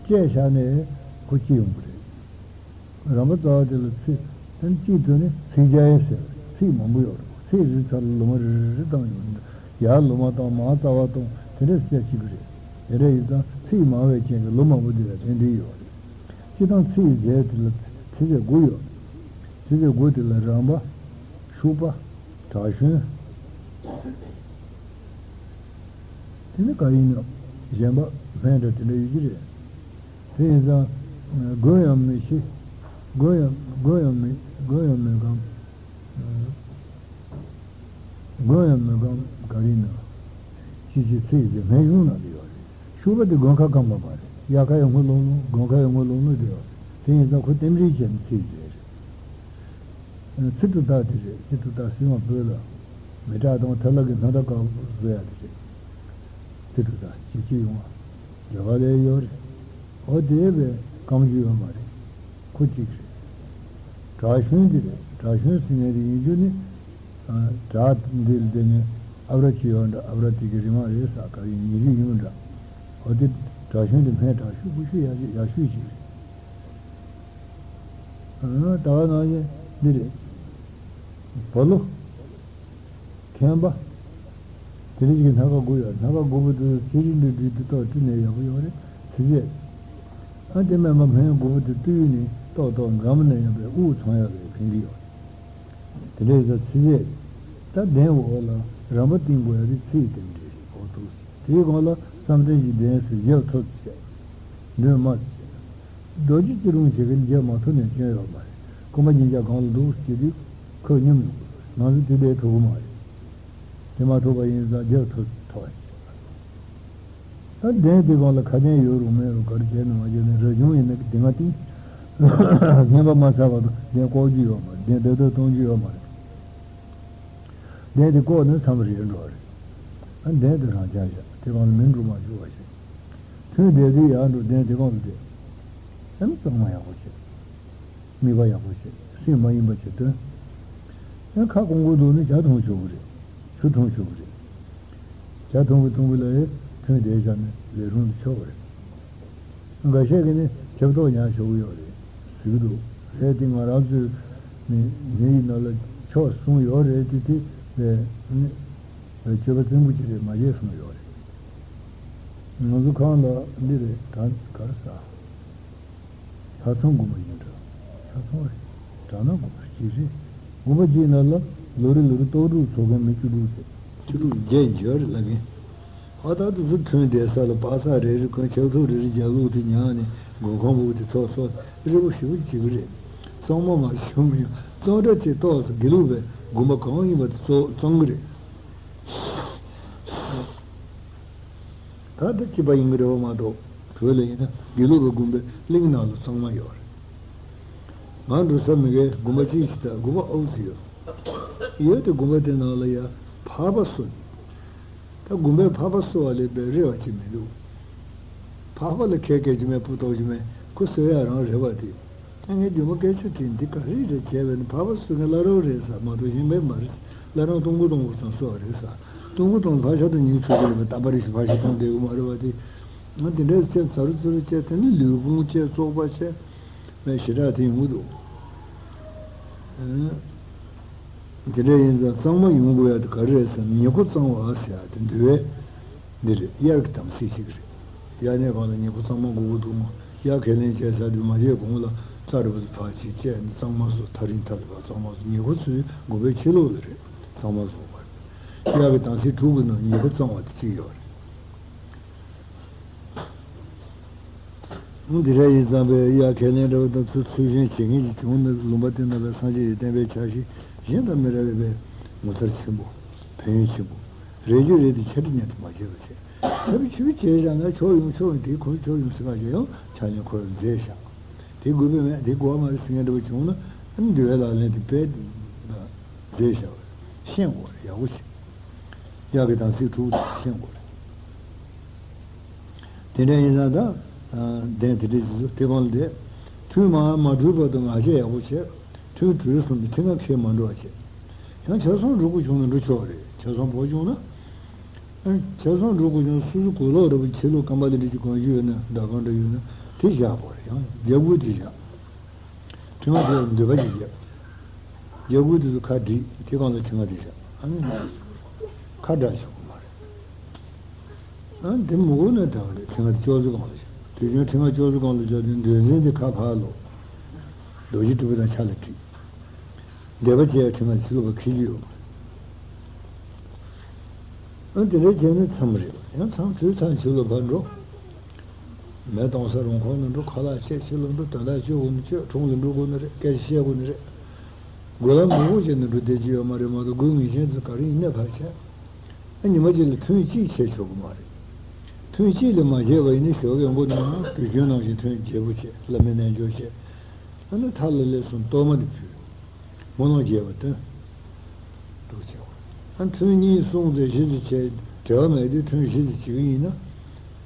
བཅད་བཞག་ནས་ཁོ་སྐྱིད་ཡོང་གི་རེད། རམ་པ་རྩ་བ་དེ་ལ་ཚིག་དེ་ནི་གཅིག་ཐོན་ནས་ཚིག་རྒྱ་ཡས་ཟེར་ཚིག་མང་པོ་ཡོད་རེད། ཚིག་རེ་ཚར་ལ་ལོ་མ་རེ་རེ་རེ་བཏང་ཡོང་། ཡར་ལོ་མ་བཏང་། མར་རྩ་བ་བཏང་། དེ་འདྲ་བྱས་བྱེད་ཀྱི་རེད། དེ་འདྲ་ཡིན་ཙང་ཚིག་མང་བའི་རྐྱེན་གྱིས་ལོ་མང་པོ་བསྡད་ཡ་དེ་འདྲ་ཡོད་རེད། སྤྱིར་བཏང་ཚེ་ཡི་རྫས་དེ་ལ་ཚེ་རྫས་དགུ་ཡོད། ཚེ་རྫས་དགུ་དེ་ལ་རམ་པ། ཤུག་པ། དྲག་ཞོན། དེ་ནི་ག་ཡིན་ནམ། གཞན་པ་སྨན་འདྲ་དེ་འདྲ་ཡོད་ཀྱི་རེད། དེ་ཡིན་ཙང་། དགོས་ཡང་མི་ཤེས། དགོས་ཡང་དགོས་ཡང་མི་དགོས་ཡང་མི་གང་། དགོས་ཡང་མི་གང་ག་རེ་ཡིན་ནམ། ཅི་ཅི་ཚེ་ཡི་རྫས་སྨན་གཞུང་ནང་དུ་ཡོད་རེད། ཤུག་པ་དེ་དགུན་ཁ་སྐམ་པ་མ་རེད། དབྱར་ཁ་ཡང་སྔོ་ལོང་ལོང་། དགུན་ཁ་ཡང་སྔོ་ལོང་ལོང་དེ་ཡོད་རེད། དེ་ཡིན་ཙང་ཁོ་རྟེན་འབྲེལ་བྱས་ནས་ཚེ་ཡི་རྫས་རེད། ཚིལ་གྲུབ་རྟགས་དེ་རེད། ཚིལ་གྲུབ་རྟགས་སྲིན་མ་སྤོས་ལ། མི་དྲག་དང་ཐལ་ལ་གི་སྣ་ཐག་དཀར་པོ་བཟོ་ཡ་དེ་རེད། ཚིལ་གྲུབ་རྟགས་ཅིག་ཅིག་ཡོང་བ། རྒྱ་གར་ལ་ཡོད་རེད། འོ་དེ་བས་སྐམ་རྒྱུ་ཡོད་མ་རེད། ཁོ་གཅིག་རེད། དྲག་ཞོན་དེ་རེད། དྲག་ཞོན་ཟེར་མཁན་དེ་ཡིན་རྒྱུ་ནི། ཨ། དྲག་འདི་ལ་བརྟེན་ནས་ཨ་བྲ་ཅིག་ཡོད་འདྲ། ཨ་བྲ་དེ་གི་རིགས་མ་རེད་ས། ག་རེ་ཉེ་རྒྱུ་ཡིན་འདྲ། འོ་དེ་དྲག་ཞོན་དེ་སྨན་དྲག་ཤོས་ཀུ་ཤུ་ཡག་ཤོས་ཡག་ཤོས་ཅིག་རེད། ད་ག་ནང་བཞིན་འདི་རེད། བ་ལུ། མཁན་པ། དེ་རིགས་ཀྱི་སྣ་ཁ་དགུ་ཡོད། སྣ་ཁ་དགུ་པོ་དེ་ཚེ་རིང་དུ་བསྒྲིལ་ཏེ་ཏོག་སྤྲིན་ནས་ཡག་པོ་ཡོད་རེད། ཚེ་ཟད། ཨ་དེ་མེད་པ་སྨན་དགུ་པོ་དེ་བཏུས་ནས་ཏོག་ཏོག་འགྲམ་ནས་ཡང་པའི་དབུགས་འཚང་ཡག་གི་ཕན་གྱི་ཡོད་རེད། དེ་འདྲ་ཡིན་ཙང་ཚེ་ཟད། ད་གདན་འོག་ལ་རམ་པ་བཏིང་དགོས་ཡག་དེ་ཚེ་ཡི་རྟེན་འབྲེལ་རེད། འོ་འདུག་དེའི་སྒང་ལ་བསམ་གཏན་གྱི་གདན་ཟེར་རྒྱབ་ཐོབ་ཅིག་བྱས། མགྲོན་མ་ཅིག་བྱས། རྡོ་རྗེ་སྐྱིལ་ཀྲུང་བྱེད་མཁན་རྒྱབ་མ་ཐུབ་ནས་སྐྱོན་ཡོད་མ་རེད། རྐང་པ་གཉིས་ཆ་སྒང་ལ་འདུག་ཟེར་དུས་ཁོས་སྙོམས་ཡོང་དགོས། ང་ཚོ་དེ་འདྲའི་ཐུབ་ཀྱི་མ་རེད། དེ་མ་ཐུབ་པ་ཡིན་ཙང་རྒྱབ་ཐོབ་ཐོབ་ཅིག་བྱས། ད་གདན་དེ་སྒང་ལ་ཁ་གདན་ཡོད་རུང་མེད་རུང་ག་རེ་བྱས་ནས་མ་བྱས་ནས་རབ་བྱུང་ཡིན་ན་གདན་ཁ་བཏིང་། བསྙེན་པ་མ་ཚར་བར་དུ་གདན་བཀོག་རྒྱུ་ཡོད་མ་རེད། གདན་བདེ་སྡུག་གཏོང་རྒྱུ་ཡོད་མ་རེད། གདན་དེ་བཀོག་ནས་མཚམས་རེ་འགྲོ་བ་རེད། ཨ་གདན་དེ་རང་འཇགས་བཞག་དེ་སྒང་ལ་མི་འགྲོ་མ་བཅུག་པ་བྱས། ཐུན་བསྡད་དུས་ཡར་འགྲོ། གདན་དེ་སྒང་ལ་བསྡད། ཨ་ནི་གཙང་མ་ཡག་པོ་བྱས། མིད་པ་ཡག་པོ་བྱས། སྲིན་མ་ཡིན་པ་བྱས་སྟོན། ཡང་ཁ་སྐོང་དགོས་འདུག་ན་ཇ་འཐུང་ཆོག་གི་རེད། ཆུ་འཐུང་ཆོག་གི་རེད། ཇ་འཐུང་གི་འཐུང་གི་ལ་ཡི་ཐུན་བསྡད་བཞག་ན་ལས་སྒྲུང་དུ་ཆོག་གི་རེད། འགའ་ཤས་ཀྱིས་ནི་ཆབ་ཏོག་ཉར་ཆོག་གི་ཡོད་རེད་ཟེར་གི་འདུག་རེད་དེ་ང་རང་ཚོའི་ནི་ནི་ཡི་ནང་ལ་ཆོག་གསུངས་ཡོད་རེད་དེ། དེ་ལས་ནི་སྤྱོད་པ་བཙན་པོ་ཅིག་རེད། མ་བྱེད་གསུངས་ཡོད་རེད། ང་ཚོ་ཁང་ལ་འདི་རེད། ད་གར་ས། ལྷ་ཚོང་དགོན་པ་ཡིན་འདྲ། ལྷ་ཚོང་རེད། དྲག་སྣང་དགོན་པ་གཅིག་རེད། དགོན་པ་གཅིག་ནང་ལ་ལོ་རེ་ལོ་རེ་གཏོགས་སྒྲུབ་འཚོགས་མཁན་མི་བཅུ་དྲུག་ཟེར། བཅུ་དྲུག་བརྒྱད་འཇོར་ལ་གིན། ཨ་ད་དུ་ཚུར་ཐོན་བསྡད་ས་ལ་པ་ས་རེ་རེ་གོན། ཆབ་ཐུབ་རེ་རེ་རྒྱབ་ལོག་དེ་ཉག་ནས་མགོ་ཁང་བུ་དེ་ཚོགས་སོ་རི་བོ་ཞིག་བྱེད་གི་རེད། གཙང་མ་མ་བྱུང་མི་ཡང་གཙང་སྦྲ་བྱེད་ཏོག་ཙམ་དགེ་ལུགས་པའི་དགོན་པ་གང་ཡིན་པ་དེ་ཚོ་གཙང་གི་རེད། ད་ལྟ་སྐྱིད་པ་ཡིན་གྱི་རེད་པ་མ་གཏོགས། བོད་ལ་ཡིན་ན་དགེ་ལུགས་པའི་དགོན་པའི་གླིང་ནང་ལ་གཙང་མ་ཡོད་རེད། ང་འགྲོ་ས་མི་གའི་དགོན་པ་གཅིག་ཞིག་ད་དགོན་པ་ཨའུ་ཙི་ཡོད། ཡོད་དེ་དགོན་པ་དེ་ནང་ལ་ཡ་འཕགས་པ་གསོ། ད་དགོན་པའི་འཕགས་པ་གསོ་བ་ལས་པའི་རེ་བ་ཅིག་མི་འདུག་འཕགས་པ་ལ་ཁས་སྐད་ཅིག་མེད། སྤུ་ཏོག་ཅིག་མེད། ཁོ་གསོ་ཡ་རང་རེ་བ་དེ། ངས་རྒྱུ་མ་སྐད་ཆ་དྲིས་འདི་ག་རེ་རེད་བྱས་པས་ན། འཕགས་པ་གསོ་མཁན་བླ་རབས་རེད་ས་མ་གཏོགས་གཞན་པས་མ་རེད། བླ་རབས་སྟོང་དགུ་སྟོང་དགུ་ཙམ་གསོ་བ་རེད་ས། སྟོང་དགུ་སྟོང་ཕག་ཤ་དང་ཉིན་ཆུ་ཚོད་ལ་བཏབ་པ་རེད་ཤག་ཕག་ཤ་གཏོང་བསྡད་གི་མ་རེད་བ་དེ། ང་དེ་འདྲའི་ཚེ་ཚ་རུ་ཚུ་རུ་བྱས་དེ་ནི་ལུས་ཕུང་བཅས་བཙོག་པ་བྱས་པའི་ཞེ་དྲག་དེ་ཡོང་གི་འདུག་དེ་འདྲ་ཡིན་ཙང་གཙང་མ་ཡོང་དགོས་ཡ་དེ་ག་རེ་རེད་ཟེར་ན། ཉེ་འཁོར་གཙང་བ་ཟེར་ཡ་དེ་འདུལ་བའི་འདི་རེད། དབྱར་གྱི་དམ་ཚིག་ཅིག་རེད། དབྱར་གནས་གང་ལ་ཉེ་འཁོར་གཙང་མ་དགོས་ཀྱི་འདུག་མོ། དབྱར་ཁས་ལེན་བྱས་ཚར་དུས་མ་བྱས་གོང་ལ་རྩྭ་རུ་བ་ཚོ་ཕར་ཅིག་བཅད་ནས་གཙང་མ་བཟོ། ཐག་རིང་ཐག་ལ་ཕར་གཙང་མ་བཟོ། ཉེ་འཁོར་ཚོའི་དགོན་པའི་ཕྱི་ལོགས་ལ་རེད། གཙང་མ་བཟོ་བ་རེད། དབྱར་གྱི་དམ་ཚིག་དྲུག་གི་ནང་ཉེ་འཁོར་གཙང་བ་དེ་གཅིག་ཡོད་རེད། འདི་འདྲ་ཡིན་ཙང་པས་དབྱར་ཁས་ལེན་འདྲ་བ་དང་ཚུལ་ཚུལ་བཞིན་བྱེད་མཁན་ཞིག་བྱུང་ན། ལུང་པ་དེ་ན་པའི་སངས་རྒྱས་ཀྱི་བསྟན་པའི་ཆ་ཤས་ གཞན་དང་མི་འདྲ་བའི་ངོ་མཚར་ཆེན་པོ། ཕན་ཡོན་ཆེན་པོ། རེ་རྒྱུ་རེད་དེ་ཆ་འདྲི་ཉན་དུ་མ་བྱས་པ་བྱས། ཆ་བི་ཆུ་བི་བྱས་བཞག་ན་ཆོག་ཡོང་ཆོག་ཡོང་དེའི་ཁོར་ཆོག་ཡོང་ཟེར་ག་བྱས་ཡང་ཆ་ཉན་ཁོར་རྫས་བཞག་དེ་དགོས་པས་མེད་དེ་དགོས་པ་མ་རེད་ཟེར་མཁན་འདྲ་པོ་བྱུང་ན་ཨ་ནི་འདུལ་བའི་ལག་ལེན་དེ་དཔེ་རྫས་བཞག་པ་རེད། ཤེས་དགོས་རེད་ཡག་པོ་བྱེད། གཡག་གི་དམ་ཚིག་དྲུག་དེ་ཤེས་དགོས་རེད། དེ་འདྲ་ཡིན་ཙང་ད། གདན་དེ་འདྲ་ཞིག་སུ་དེ་གང་ལ་བསྡད། ཐུན་མ་མ་གྲོལ་བར་དུ་ངག་བཅད་ཡག་པོ་བྱས། ཐུན་གྲོལ་སོང་ནས་ཁྲི་ལྔ་ཁེལ་མ་འགྲོ་བ་བྱས། ཡང་ཆ་ཚང་འགྲོ་དགོས་བྱུང་ན་འགྲོ་ཆོག་རེད་ཆ་ཚང་བོར་བྱུང་ན། ཨ། ཆ་ཚང་འགྲོ་དགོས་བྱུང་སོ་སོ་གོས་ལོག་རེ་བ་ཕྱི་ལོགས་སྐམ་པ་ལ་འདྲ་ཅིག་གང་ཞིག་ཡོད་ན་འདྲ་གང་འདྲ་ཡོད་ན་དེ་བཞག་དགོས་རེད་ཡང་རྒྱབ་གུ་དེ་བཞག་ཁྲི་ལྔ་དེ་ལ་འདོད་པ་ཞིག་བརྒྱབ། རྒྱབ་གུ་དེ་ཚོ་ཁ་བསྒྲིགས་དེ་གང་ལ་ཁྲི་ལྔ་དེ་བཞག་ཨ་ནི། ཁ་བསྒྲགས་ཆོག་གི་མ་རེད། ཨ་འདི་མི་དགོས་ན་ད་བ་རེད་ཁྲི་ལྔ་དེ་ཅོག་ཙེ་སྒང་ལ་བཞག་དུས་རྒྱུན་ཁྲི་ལྔ་ཅོག་ཙེ་སྒང་ལ་བཞག་དུས་འདོད་འཛིན་དེ་ཁ་ཕར་ལོག་རྡོ་རྗེ་སྤྲུལ་པ་དང་ཕྱག་ལ་བྲིས། འདོད་པ་བྱས་ཁྲི་ལྔ་ཕྱི་ལོགས་ཕར་འཁྱེར་རྒྱུ་ཡོད་མ་རེད། ཨ་དེ་འདྲ་བྱས་ནས་མཚམས་རེད་པ་ཡང་མཚམས་དུས་མཚམས་ཕྱི་ལོགས་ཕར་འགྲོ། མེ་གཏོང་ས་རོང་ཁོག་ནང་འགྲོ་ཁ་ལག་བྱེད་ཕྱི་ལོགས་འགྲོ་དོན་དག་བཅོ་དགོས་ན་བཅོ་ཁྲོམ་ལ་འགྲོ་དགོས་ན་རེད་སྐད་ཆ་བཤད་དགོས་ན་རེད། དགོས་ལམ་མང་པོ་བྱས་ནས་འགྲོ་བསྡད་ཀྱི་ཡོད་མ་རེད་མ་གཏོགས་དགོས་ངེས་ཅན་ཚོ་ག་རེ་ཡིན་ན་ཕར་བྱས། ཨ་ཉི་མ་གཅིག་ལ་ཐུན་གཅིག་བྱས་ཆོག་གི་མ་རེད། ཐུན་གཅིག་ལས་མ་བྱས་པ་ཡིན་ན་ཞོགས་ཀས་མགོ་གནོན་ན་དུས་རྒྱུན་ནང་བཞིན་ཐུན་བརྒྱད་པོ་བྱས་བླ་མའི་རྣལ་འབྱོར་བྱས། ཨ་ནི་མཐའ་ལ་སླེབས་སོང་གཏོར་མ་དེ་ཕུལ། སྨོན་ལམ་རྒྱས་པ་བཏོན། འདུག་བྱས། ཨ་ཐུན་གཉིས་གསུམ་ཙམ་བཞི་ཙམ་བྱས་བྲེལ་བ་མེད་དུས་ཐུན་བཞི་ཙམ་བྱེད་ཀྱི་ཡིན་ན།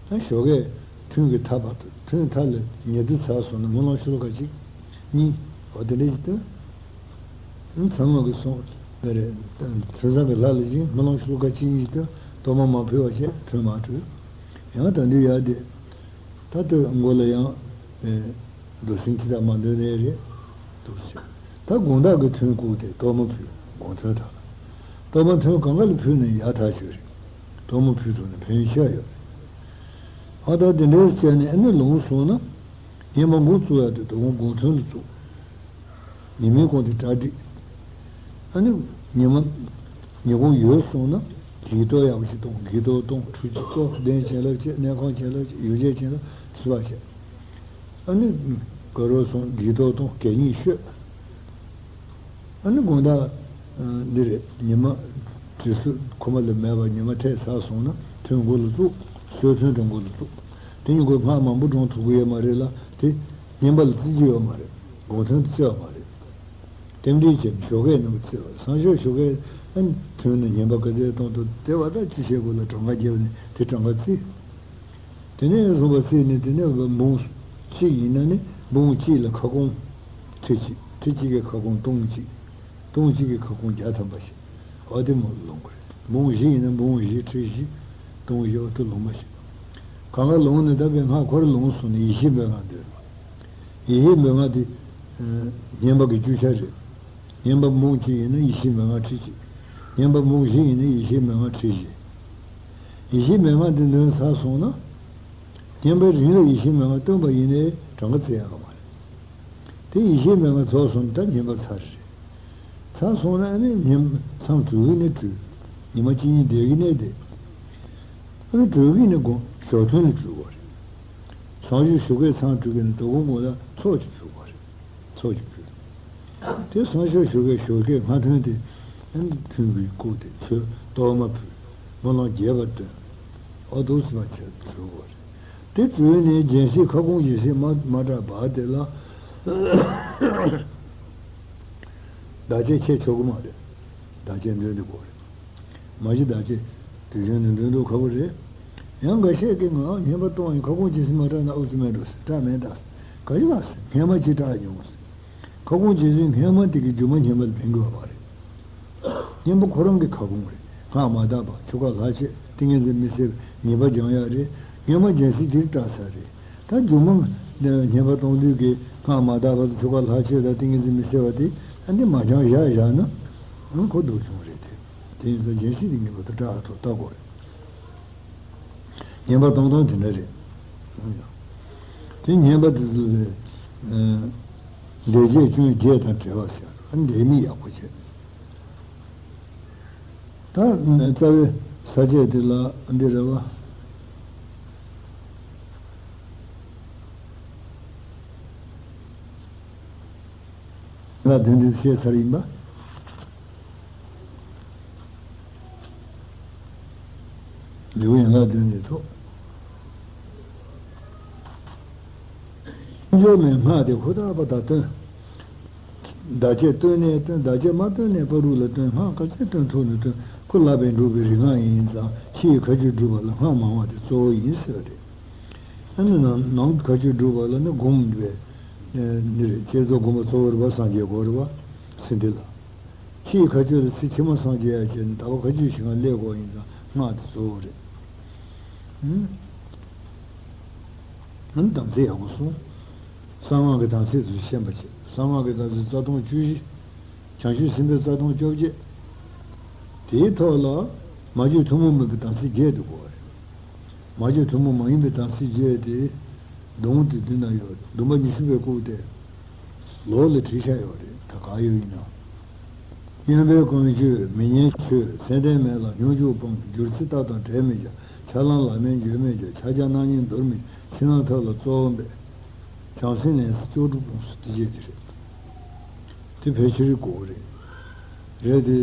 ཨ་ཞོགས་ཀས་ཐུན་གྱི་མཐའ་བར་དུ་ཐུན་མཐའ་ལ་ཉེ་དུ་ཚར་སོང་ན་སྨོན་ལམ་ཤོ་ལོ་ཀ་གཅིག་གཉིས་འོ་དེ་འདྲ་ཞིག་བཏོན། ཨ་ཚང་མ་གིས་གསུངས་པ་རེད། ཐུན་བཟང་གི་ལྷ་ལ་བྱིན་སྨོན་ལམ་ཤོ་ལོ་ཀ་གཅིག་གཉིས་ཞིག་བཏོན་གཏོར་མ་མ་ཕུལ་བ་བྱས་ཐུན་མ་གྲོལ། ཡང་ད་འདི་ཡར་བསྡད། ད་ལྟོས་མགོ་ལ་ཡང་། ཨེ། རྡོ་སྲིན་ཁྲི་དང་མ་འདོན་ནའི་རེད། འདུག་ཟེར། ད་དགོང་དག་གི་ཐུན་བསྐུལ་ཏེ་གཏོར་མ་ཕུལ་དགོང་ཐུན་དག་ལ། གཏོར་མ་ཐུན་གང་ག་ལ་ཕུལ་ནས་ཡག་ཐག་ཆོད་རེད། གཏོར་མ་ཕུལ་ཐུབ་ན་ཕན་ཡོན་ཆེ་བ་ཡོད་རེད། ཨ་ད་དེ་འདྲའི་བྱས་ནས་ཨ་ནི་ལོངས་སོང་ན། བསྙེན་པ་འགོ་བཙུགས་ཡག་དེ་དོ་དགོང་དགོང་ཐུན་ལ་བཙུགས། ཉི་མའི་གུང་དེ་གྲ་སྒྲིག་ཨ་ནི། ཉི་མ། ཉི་གུང་ཡོལ་སོང་ན། གྱི་གཏོར་ཡག་པོ་ཞིག་གཏོང་གྱི་གཏོར་གཏོང་ཁྲུས་ཀྱི་གཏོར་གདན་བྱིན་རླབས་བྱེད་གནས་ཁང་བྱིན་རླབས་བྱེད་ཡོ་བྱད་བྱིན་རླབས་བྱེད་ཨ་ནི། ག་རོ་སོང་གྱི་གཏོར་གཏོང་གད་སྙིགས་བཤོས། ཨ་ནི་དགོང་དག་འདི་རེད་ཉི་མ། དྲི་སུ་ཁོ་མ་ལ་མེད་པ་ཉི་མ་ཐལ་ཚར་སོང་ན་ཐུན་འགོ་ལ་བཙུགས། གསོལ་ཐུན་དེ་འགོ་ལ་བཙུགས། དེ་ཉིན་འགོ་སྔགས་མང་པོ་བགྲང་ཐུབ་ཀྱི་ཡོད་མ་རེད་ལ་དེ་བསྙེན་པ་ལ་བརྩི་རྒྱུ་ཡོད་མ་རེད། དགོང་ཐུན་དུ་བརྩི་བ་མ་རེད། རྟེན་འབྲེལ་བྱས་ནས་ཞོགས་ཀས་རྣམ་པར་བརྩི་བ་སང་ཞོགས་ཞོགས་ཀས་ཨ་ནི་ཐུན་ནས་བསྙེན་པ་ག་ཚད་གཏོང་ཐུབ་དེ་བ་ད་ཅི་བྱེད་དགོས་ལ་གྲངས་ཀ་བརྒྱབ་ནས་དེ་གྲངས་ཀ་བརྩི། དེ་ནས་བཟུང་བ་བརྩིས་ནས་དེ་ནས་འབུམ་གཅིག་ཡིན་ན་ནི་འབུམ་གཅིག་ལ་ཁ་སྐོང་། ཁྲི་གཅིག་ཁྲི་གཅིག་གི་ཁ་སྐོང་སྟོང་གཅིག་སྟོང་གཅིག་གི་ཁ་སྐོང་བརྒྱ་ཐམ་པ་ཞིག་འོ་དེ་མོ་ལོངས་དགོས་རེད། འབུམ་བཞི་ཡིན་ན་འབུམ་བཞི་ཁྲི་བཞི་སྟོང་བཞི་འོ་དེ་ལོངས་པ་ཞིག་གང་ག་ལོངས་ནས་ད་པའི་སྔགས་ཁོ་ར་ལོངས་སོང་ནས་ཡེ་ཤེས་མན་ངག་འདོན། ཡེ་ཤེས་མན་ངག་དེ། བསྙེན་པ་གི་རྒྱུ་ཆ་རེད། བསྙེན་པ་འབུམ་གཅིག་ཡིན་ན་ཡེ་ཤེས་མན་ངག་ཁྲི་གཅིག་བསྙེན་པ་འབུམ་བཞི་ཡིན་ན་ཡེ་ཤེས་མན་ངག་ཁྲི་བཞི། ཡེ་ཤེས་མན་ངག་འདི་འདོན་ཚར་སོང་ན། བསྙེན་པའི་རིང་ལ་ཡེ་ཤེས་མན་ངག་བཏོན་པ་ཡིན་ནའི་གྲངས་ཀ་བརྩི་ཡག་ག་མ་རེད། དེ་ཡེ་ཤེས་མན་ངག་རྫོགས་སོང་ན་ད་བསྙེན་པ་ཚར་རེད། ཚར་སོང་ན་ཨ་ནི་བསྙེན་མཚམས་གྲོལ་གི་ནི་གྲོལ། ཉི་མ་གཅིག་གཉིས་བསྡད་ཀྱི་ནི་བསྡད། ཨ་ནི་གྲོལ་གི་ནི་དགོང་ཞོགས་ཐུན་ལ་གྲོལ་བ་རེད། སང་ཞོགས་ཞོགས་ཀས་མཚམས་གྲོལ་གི་ནི་དོ་དགོང་དགོང་ལ་ཚོགས་ཀྱི་ཕུལ་བ་རེད། ཚོགས་ཀྱི་ཕུལ། དེ་སང་ཞོགས་ཞོགས་ཀས་ཞོགས་ཀས་སྔ་ཐུན་དེ་ཨ་ནི་ཐུན་གྱི་བསྐུལ་ཏེ་མཆོད་གཏོར་མ་ཕུལ། སྨོན་ལམ་རྒྱས་པ་བཏོན། ཨོ་དོ་སི་མ་བྱས་གྲོལ་བ་རེད། དེ་གྲོལ་ནས་སྦྱིན་སྲེག་ཁ་སྐོང་སྦྱིན་སྲེག་མ་མ་དྲག་བ་དེ་ལ། བདག་བསྐྱེད་ཆེ་ཆོག་གི་མ་རེད། བདག་བསྐྱེད་འདོན་དེ་དགོས་རེད། མ་གཞི་བདག་བསྐྱེད་དུས་རྒྱུན་ནས་འདོན་འདུག་ཁ་པོ་རེད། ཡང་འགའ་ཤས་ཀྱིས་ང་བསྙེན་པ་གཏོང་ཡིན་ཁ་སྐོང་སྦྱིན་སྲེག་མ་དྲག་ན་ཨུ་ཚུགས་མེད་འགྲོ་ཟེར་དྲག་མེད་ད་ཟེར་ག་ཡི་བ་ཟེར་སྔན་མ་ཅི་དྲག་མྱོང་ཟེར། ཁ་སྐོང་སྦྱིན་སྲེག་སྔན་མ་དེ་གི་རྒྱུ་མ་བསྙེན་པ་ལ་ཕན་གི་བ་མ་རེད། བསྙེན་པ་ཁོ་རང་གི་ཁ་སྐོང་རེད། སྔགས་མ་དག་པ་ཆོ་ག་ལྷག་བཅས་ཏིང་ངེ་འཛིན་མི་གསལ་བ་ཉེས་པ་སྦྱང་ཡག་རེད། སྔན་མ་སྦྱིན་སྲེག་དེར་སྐྲག་ས་རེད། ད་མཇུག་མ་བསྙེན་པ་གཏོང་དུས་ཀྱི་སྔགས་མ་དག་པ་དང་ཆོ་ག་ལྷག་བཅས་དང་ཏིང་ངེ་འཛིན་མི་གསལ་བ་དེ་ཨ་འདི་མ་སྦྱང་བཞག་བཞག་ན་ཨང་ཁོ་སྡུག་ཆུང་རེད་དེ། དེ་ཡིན་ཙང་སྦྱིན་སྲེག་དེ་ངེས་པར་དུ་སྐྲག་ཐུབ་ལྟ་དགོས་རེད། བསྙེན་པ་གཏོང་སྟངས་དེ་འདྲ་རེད། དེ་བསྙེན་པ་དེ་ཚོ་ལས། འདས་རྗེས་སྐྱོན་བརྗེད་དང་བྲལ་བ་ཟེར་ཨ་འདས་མི་ཡག་པོ་བྱེད། ད་རྩ་བའི་ས་བཅད་དེ་ལ་འདི་རེད་བ། ལ་དོན་འདི་བཤད་ཚར་ཡིན་པ། འབྲས་བུ་ཡན་ལག་བདུན་ནི་ཐོབ། འབྱོར་མེད་སྔགས་དེ་ཧུར་ཐག་པ་དང་བསྟུན། བདག་བསྐྱེད་བསྟུན་ནས་བསྟུན། བདག་བསྐྱེད་མ་བསྟུན་ནས་བར་དུ་ལ་བསྟུན། སྔགས་ག་ཚོད་བསྟུན་ཐུབ་ན་བསྟུན། ཁོ་ལག་པས་འགྲུབ་པའི་རིག་སྔགས་ཡིན་ཙང་ཕྱི་ཡི་མཁའ་སྤྱོད་སྒྲུབ་པ་ལ་སྔགས་མང་བ་དེ་གཙོ་བོ་ཡིན་ཟེར་བ་རེད། ཨ་ནི་ནང་ནང་གི་མཁའ་སྤྱོད་སྒྲུབ་པ་ལ་ནི་སྒོམ་པའི་འདི་རེད། བསྐྱེད་རྫོགས་སྒོམ་པ་གཙོ་བོ་རེད་པ། སངས་རྒྱས་སྒོམ་རེད་པ། ཚེ་འདི་ལ། ཕྱི་ཡི་མཁའ་སྤྱོད་ལ་ཚེ་ཕྱི་མ་སངས་རྒྱས་ཡ་བྱས་ནས་ད་བར་མཁའ་སྤྱོད་ཞིག་ང་སླེབས་དགོས་ཡིན་ཙང་སྔགས་དེ་གཙོ་བོ་རེད། ཨང་། ཨ་ནི་དམ་ཚིག་ཡག་པོ་སྲུང་། གསང་སྔགས་ཀྱི་དམ་ཚིག་དེ་ཤེས་པ་བྱེད། གསང་སྔགས་ཀྱི་དམ་ཚིག་རྩ་ལྟུང་བཅུ་བཞི། བྱང་ཆུབ་སེམས་དཔའི་རྩ་ལྟུང་བཅོ་བརྒྱད། དེའི་ཐོག་ལ་མ་བརྗོད་ཐུན་མོང་མིན་པའི་དམ་ཚིག་བརྒྱད་དེ་དགོས་པ་རེད། མ་བརྗོད་ཐུན་མོང་མ་ཡིན་པའི་དམ་ཚིག་བརྒྱད་དེ། སྡོམ་དེ་འདི་ན་ཡོད་རེད། སྡོམ་པ་ཉི་ཤུ་པའི་ལྐུགས་དེ། ལོགས་ལ་བྲིས་བཞག་ཡོད་རེད། ད་ག་ཡོད་ཡིན་ན། གཡོན་པའི་ཀུན་སྤྱོད་མི་ཉན་ཆོས། མཚན་ལྡན་མེད་ལ་སྙོམས་འཇུག་སྤང་། སྦྱོར་ཚེ་རྟག་དང་བྲལ་མི་བྱ། ཆགས་ལམ་ལ་མེད་འགྱུར་མེད་བྱ། ཕྱག་རྒྱ་སྣང་བརྙན་འདོར་མི་བྱ། ཕྱི་ནང་ཐབས་ལ་གཙོ་བོ་འབད། བྱང་སེམས་ལེན་ཚེ་སྐྱབས་འགྲོ་སྤོང་ཟེར་དེ་བྱས་དེ་རེད། དེ་ཕལ་ཆེར་གོ་རེད། རེད་དེ།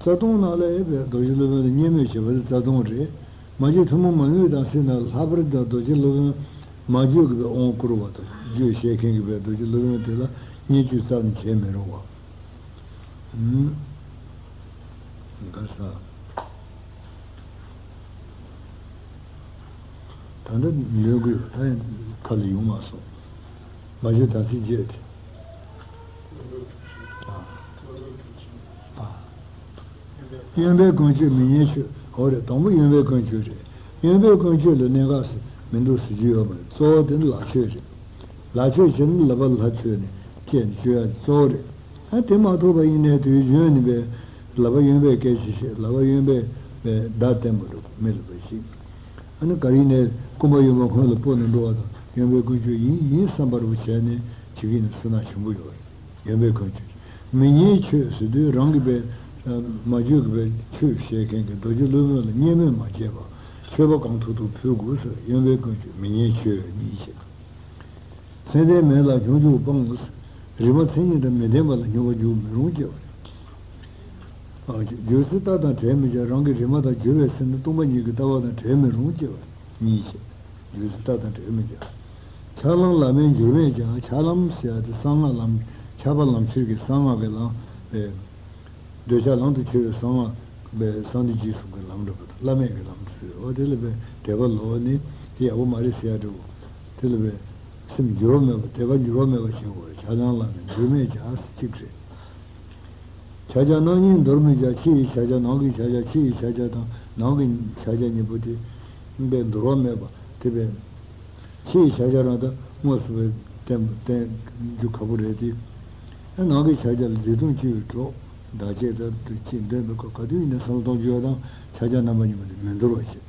རྩ་ལྟུང་ནང་ལ་ཡོད་པའི་རྡོ་རྗེ་སློབ་དཔོན་ལ་བརྙས་སྨོད་བྱེད་པ་དེ་རྩ་ལྟུང་རེད། མ་བརྗོད་ཐུན་མོང་མ་ཡིན་པའི་དམ་ཚིག་ནང་ལྷག་པར་དུ་རྡོ་རྗེ་སློབ་དཔོན་མ་བརྗོད་ཀྱི་པའི་དབང་བསྐུར་བ་དང་བརྗོད་བཤད་མཁན་གྱི་པའི་རྡོ་རྗེ་སློབ་དཔོན་དེ་ལ་བརྙས་བཅོས་རྩ་ནས་བྱེད་མི་རུང་བ། ཨུམ། ག་ས། ད་ལྟ་འདོན་དགོས་པ་ད་ཡང་ཁ་ལ་ཡོང་མ་སོང་། མ་བརྗོད་དམ་ཚིག་བརྗོད་དེ། ཨ། ཨ། གཡོན་པའི་ཀུན་སྤྱོད་མི་ཉན་ཆོས། འོ་རེད། དང་པོ་གཡོན་པའི་ཀུན་སྤྱོད་རེད། གཡོན་པའི་ཀུན་སྤྱོད་ལ་གནད་འགག་ཟེར་མི་འདུག་ཟེར་རྒྱུ་ཡོད་མ་རེད། གཙོ་བོ་དེ་ནི་ལག་མཆོད་རེད། ལག་མཆོད་བྱས་ནས་ལག་པ་ལ་མཆོད་ནས་བཅད་ནས་སྤྱོད་ཡ་དེ་གཙོ་བོ་རེད། ཨ་དེ་མ་ཐུབ་པ་ཡིན་ནའི་དུས་རྒྱུན་ནས་པའི་ལག་པ་གཡོན་པས་སྐད་ཆ་བཤད། ལག་པ་གཡོན་པས་པའི་བརྡ་བསྟན་པ་རེད། མི་ལ་པའི་ཞིག་ཨ་ནི་ག་རེ་ཡིན་ནའི་རྐུན་པ་གཡོན་པ་སྔོན་ལ་སྤོ་ནས་འགྲོ་བ་དང་གཡོན་པའི་ཀུན་སྤྱོད་ཡིན་ཡིན་བསམ་པ་རུ་བྱས་ནས་བྱེད་ཀྱི་ཡིན་ན་སེར་སྣ་ཆེན་པོ་ཡོད་རེད། གཡོན་པའི་ཀུན་སྤྱོད། མི་ཉན་ཆོས་ཟེར་དུས་རང་གི་པའི་མ་བརྗོད་ཀྱི་པའི་ཆོས་བཤད་མཁན་གྱི་རྡོ་རྗེ་སློབ་དཔོན་ལ་བརྙས་སྨོད་མ་བྱས་པ། མཆོད་པ་གང་ཐུབ་ཐུབ་ཕུལ་དགོས་ཟེར། གཡོན་པའི་ཀུན་སྤྱོད་མི་ཉན་ཆོས་གཉིས་བྱེད། མཚན་ལྡན་མེད་ལ་སྙོམས་འཇུག་སྤང་། རིག་མ་མཚན་ཉིད་དང་མི་ལྡན་པ་ལ་སྙོམས་པར་འཇུག་མི་རུང་ཅེས་པ་རེད། ཨ། སྦྱོར་ཚེ་རྟག་དང་བྲལ་མི་བྱ། རང་གི་རིག་མ་དང་སྦྱོར་བའི་སེམས་ནི་སྟོང་པ་ཉིད་ཀྱི་ལྟ་བ་དང་བྲལ་མི་རུང་ཅེས་པ་གཉིས་བྱེད། སྦྱོར་ཚེ་རྟག་དང་བྲལ་མི་བྱ། ཆགས་ལམ་ལ་མེད་འགྱུར་མེད་བྱ། ཆགས་ལམ་ཟེར་ཡ་དེ་གསང་སྔགས་ལམ། ཆགས་པ་ལམ་ཁྱེར་གྱི་གསང་སྔགས་ཀྱི་ལམ་པས། འདོད་ཆགས་ལམ་དུ་ཁྱེར་བའི་གསང་སྔགས་པའི་གསང་འདུས་རྗེས་གསུམ་གྱི་ལམ་འགྲོ་བ་དང་བླ་མེད་ཀྱི་ལམ་དུ་ཟེར་བ་དེ་ལ་པའི་དད་པ་ལོག་ནི་དེ་ཡག་པོ་མ་རེད་ཟེར་ཡ་འགྲོ། དེ་ལ་པའི་སེམས་འགྱུར་བ་མེད་པ། དད་པ་འགྱུར་བ་མེད་པ་བྱེད་དགོས་རེད། ཆགས་ལམ་ལ་མེད་འགྱུར་མེད་བྱ་ཟེར་གཅིག་རེད། ཕྱག་རྒྱ་སྣང་བརྙན་འདོར་མི་བྱ། ཕྱི་ཡི་ཕྱག་རྒྱ་ནང་གི་ཕྱག་རྒྱ། ཕྱི་ཡི་ཕྱག་རྒྱ་དང་ནང་གི་ཕྱག་རྒྱ་གཉིས་པོ་དེ་པའི་འདོར་བ་མེད་པ་དེ་པའི། ཕྱི་ཡི་ཕྱག་རྒྱ་རང་ད་དངོས་སུ་བསྟན་བསྟན་རྒྱུ་ཁག་པོ་རེད་དེ། ཨ་ནང་གི་ཕྱག་རྒྱ་ལ་མཛེས་སྡུག་ཅི་ཡོད་གྲོགས་བདག་བསྐྱེད་ད་དུ་ཅི་འདོན་པའི་སྐབས་ག་དུས་ཡིན་ན་བསམ་བློ་གཏོང་རྒྱུ་ཡོད་དང་ཕྱག་རྒྱ་རྣམ་པ་གཉིས་པོ་དེ་མི་འདོར་བ་བྱེད།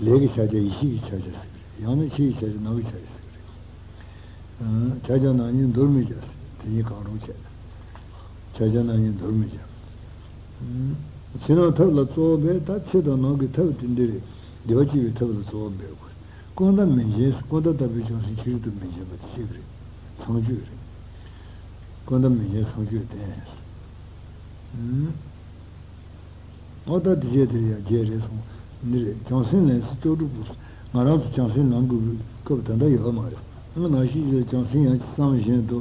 ལས་ཀྱི་ཕྱག་རྒྱ་ཡེ་ཤེས་ཀྱི་ཕྱག་རྒྱ་ཟེར་གི་རེད། ཡང་ན་ཕྱི་ཡི་ཕྱག་རྒྱ་ནང་གི་ཕྱག་རྒྱ་ཟེར་གི་རེད། ཨ། ཕྱག་རྒྱ་སྣང་བརྙན་འདོར་མི་བྱ་ཟེར། དེ་གཉིས་གང་རུང་བྱས། ཕྱག་རྒྱ་སྣང་བརྙན་འདོར་མི་བྱ། ཕྱི་ནང་ཐབས་ལ་གཙོ་བོ་འབད། ད་ཕྱི་དང་ནང་གི་ཐབས་དེ་འདི་རེད། བདེ་བ་སྐྱེ་བའི་ཐབས་ལ་གཙོ་བོ་འབད་དགོས། ཀུན་ཏུ་མི་འབྱིན། ཀུན་ཏུ་ལྟ་བུའི་བྱང་སེམས་ཅི་རིགས་དུ་མི་འབྱིན་པ་དེ་གཅིག་རེད། ཚངས་སྤྱོད་རེད། ཀུན་ཏུ་མི་འབྱིན་ཚངས་སྤྱོད་ལྡན། ཨུམ། ཨོ་ད་དེ་རྗེས་དེར་ཡང་རྗེས་རེད་སོང་། འདི་རེད། བྱང་སེམས་ལེན་ཚེ་སྐྱབས་འགྲོ་སྤོང་། ང་རང་ཚོ་བྱང་སེམས་ལེན་དགོས་པའི་སྐབས་ད་ལྟ་ཡོད་མ་རེད། ང་ནང་བཞིན་བྱས་བྱང་སེམས་ཡང་ཅིག་བསམ་བཞིན་དུ།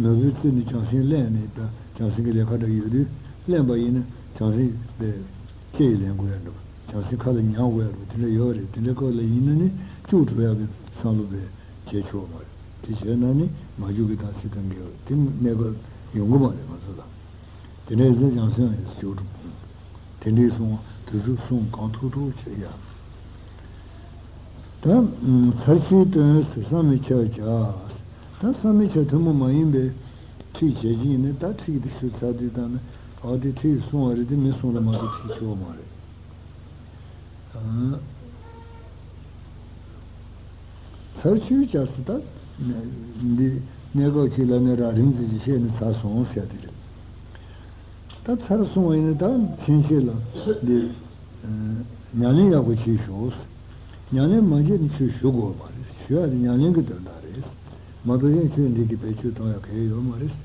ནོར་བུའི་རྩེ་ནས་བྱང་སེམས་ལེན་ནས་ད་བྱང་སེམས་ཀྱི་ལས་ཀ་འདྲ་ཡོད་དུས་ལེན་པ་ཡིན་ན་བྱང་སེམས་པའི་ལྕེ་ཡིས་ལེན་དགོས་ཡ་འདྲ་བ། བྱང་སེམས་ཁ་ལ་ཉར་དགོས་ཡ་འདྲ་བ་དེ་འདྲ་ཡོད་རེད། དེ་འདྲའི་སྐབས་ལ་ཡིན་ན་ནི་སྐྱུག་བྲོ་ཡ་གི་བསམ་བློ་པའི་བྱེད་ཆོག་མ་རེད། དེ་བྱས་ན་ནི་མ་འཇུག་གི་དམ་ཚིག་དང་འགལ་བ་དེ་གནས་སྐབས་ཡོང་གི་མ་རེད་ང་ཚོ་ལ། དེ་འདྲའི་ཚེ་བྱང་སེམས་ཡིན་ཞུ་འགྲོ། དེ་འདྲའི་གསུང་བ་དེ་ཚོ་གསུང་གང་ཐུབ་ཐུབ་བྱེད་ཡ། ད་ཚར་ཆུད་དོན་སུ་བསམ་མི་ཁྱབ་བྱ། ད་བསམ་མི་ཁྱབ་ཐུན་མོང་མ་ཡིན་པའི་ཁྲིད་བྱེད་ཀྱི་ཡིན་ན་ད་ཁྲིད་དེ་ཞུ་ཚར་དུས་ད་ནི་ཨ་དེ་ཁྲིད་གསུང་བ་རེད་དེ་མི་གསུང་ལ་མ་གཏོགས་ཁྲིད་ཆོག་མ་རེད། ཚར་ཆུད་བྱ་ཟེར་ད། འདི་གནས་སྐབས་གཅིག་ལ་ནི་རགས་རིམ་ཙམ་ཅིག་བཤད་ནས་ཚར་སོང་ཟེར་དེ་རེད། ད་ཚར་སོང་བ་ཡིན་ན་ད་ཕྱིན་ཆད་ལ་འདི་ཉམས་ལེན་ཡག་པོ་བྱེད་ཤོག་ཉམས་ལེན་མ་བྱས་ནས་ཆོས་ཞུ་དགོས་མ་རེད། ཞུ་ཡ་དེ་ཉམས་ལེན་གྱི་དོན་དག་རེད། མ་གཏོགས་གཞན་ཆོས་འདི་གི་བེད་སྤྱོད་གཏོང་ཡ་གལ་ཡོད་མ་རེད།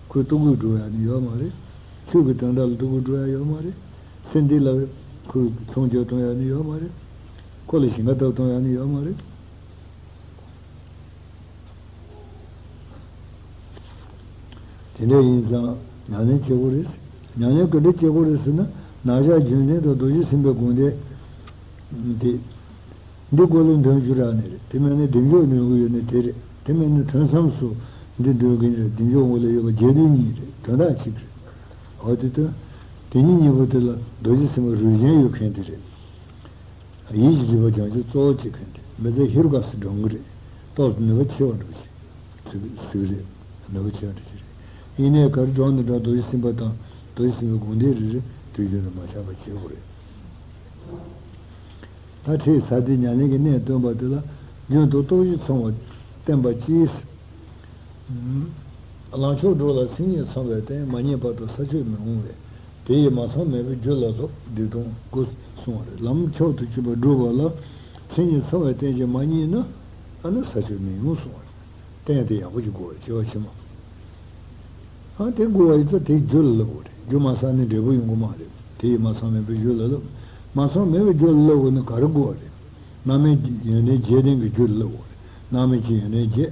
ཁོས་ལྟོ་གོས་སྒྲུབ་ཡ་ནི་ཡོད་མ་རེད། ཆོས་ཀྱི་དོན་དག་ལ་ལྟོ་གོས་སྒྲུབ་ཡ་ཡོད་མ་རེད། ཚེ་འདི་ལ་ ཁོས་ཚོང་རྒྱག་གཏོང་ཡག་ནི་ཡོད་མ་རེད། ཁོ་ལ་ཞིང་ཁ་བཏབ་གཏོང་ཡག་ནི་ཡོད་མ་རེད། དེ་འདྲ་ཡིན་ཙང་ཉམས་ལེན་བྱེད་དགོས་རེད། ཉམས་ལེན་ག་འདྲ་བྱེད་དགོས་རེད་ཟེར་ན། ནང་བཞག་རྒྱུན་ལྡན་དང་རྡོ་རྗེ་སེམས་དཔའི་དགོངས་དོན་དེ། འདི་སྐོར་ལ་འདོན་རྒྱུ་རག་ནི་རེད། དེ་མིན་ན་བདེ་མཆོག་འདོན་གྱི་ཡོད་ནི་དེ་རེད། དེ་མིན་ན་ཐུན་མཚམས་སུ་འདི་འདོན་གྱི་རེད། བདེ་མཆོག་ངོ་ལ་ཡོད་པ་བརྒྱད་དོན་གཉིས་རེད། དོན་དག་གཅིག་རེད། འོ་དེ་དོན། དེ་ཉིད་གཉིས་པོ་དེ་ལ་རྡོ་རྗེ་སེམས་དཔའི་རུས་ཆེན་ཡོད་མཁན་དེ་རེད། ཡིད་ཀྱི་སྒྲིབ་པ་སྦྱང་བྱེད་གཙོ་བོ་བྱེད་མཁན་དེ་མི་ཚེ་ཧེ་རུ་ཀ་སུ་འགྲོ་གི་རེད། ཏོག་ཙམ་ནུས་པ་ཆེ་བ་འགྲོ་ཞིག་ཟིག་ཟིག་རེད། ནུས་པ་ཆེ་བ་འགྲོ་ཞིག་རེད། ཡིན་ནའི་ག་རེ་འགྲོ་འདི་འདྲ་རྡོ་རྗེ་སེམས་དཔའ་དང་རྡོ་རྗེ་སེམས་དཔའི་དགོངས་དོན་རེ་རེ་དུས་རྒྱུན་དུ་མ་ཆག་པ་བྱེད་དགོས་རེད། ད་ཁྲིད་ས་དེ་ཉམས་ལེན་གྱི་གནད་སྟོན་པ་དེ་ལ་རྒྱུན་དུ་རྟོགས་གཞི་ཚང་བ་བསྟན་པ་གཅིག། ལངས་ཕྱོགས་འགྲོ་ལ་མཚན་ཉིད་ཚང་བའི་རྟེན། མ་རྙེད་བར་དུ་ས་ཆོད་མི་འོང་བས། དེ་ཡིས་མ་ཚང་མེད་པའི་རྒྱུ་ལ་སློབ། འདི་དང་དགུ་གསུངས་པ་རེད། ལམ་མཆོག་ཏུ་གྱུར་པ་བསྒྲུབ་པ་ལ་མཚན་ཉིད་ཚང་བའི་རྟེན་ཅིག་མ་རྙེད་ན། ཨ་ནི་ས་ཆོད་མི་འོང་གསུངས་པ་རེད། རྟེན་དེ་ཡག་པོ་ཅིག་དགོས་རེད། སྐྱེ་བ་ཕྱི་མ། ཨ་དེ་དགོས་པ་ཡིན་ཙང་དེ་རྒྱུ་ལ་བསླབ་དགོས་རེད། རྒྱུ་མ་བསགས་ན་འབྲས་བུ་ཡོང་གི་མ་རེད། དེ་ཡིས་མ་ཚང་མེད་པའི་རྒྱུ་ལ་བསླབ། མ་ཚང་མེད་པའི་རྒྱུ་ལ་བསླབ་དགོས་ན་ག་རེ་དགོས་པ་རེད། རྣམ་སྨིན་ཡོན་ཏན་བརྒྱད་ལྡན་གྱི་རྒྱུ་ལ་བསླབ་དགོས་རེད། རྣམ་སྨིན་གྱི་ཡོན་ཏན་བརྒྱད།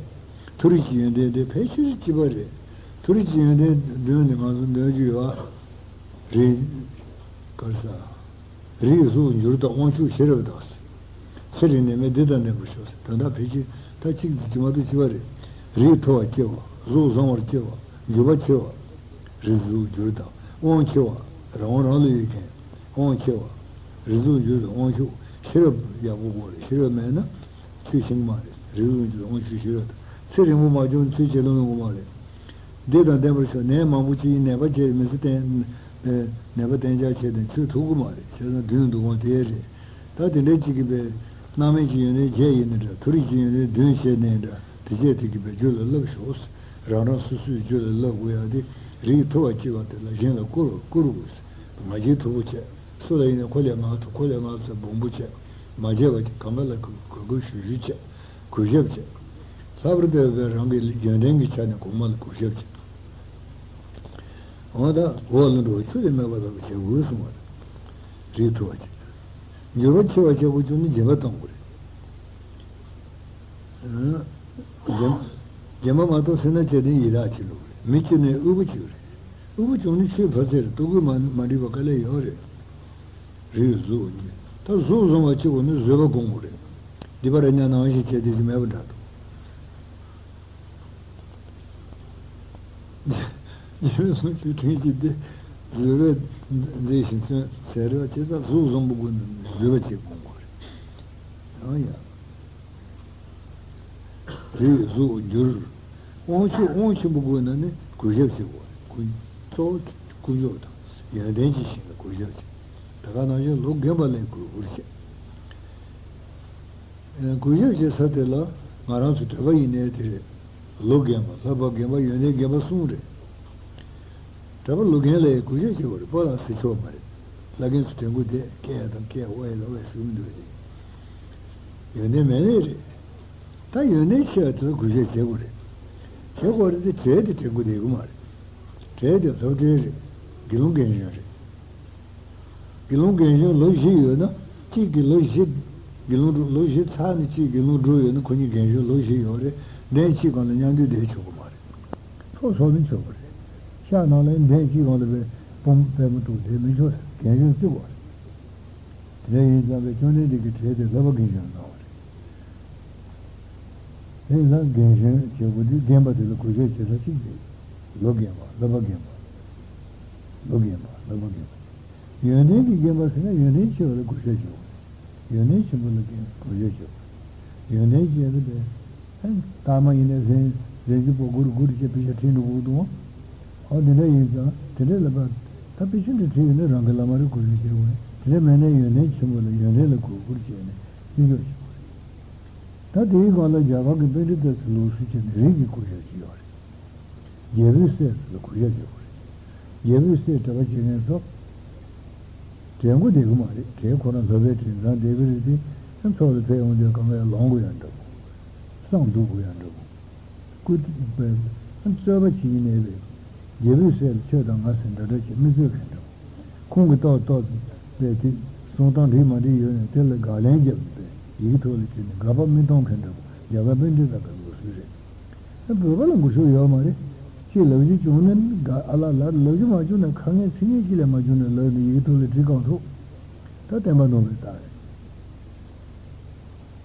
མཐོ་རིས་ཀྱི་ཡོན་ཏན་དེ་ཕལ་ཆེར་གཅིག་པ་རེད། མཐོ་རིས་ཀྱི་ཡོན་ཏན་བདུན་ནི་ང་ཚོ་འདོན་རྒྱུ་ཡོད་ཨ། རིགས། ག་རེ་ཟ། རིགས་གཟུགས་འགྱུར་དང་དབང་ཕྱུག་ཤེས་རབ་དང་། ཚེ་རིང་ནད་མེད་བདེ་དང་ལྡན་པར་ཤོག་ཟེར། དོན་དག་ཕལ་ཆེར་ད་གཅིག་ཙམ་གཅིག་མ་གཏོགས་གཅིག་པ་རེད། རིགས་མཐོ་བར་སྐྱེ་བ། གཟུགས་བཟང་བར་སྐྱེ་བ། འགྱུར་བ་ཆེ་བ། རིགས་གཟུགས་འགྱུར་དང་དབང་ཆེ་བ། རང་དབང་རང་ལ་ཡོད་མཁན། དབང་ཆེ་བ། རིགས་གཟུགས་འགྱུར་དང་དབང་ཕྱུག་ཤེས་རབ་ཡག་པོ་དགོས་རེད། ཤེས་རབ་མེད་ན་ཆོས་ཤེས་ཀྱི་མ་རེད། རིགས་གཟུགས་འགྱུར་དང་དབང་ཕྱུག་ཤེས་རབ་དང་། ཚེ་རིང་པོ་མ་བྱུང་ན་ཆོས་བྱེད་ལོང་ཡོང་གི་མ་རེད། བདེ་དང་ལྡན་པར་ཤོག་ནད་མང་པོ་ཅིག་ཡིན། ནད་པ་བྱས་མི་ཚེ་བརྟན། ནད་པ་བརྟན་འཇགས་བྱས་ཏེ་ཆོས་ཐུབ་ཀྱི་མ་རེད། བྱས་ཙང་བདུན་འདུག་དབང་དེ་རེད། ད་དེ་འདྲའི་ཅིག་གིས་པའི་རྣམ་སྨིན་གྱི་ཡོན་ཏན་བརྒྱད་ཡིན་ན་འདྲ། མཐོ་རིས་ཀྱི་ཡོན་ཏན་བདུན་བྱས་ནས་འདྲ། དེ་བྱས་དེ་གིས་པའི་རྒྱུ་ལ་བསླབ་ཤོག་རང་རང་སོ་སོའི་རྒྱུ་ལ་བསླབ་དགོས་ཡ་དེ། རིགས་མཐོ་བ་སྐྱེ་བ་དེ་ལ་གཞན་ལ་བཀུར་བ་བཀུར་དགོས། ང་རྒྱལ་མཐུ་པོ་བྱས། སུ་ལ་ཡིན་ན་ཁོ་ལས་ང་མཐོ། ཁོ་ལས་ང་མཐོ་སྦོམ་པོ་བྱས། མ་བྱས་པ་ཅིག་གང་ག་ལ་གུས་གུས་ཞུ་ཞུ་བྱས། གུས་ཞབས་བྱས། ལྷག་པར་དུ་བས་རང་གི་ཡོན་ཏན་གྱི་ཆ་ནས་གོང་མ་ལ་གུས་ཞབས་བྱས། འོ་ད་འོག་ལ་འགྲོ་བ་ཆུ་ལས་མེད་པ་ལྟ་བུ་བྱེད་དགོས་གསུངས་པ་རེད། རིགས་མཐོ་བ་བྱས། འགྱུར་བ་ཆེ་བ་བྱེད་དགོས་བྱུང་ན་སྦྱིན་པ་གཏོང་དགོས་རེད། སྦྱིན་སྦྱིན་པ་མ་གཏོང་ཟེར་ན་ཅི་སྟེ་ཡི་དྭགས་ཆེ་ལུགས་རེད། མི་སྐྱིད་ནས་དབུལ་པོ་སྐྱིད་རེད། དབུལ་པོ་བྱུང་ན་ཆོས་ཕ་ཚེ་རེད། ལྟོ་གོས་མ་མ་འགྲིག་པ་དཀའ་ལས་ཡོད་རེད། རིགས་གཟུགས་གཉིས། ད་གཟུགས་བཟང་བ་གཅིག་པོ་ནི་བཟོད་པ་སྒོམ་དགོས་རེད། སྡིག་པ་ར་ཉག་ནང་བཞིན་བྱས་དེ་བཞིན་མེད་པ་འདྲ་འདུག་རྗེ་བཙུན་ཆོས་ཕྲན་གྱིས་འདི་བཟོད་པས་མཛེས་ཤིང་བརྩོན་ཟེར་རེད་བ། ཅི་ལྟར་གཟུགས་བཟང་པོ་དགོས་ན་བཟོད་པ་བྱེད་དགོས་དགོས་རེད། ཡང་ཡང་། རིགས་གཟུགས་འགྱུར། དབང་ཕྱུག་དབང་ཆེན་པོ་དགོས་ན་ནི་གུས་ཞབས་བྱེད་དགོས་རེད། ཀུན་གཙོ་བོ་དཀོན་མཆོག་དང་ཡོན་ཏན་གྱི་ཞིང་ལ་གུས་ཞབས་བྱེད། ད་ག་ནང་བཞིན་ལོ་རྒན་པ་ལ་གུས་བཀུར་བྱེད། གུས་ཞབས་བྱེད་ས་དེ་ལ་ང་རང་ཚོ་གྲྭ་པ་ཡིན་ནའི་དེ་རེད། ལོ་རྒན་པ། བསླབ་པ་རྒན་པ། ཡོན་ཏན་རྒན་པ་གསུམ་རེད། གྲྭ་པ་ལོ་རྒན་ལ་ཡང་གུས་ཞབས་བྱེད་དགོས་རེད། སྤོ་ལགས་ཟེར་ཆོག་མ་རེད། བླ་རྒན་ཚོ་དྲན་སྐུལ་དེ་སྐད་དང་སྐད། ཨོའེ་དང་ཨོའེ་ཟེར་གྱི་མི་འདུག་དེ་ཡོན་ཏན་མེད་ནའི་རེད། ད་ཡོན་ཏན་ཆེ་བ་དེ་ལ་གུས་ཞབས་བྱེད་དགོས་རེད། བྱེད་དགོས་རེད་དེ་གྲས་དེ་དྲན་སྐུལ་བསྡད་ཀྱི་མ་རེད། གྲས་དེ་སློབ་གྲྭའི་རེད། དགེ་སློང་རྒན་གཞོན་རེད། དགེ་སློང་རྒན་གཞོན་ལོ་བཞི་ཡོད་ན། གཅིག་གིས་ལོ་བཞི་དགེ་སློང་སྒྲུབ། ལོ་བཞི་ཚར་ནས་གཅིག་དགེ་སློང་སྒྲུབ་ཡོད་ན། ཁོ་གཉིས་རྒན་གཞོན་ལོ་བཞི་ཡོད་རེད། གདན་གཅིག་སྒང་ལ་མཉམ་འདུས་བསྡད་ཆོག་གི་མ་རེད། ཚོགས་ཚོགས་མི་ཆོག་གི་རེད། ཤག་ནང་ལ་གདན་གཅིག་སྒང་ལ་བའི་དཔོན་པོ་དཔོན་པོ་འདུག་བསྡད་མི་ཆོག་ཟེར། རྒན་གཞོན་བརྩི་དགོས་རེད། དེ་འདྲ་ཡིན་ཙང་བའི་བཅོམ་ལྡན་འདས་ཀྱི་གྲས་དེ་བསླབ་པ་རྒན་གཞོན་གནང་བ་རེད། དེ་ཡིན་ཙང་རྒན་གཞོན་བྱེད་དགོས་དུས་རྒན་པ་དེ་ལ་གུས་ཞབས་བྱེད་ས་གཅིག་རེད། ལོ་རྒན་པ། བསླབ་པ་རྒན་པ། ལོ་རྒན་པ། བསླབ་པ་རྒན་པ། ཡོན་ཏན་གྱི་རྒན་པ་ཟེར་ན་ཡོན་ཏན་ཆེ་བ་ལ་གུས་ཞབས་བྱེད་དགོས་རེད། ཡོན་ཏན་ཆེན་པོ་ལ་རྒན་གུས་ཞབས་བྱེད་དགོས་རེད། ཡོན་ཏན་ཅན་ལ་བས། ཨ་ནི་རྟགས་མ་ཡིན་ནའི་གཟན་གཟན་གཟིགས་པོ་གུར་གུར་བྱས་དཔེ་ཆ་ཁྲིད་འགྲོ་དགོས་འདུག་ཨ། འོ་དེ་འདྲ་ཡིན་ཙང་དེ་འདྲ་ལ་བ། ད་དཔེ་ཆ་འདྲ་ཁྲིད་ཡོད་ན་རང་གི་བླ་མ་རེ་གུས་ཞབས་བྱེད་དགོས་རེད། དེ་འདྲ་མེད་ན་ཡོན་ཏན་ཆེན་པོ་ལ་ཡོན་ཏན་ལ་གུས་བཀུར་བྱས་ནས་བརྩི་འཇོག་བྱེད་དགོས་རེད། ད་དེའི་སྒང་ལ་རྒྱ་གར་གྱི་པཎྜི་ཏ་ཚོས་ལུགས་སྲོལ་བྱས་ནས་རིགས་ཀྱི་གུས་ཞབས་ཅིག་ཡོད་རེད། རྒྱལ་པོའི་སྲས་ཚོ་ལ་གུས་ཞབས་བྱེད་དགོས་རེད། རྒྱལ་པོའི་སྲས་གྲྭ་པ་བྱེད་མཁན་ཚོ་དྲན་སྐུལ་བསྡད་ཀྱི་མ་རེད། གྲས་ཁོ་རང་ལྷ་པའི་གྲས་ཚང་བསྡད་ཀྱི་རེད་དེ། ཚོགས་ལ་ཕེབས་ཡོང་དུས་གང་ག་ཡང་ལོང་དགོས་ཡང་འདྲ་པོ། བསང་བདུག་དགོས་ཡང་འདྲ་པོ། སྐུ་པའི་རྩོད་པ་བྱེད་ཀྱི་མེད་པས། རྒྱལ་པོའི་སྲས་ལ་ཁྱོད་དང་ང་ཟེར་འདྲ་འདྲ་བྱེད་མི་རྩོད་མཁན་འདྲ་པོ། ཁོང་གི་ཏོག་ཏོག་པའི་དེ་ གསུང་སྟངས་འགྲིག་མ་འགྲིག་ཡོད་ནས་དེ་ལ་དགག་ལན་བརྒྱབ་ནས་པས་ཡི་གེ་ཐོག་ལ་བྲིས་ནས་དགག་པ་མི་གཏོང་མཁན་འདྲ་པོ་རྒྱ་གར་པཎྜི་ཏ་དང་ལུགས་སྲོལ་རེད། ཨ་བོད་པ་ལ་འགུལ་ཤུགས་ཡོད་མ་རེད། ཅིག་ལབ་རྒྱུ་བྱུང་ན་དགག་ཨ་ལ་ལ་ལབ་རྒྱུ་མ་བྱུང་ན་ཁ་ངན་ཚིག་ངན་ཅིག་ལས་མ་བྱུང་ན་ལབ་ནས་ཡི་གེ་ཐོག་ལ་བྲིས་གང་ཐུབ། ད་བསྟན་པ་ནོར་བའི་རྟགས་རེད།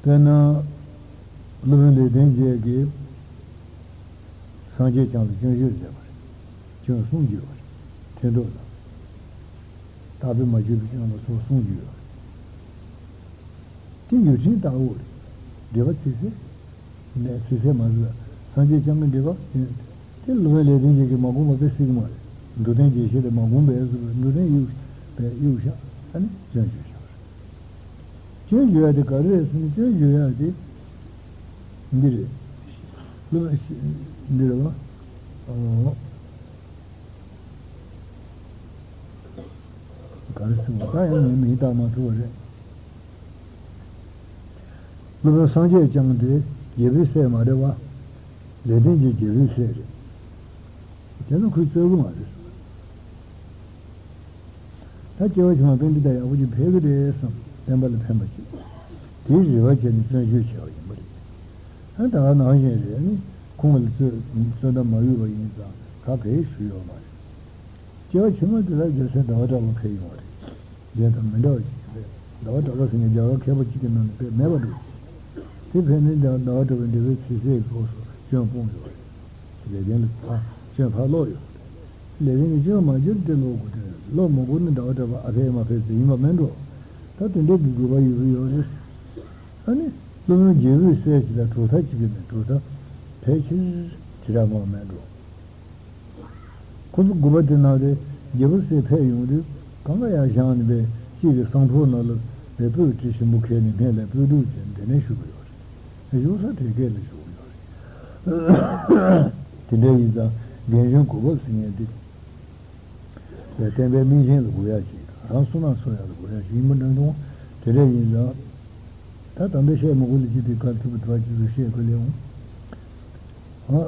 དཔེར་ན། སློབ་དཔོན་ལེགས་ལྡན་འབྱེད་ཀྱིས་སངས་རྒྱས་བསྐྱངས་ལ་སྐྱོན་བརྗོད་མཛད་པ་རེད། སྐྱོན་གསུམ་བརྗོད་པ་རེད། ཐེག་མདོ་དང་། དག་པས་མ་བརྗོད་པའི་སྐྱོན་ལ་སོགས་གསུམ་བརྗོད་པ་རེད། དེ་འགྱུར་ཕྲན་ལྟ་བུ་རེད། འགྲེལ་པ་ཚིག་གསལ། ནས་ཚིག་གསལ་མ་བཟོས། སངས་རྒྱས་བསྐྱངས་ཀྱི་འགྲེལ་པ་ཡིན། དེ་སློབ་དཔོན་ལེགས་ལྡན་འབྱེད་ཀྱིས་མ་དགོངས་པ་དཔེ་སྲིད་ཀྱི་མ་རེད། མདོར་བསྟན་རྒྱས་བཤད་དེ་མ་དགོངས་པས་བཟོས་པའི་མདོར་བསྟན་དབྱུག་པས་དབྱུག་བཞག་ཨ་ནི་སྐྱོན་བརྗོད་བཞག་པ་རེད། སྐྱོན་བརྗོད་ཡ་དེ་ག་རེ་རེད་ཟེར་ན་སྐྱོན་བརྗོད་ཡ་དེ། འདི་རེད། སློབ་དཔོན་འདི་རེད་བ། ཨོ། ག་རེ་ཟེར་བ་ད་ཡང་ངས་མིང་བཏགས་མ་ཐུབ་པ་རེད། སློབ་དཔོན་སངས་རྒྱས་བསྐྱངས་དེ་རྒྱལ་པོའི་སྲས་མ་རེད་བ། ལེགས་ལྡན་གྱི་རྒྱལ་པོའི་སྲས་རེད། བྱས་ན་ཁོས་རྩོད་གི་མ་རེད་ཟེར། ད་སྐྱེ་བ་ཕྱི་མ་པཎྜི་ཏ་ཡག་པོ་ཅིག་ཕེབས་ཀྱི་རེད་བསམ་བསྟན་པ་ལ་ཕན་པ་ཅིག་དེའི་རེ་བ་བྱས་ནས་བརྩོན་ཤུགས་བྱས་པ་ཡིན་པ་རེད། ཨ་ད་ག་ནང་བཞིན་རེད་ནི་ཁོང་ལ་རྩོད་རྩོད་ཟླ་མ་གཡུག་པ་ཡིན་ཙང་ག་གེ་ཞུ་ཡོད་མ་རེད། སྐྱེ་བ་ཕྱི་མ་དེ་ལ་རྒྱལ་སྲས་ཟླ་བ་གྲགས་པ་ཕེབས་ཡོང་བ་རེད། གཞན་དང་མི་འདྲ་བ་ཞིག་རེད། ཟླ་བ་གྲགས་པ་ཟེར་མཁན་རྒྱ་གར་མཁས་པ་གཅིག་གི་ནང་ནས་དཔེ་མེད་པ་འདུག་དེ་ཕེབས་ནས་ཟླ་ཟླ་བ་གྲགས་པའི་འགྲེལ་པའི་ཚིག་གསལ་གྱི་སྐོར་སུ་སྐྱོན་སྤུངས་ཡོད་རེད། ལེགས་ལྡན་ལ་ཕར་སྐྱོན་ཕར་ཀློག་ཡོད་རེད། ལེགས་ལྡན་གྱིས་སྐྱོན་མ་བརྗོད་དེ་ཀློག་དགོས་དོན་ཀློག་མི་དགོས་ནི་ཟླ་བ་གྲགས་པ་ཨ་ཕེབས་མ་ཕེབས་ཟེར་ཡིན་པ་མིན་འགྲོ། ད་དེ་འདྲའི་གི་དགོས་པ་ཡོད་ཀྱི་ཡོད་རེད། ཨ་ནི་སློབ་དཔོན་རྒྱལ་པོའི་སྲས་ཅིག་ལ་གྲུབ་མཐའ་གཅིག་གི་ནས་གྲུབ་མཐའ་ཕལ་ཆེར་དྲི་ར་མང་མིན་འགྲོ། ཁོ་ཚོ་དགོན་པ་དེ་ནང་དེ་རྒྱལ་པོ་སྲས་ཕེབས་ཡོང་དུས་གང་ག་ཡར་བཞེངས་ནས་པས་གཅིག་གི་གསང་ཕོར་ནང་ལ་པས་སྤོས་དྲི་ཞིམ་པོ་ཁྱེར་ནས་སྔས་ལ་སྤོས་བདུག་བྱས་ནས་དེ་ནས་བཞུགས་ཀྱི་ཡོད་རེད། བཞུགས་ས་དེ་སྐད་ལ་བཞུགས་ཀྱི་ཡོད་རེད། དེ་འདྲ་ཡིན་ཙང་རྒན་གཞོན་གོ་སྐབས་ཟེར་མཁན་དེ། བསྟན་པའི་མིང་ཅན་ལ་དགོས་ཡ་ཞིག་རང་སུ་ན་སུ་ཡ་ལ་དགོས་ཡ་ཞིག་ཡིན་པ་འདྲ་འདུག་དེ་འདྲ་ཡིན་ཙང་། ད་ད་ལྟ་བཤད་མི་དགོས་ལ་ཅི་དེ་ག་ཐུབ་པ་ཐུབ་པ་ཅིག་ལ་བཤད་དགོས་ལེའོ། ཨ།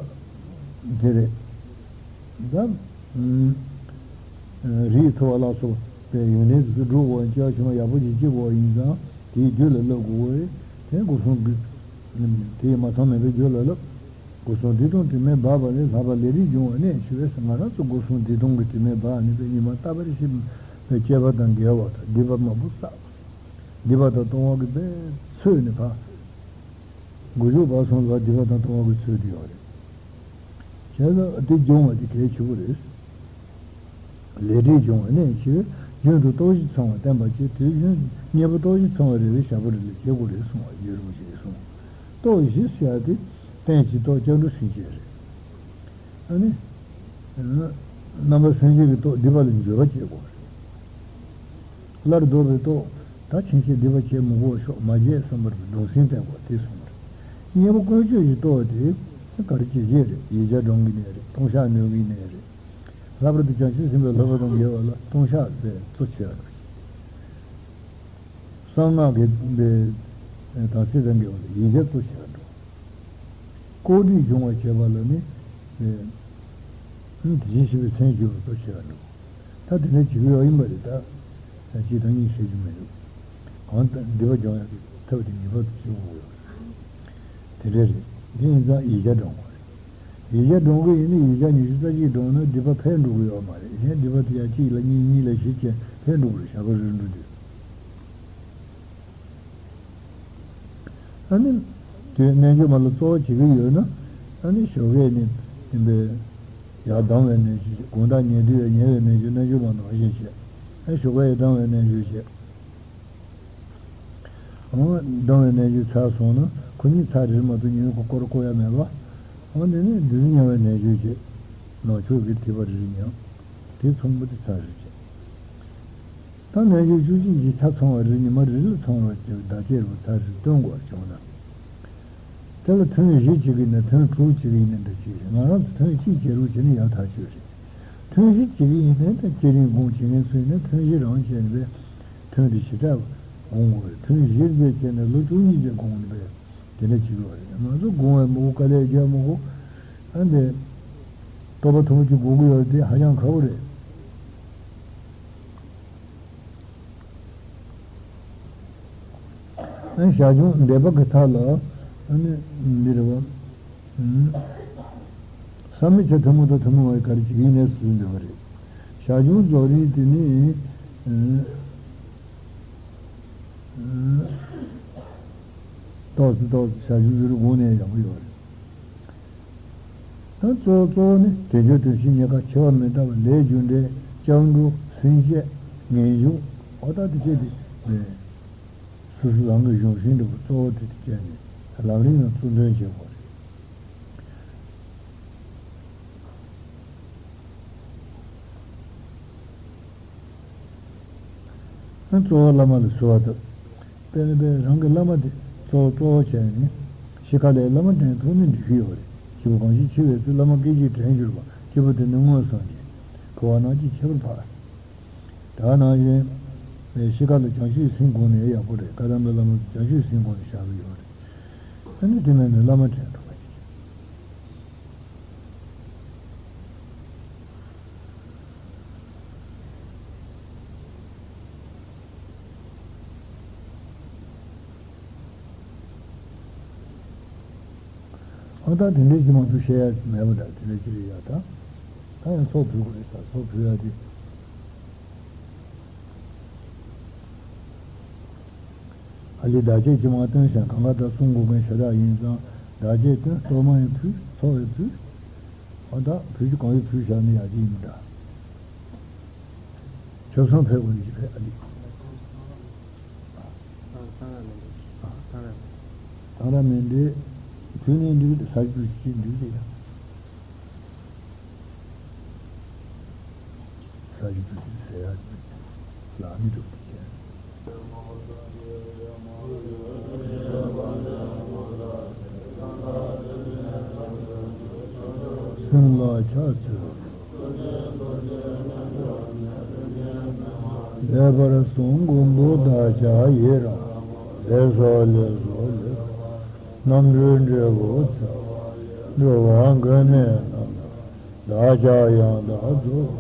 དེ་རེད། ད། ཨུམ། རིགས་མཐོ་བ་ལ་སོགས་པའི་ཡོན་ཏན་དེ་ཚོ་སྒྲུབ་དགོས་སྐྱེ་བ་ཕྱི་མ་ཡག་པོ་ཅིག་སྐྱེ་དགོས་པ་ཡིན་ཙང་དེའི་རྒྱུད་ལ་བསླབ་དགོས་པ་རེད། དེ་སྒོ་གསུམ་གྱི། དེ་མ་ཚང་མེད་པའི་རྒྱུད་ལ་བསླབ། སྒོ་གསུམ་བདེ་སྟོང་དྲི་མས་སྦགས་པ་ནི་ལྷག་པར་ལས་རིགས་འབྱུང་བ་གནད་ཞུ་བས་ང་རང་ཚོ་སྒོ་གསུམ་བདེ་སྟོང་གི་དྲི་མས་སྦགས་ནི་པའི་ཉི་མ་རྟག་པར་ཤེས་པའི་སྐྱེས་པ་དང་འགལ་བ་དང་སྡིག་པ་མང་པོ་བསགས། སྡིག་པ་དང་གཏོང་བ་གི་པའི་ཚོད་ནི་ཕ། དགུ་བཅུ་བར་གསུམ་ལ་སྡིག་པ་དང་གཏོང་བ་གི་ཚོད་དུ་ཡོད་རེད། བྱས་ཙང་དེ་སྦྱོང་བ་དེ་གལ་ཆེ་བོ་རེད། ལས་འབྲས་སྦྱོང་བ་གནད་ཆེ་བས་རྒྱུན་དུ་སྟོབས་བཞི་ཚང་བ་བསྟན་པ་བཅས་དུས་རྒྱུན་གཉེན་པོ་སྟོབས་བཞི་ཚང་བ་རེ་རེ་བཞག་པ་རེ་ལ་བྱེད་དགོས་རེད་གསུང་བ་རྒྱལ་རིན་པོ་ཆེས་གསུངས། སྟོབས་བཞི་ཟེར་ཡ་དེ་རྟེན་གྱི་སྟོབས་སྐྱབས་འགྲོ་སེམས་བསྐྱེད་རེད། ཨ་ནི། རྣམ་པ་སེམས་བསྐྱེད་ཀྱི་སྟོབས་སྡིག་པ་ལ་འགྱོད་པ་བྱེད་དགོས་རེད། སླར་ལྡོག་པའི་སྟོབས་ད་ཕྱིན་ཆད་སྡིག་པ་བྱེད་མི་དགོས་ཤོག་མ་བྱེད་བསམ་པར་གདུང་སེམས་བསྟེན་དགོས་དེ་གསུངས་པ་རེད། གཉེན་པོ་ཀུན་སྤྱོད་ཀྱི་སྟོབས་དེ་ག་རེ་བྱེད་བྱེད་རེད་ཡིད་བྱ་སྒྲོན་གྱི་གནད་རེད་ལྟུང་བཤགས་ནོད་ཀྱི་གནད་རེད། ལྷག་པར་དུ་བྱང་ཆུབ་སེམས་དཔའི་ལྷག་པ་དང་འགལ་བ་ལ་ལྟུང་བཤགས་པས་གཙོ་ཆེ་བ་རེད། གསང་སྔགས་ཀྱི་པའི་དང་སྲིད་དང་འགལ་བ་ལ་ཡིད་བྱ་གཙོ་ཆེ་བ་འགྲོ། ལྐོག་སྒྲིག་སྦྱོང་བ་བྱེད་པ་ལ་ནི། དེ་བཞིན་གཤེགས་པའི་མཚན་བརྗོད་པ་གཙོ་ཆེ་བ་འགྲོ། ད་དེ་འདྲ་བྱེད་ཀྱི་ཡོད་ཡིན་པ་རེད་ད། གཅིག་དང་གཉིས་བཤད་རྒྱུ་མི་འདུག་གང་ལྟར་སྡིག་པ་སྦྱོང་ཡག་གི་ཐབས་དེ་ངེས་པར་དུ་བྱེད་དགོས་ཡོད་རེད། དེ་འདྲ་རེད། དེ་ཡིན་ཙང་ཡིད་བྱ་སྒྲོན་དགོས་རེད། ཡིད་བྱ་སྒྲོན་དགོས་ཡིན་ན་ཡིད་བྱ་ཉི་ཤུ་རྩ་གཅིག་སྒྲོན་ན་སྡིག་པ་འཕེལ་འགྲོ་གི་ཡོད་མ་རེད་གཞན་སྡིག་པ་དེ་ཡང་གཅིག་ལ་གཉིས་གཉིས་ལ་བཞི་བྱས་འཕེལ་འགྲོ་གི་རེད་ཞག་པ་རེ་འགྲོ་དུས། ཨ་ནི། དུས་རྣལ་འབྱོར་མ་ལ་གཙོ་བོ་བྱེད་ཀྱི་ཡོད་ན། ཨ་ནི་ཞོགས་ཀས་ནི་དེ་འདྲའི་ཡར་ལྡང་བའི་རྣལ་འབྱོར་བྱེད། དགོང་དག་ཉལ་དུས་ཡང་ཉལ་བའི་རྣལ་འབྱོར་རྣལ་འབྱོར་མ་ནང་བཞིན་བྱེད། ཨ་ཞོགས་ཀས་ཡར་ལྡང་བའི་རྣལ་འབྱོར་བྱེད། ཨང་། ལྡང་བའི་རྣལ་འབྱོར་ཚར་སོང་ན་ཁོ་གཉིས་ཚར་རེ་མ་གཏོགས་ཉིན་གུང་སྐོར་བསྐོར་ཡ་མེད་པ། ཨང་དེ་ནས་བདུད་རྩི་མྱང་བའི་རྣལ་འབྱོར་བྱེད། ནང་ཆོས་ཀྱི་ཐིགས་པ་རེ་རེ་མྱང་། དེ་ཚོང་པ་དེ་ཚར་རེ་བྱེད། ད་རྣལ་འབྱོར་བཅུ་གཅིག་གི་ཆ་ཚང་བ་རེ་ཉི་མ་རེ་ལ་ཚང་བར་བྱེད་པའི་བརྡ་སྐྱེལ་རུ་ཚར་རེ་སྟོན་དགོས་བྱུང་ན། དེ་ལ་ཐུན་བཞི་བྱེད་ཀྱི་ཡིན་ན་ཐུན་དྲུག་བྱེད་ཀྱི་ཡིན་ན་འདྲ་ཅིག་རེད། ང་རང་ཚོ་ཐུན་གཅིག་བྱེད་རུ་བྱེད་ན་ཡག་ཐག་ཆོད་རེད། ཐུན་བཞི་བྱེད་ཀྱི་ཡིན་ན་ད་བསྐྱེད་རིམ་དགོངས་བྱེད་མཁན་ཚོ་ཡིན་ན་ཐུན་བཞི་རང་བྱས་ནས་པས་ཐུན་དེ་ཞེ་དྲག་དགོངས་དགོས་རེད། ཐུན་བཞིར་རྫས་བྱས་ནས་ལོ་བཅུ་གཉིས་ཙམ་དགོངས་ནས་པས་དེ་འདྲ་བྱེད་དགོས་རེད། ང་ཚོ་དགོངས་པའི་མི་གོ་དཀའ་ལས་རྒྱག་མི་གོ་ཨ་འདི་རྟོགས་པ་མཐོན་པོ་ཅིག་དགོས་ཀྱི་ཡོད་དེ་ཧ་ཅང་ཁག་པོ་རེད། ཨ་ཞར་བྱུང་འདས་པ་གི་མཐའ་ལ་ཨ་ནི་འདི་རེད་བ། བསམ་མི་བྱ་ཐུན་མོང་དང་ཐུན་མོང་བ་ག་རེ་བྱེད་ཀྱི་ཡིན་ནའི་སུ་འདོད་པ་རེད། ཞར་བྱུང་རྫོགས་རིམ་དེ་ནི། ཏོག་ཙམ་ཏོག་ཙམ་ཞར་བྱུང་རྫོགས་རིམ་དགོངས་ནས་ཡག་པོ་ཡོད་རེད། ད་གཙོ་བོ་གཙོ་བོ་ནི་དལ་འབྱོར་དོན་བྱེད་རྙེད་དཀའ་འཆི་བ་མི་རྟག་པ་ལས་རྒྱུ་འབྲས་སྐྱབས་འགྲོ་སེམས་བསྐྱེད་ངེས་འབྱུང་ཨོ་ད་དེ་བཅས་དེ་རེད། སོ་སོ་རང་གི་གཞུང་ཤིང་འདྲ་པོ་གཙོ་བོ་དེ་དེ་བཅས་ནས་ལམ་རིམ་ཡང་གཙོ་འདོན་བྱེད་དགོས་རེད། ཨ་གཙོ་བོ་བླ་མ་ལ་གསོལ་བ་བཏབ། དཔེར་ན་དཔེར་རང་གི་བླ་མ་དེ་གཙོ་བོ་གཙོ་བོ་བྱས་ནས་ཤི་ཁ་ལས་བླ་མ་དྲན་ཐུབ་ནས་འགྲིག་གི་ཡོད་རེད། སྐྱེས་བུ་གང་ཞིག་འཆི་བའི་ཚེ་བླ་མ་སྐད་ཅིག་དྲན་གྱུར་པ། སྐྱེས་བུ་དེ་ནི་མངོན་སངས་རྒྱས། འཁོར་བ་སྣང་བྱེད་ཁྱད་པར་འཕགས། ད་ནང་བཞིན་ཤི་ཁ་ལ་བྱང་ཆུབ་སེམས་དགོངས་ནས་ཡག་པོ་རེད། བཀའ་གདམས་པའི་བླ་མ་ཚོ་བྱང་ཆུབ་སེམས་དགོངས་ནས་བཞག་གི་ཡོད་རེད། ཨ་ནི་དེ་མིན་ནས་བླ་མ་དྲན་ཐུབ་པ་ཞིག་ཨ་ད་དེ་འདྲའི་ཅི་མང་ཐུབ་བཤད་ཡ་མེད་པ་འདྲ། དེ་འདྲ་ཅི་རེད་ཡ། ད་ད་ཡང་ཚོགས་ཕུལ་དགོས་རེད་ས། ཚོགས་ཕུལ་ཡ་དེ། ཨ་ལི་བདག་བསྐྱེད་ཅི་མང་བཏོན་ཞིང་གང་ག་ད་གསུང་དགོས་མཁན་ཞེ་དྲག་ཡིན་ཙང་། བདག་བསྐྱེད་བཏོན། གཏོར་མ་ཡང་ཕུལ། ཚོགས་ཡང་ཕུལ། ཨ་ད་ཕུལ་རྒྱུ་གང་ཡོད་ཕུལ་བཞག་ན་ཡག་ཅིག་ཡིན་པ་འདྲ། ཆབ་གསང་ཕེབས་དགོས་ནི་ཅི་ཕེབས། ཨ་ལི། ཐང་ར་མེད་འདྲེ། ཐང་ར་མེད་འདྲེ། ཕུལ་ནས་འགྲིག་གི་རེད། ཟ་རྒྱུ་ཅི་འགྲིག་གི་རེད་ཡ། ཟ་རྒྱུ་ཅི་ཟེར་ཡ་ལ་མི་འགྲོ་གི་བྱས། སེམས་ལ་ཕྱག་འཚལ། ལེགས་པར་གསུངས་མགོན་པོ་བདག་ཅག་ཡི། རང་ལས་སོ་ལས་སོ་ལས། རྣམ་གྲོལ་འབྲས་བུ་ཐོབ། འགྲོ་བ་མགོན་མེད་རྣམས་ལ། བདག་ཅག་ཡང་དག་རྫོགས།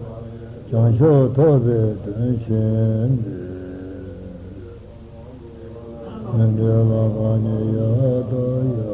བྱང་ཆུབ་ཐོབ་པའི་དོན་ཆེན་འདི། མི་འབྲལ་བ་གང་ཉིད་ཡང་དག་ཡང་།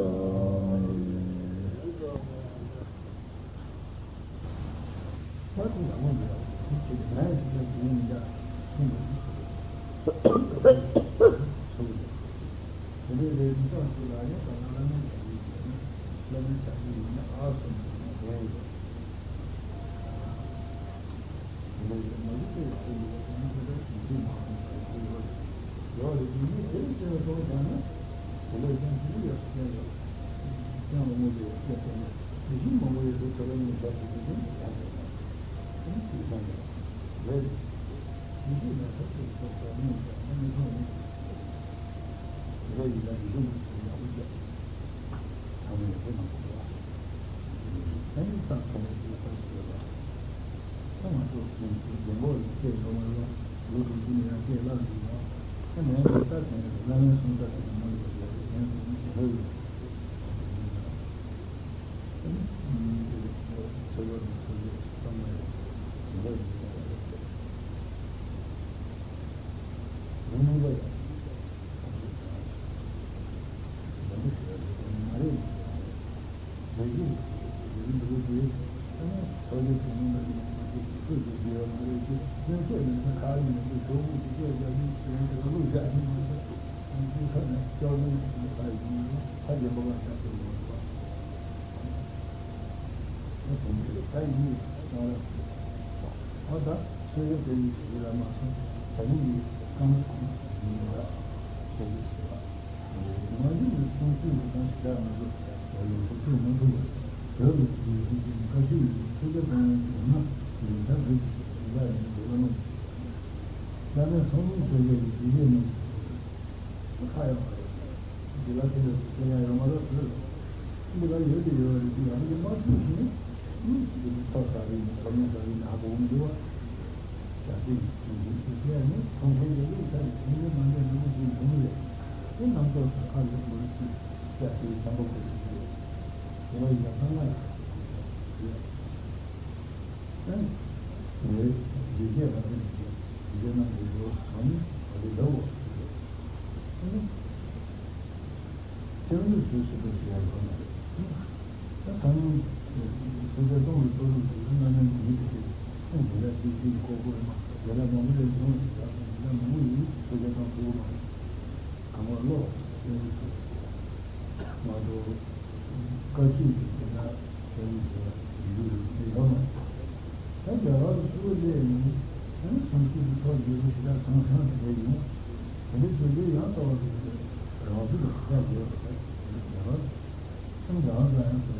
ཨ་ད་ཆོས་ཡོད་དེ་ནི་ཞིག་ལ་མ་སོང་། ད་ནི་ཡིན་གང་ཡིན་ལ་ཞེས་ཞུ་ཞུ་བ། ང་ཚོ་ནི་སོང་ཚུལ་ལ་དང་ཞི་དྲག་མི་འདུག་ལ་ལུང་སོ་སོས་མི་འདུག་བོད་ལ་ཞུ་ཡིན་གྱི་བཀའ་ཆོས་ཡོད་ཚོད་ཀྱི་གང་ཡང་ཡོད་ན་ལུང་ཚ་འདུག་ཞེས་ཞུ་བ་ཡིན་འདུག་ལ་མ་ཞུ་བ། ད་ནི་སོང་ཚུལ་ཆོས་ཀྱི་ཞི་བདེ་ནི། ཁ་ཡོད་མ་རེད། འདི་ལ་དེ་ལ་དེ་ཡང་ཡོད་མ་རེད་དེ། འདི་ལ་ཡོད་དེ་ཡོད་རེད་དེ་ཡང་དེ་མ་ཐུབ་ཞིང་། འདི་ནི་ཚོགས་ལྟ་བུ་ཡིན་ན་ཚོགས་མེད་ལྟ་བུ་ཡིན་ན་ཧ་གོ་མི་འདུག་བ། བྱ་སྤྱོད་ཀྱི་ཚུལ་འདི་ཚུལ་བཤད་ནས་མཐོང་མཁན་གྱི་ལུགས་ལྟར་གྱི་མཁན་ལས་མ་འདས་ནོར་བུ་ཞིག་འབྱུང་རེད། དེ་རྣམ་རྟོག་དང་ཁ་ལས་མ་ཚུད་བཤད་དེ་བྱམས་པ་གོ་རེ་ཞིག་རེད། དེ་ལ་ཡ་ཚང་མ་ཡ་ཡོད། ཨ་ནི་ངས་ཡིད་ཆེས་པ་དེ་ནི་ཡིད་ཆེས་གནང་དགོས་འདུག་ཨ་ནི་ག་རེ་འདྲ་བོ་ཞིག་རེད། ཨ་ནི། ཡང་ནི་བཟོས་ཟིན་པ་ཞིག་ཡང་ཡོད་མ་རེད། ད་ད་ནི་སོ་སོའི་ཏང་གི་སྲོལ་རྒྱུན་དེ་ཚོ་སྔ་མའི་མི་དེ་ཚོས་ཁོང་དེ་འདྲ་ཅིག་ཅིག་གི་ལྐོག་ལྐོག་ཡིན་ན་དེ་འདྲ་མང་པོ་ལས་བྱུང་ཞིག་ད་སོང་དེ་འདྲ་མང་པོ་ཡིན་སོ་སོའི་ཏང་ཐུབ་ཀྱི་མ་རེད། གང་ག་ལོག་ཡང་ནི་བཟོས་ཟིན་པ་མ་གཏོགས། བཀའ་ཆོས་ཀྱི་དེ་ལ་དེ་ནི་དེ་ལ་ཡུལ་དེ་ཡོད་མ་རེད། ད་རྒྱ་གར་དུ་ཚུར་སླེབས་ནས་ཨ་ནི་སེམས་ཤུགས་ཀྱི་ཐོག་འགྱུར་བ་ཞེ་དྲག་བཏང་ཐང་དེ་འདྲ་ཡིན། དེ་འདྲ་བྱུང་དུས་ཡང་ལྟ་བ་དེ་རང་ཚུགས་ལ་ཞེ་དྲག་དགོས་པ་རེད། དེ་ནི་རྒྱ་གར་ཨ་ནི་རྒྱ་གར་ལ་ཡང་དེ་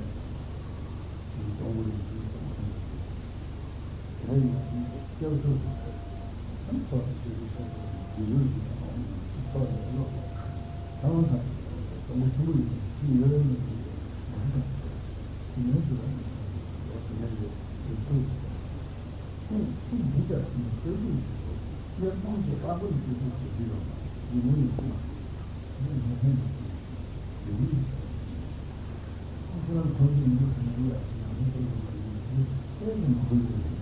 ནི་ཀྲུང་གོ་ཡིན་གཅིག་ཀྲུང་གོ་ཡིན་གཅིག་དེ་འདྲ་ཡིན་དུས་སྐྱབས་བཅོལ་དུ་ཨ་ནི་ཚོགས་སུ་ཞུགས་པའི་ཚོགས་པ་དེ་ཡུལ་གྱི་ཚོགས་པ་ཡིན་ཚོགས་ཡོད་ལོ། ཚང་མ་ཚང་མ་གཏོང་སྒོ་ཆེན་པོ་ཡིན་ཅི་ཡོད་མེད་ཀྱི་མ་ཤི་དང་། དེ་ནས་སུ་ར་ཡོད་དེ་ནས་ཡོད་དེ་ཚོ་ཁོང་ཁོང་མི་འདྲ་ཞིག་ནས་སྟོད་ལུགས་ཀྱི་ཐོག་གཡས་གཏོང་ཆེ་ལྷག་པར་དུ་སྐྱེ་སྲིད་བྱེད་ཀྱི་ཡོད་པ་ཡིན་མོ་ཡིན་ཁོ་ན་ཡིན་མོ་ཧོན་དུ་ཡོད་ཡིན། ཁོང་ཁོང་ཚོའི་མི་འདུག་ཟེར་ན་ཡིན་ལ་ཡང་ཧོན་དུ་ཡོད་པ་ཡིན་ན་དེ་ཨེ་ནི་མ་ཧོན་དུ་ཡོད།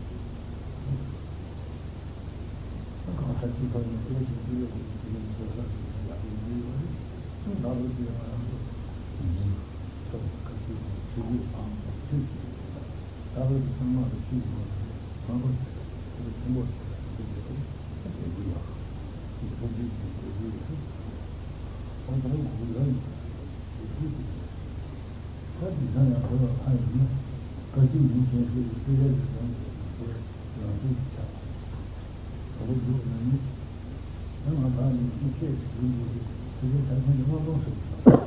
གང་ཟག་གཅིག་ཐོག་ནས་སྐད་ཆ་བཤད་ཡོད་པའི་དེ་ནི་ཚོགས་བསགས་ཀྱི་ཡོད་ཡག་པོ་ཡོང་གི་ཡོད་རེད། ད་ལྟ་དེ་ང་རང་ཚོ་ཐོག་ཁ་ཤས་ཀྱིས་ཆོས་བརྒྱུད་དང་ཆོས་ཀྱི་ད་ལྟ་དེ་ཚང་མ་ལ་ཆོས་ཀྱི་ངོ་ནས་མང་པོ་ཞིག་ལ་ཆེན་པོ་ཞིག་ལ་དེ་འདྲ་རེད། ད་དེ་འདྲ་ཡག་དེ་ཐུགས་རྗེ་ཆེ་དེ་འདྲ་ཡག་ཨང་། ད་ལྟ་ངོ་ལ་ཡིན་དེ་ཐུགས་རྗེ་ཆེ། ད་དེང་སང་ཡང་བོད་ལ་ཕ་ཡིན་ན་བཀའ་བརྒྱུད་མུ་གཞན་ཞིག་གི་སྲོལ་རྒྱུན་གྱི་ནང་དུ་ཡང་དེ་རང་བཞིན་གྱི་ཆགས། དེ་འདྲ་འདུག་ན་ནི། ད་ང་ཕ་ནི་ཅི་བཤད་ཀྱི་ཡིན་འདུག་གི་དེ་གའི་ཆ་ཚང་གི་མངོན་མཐོང་སོགས་སོང་།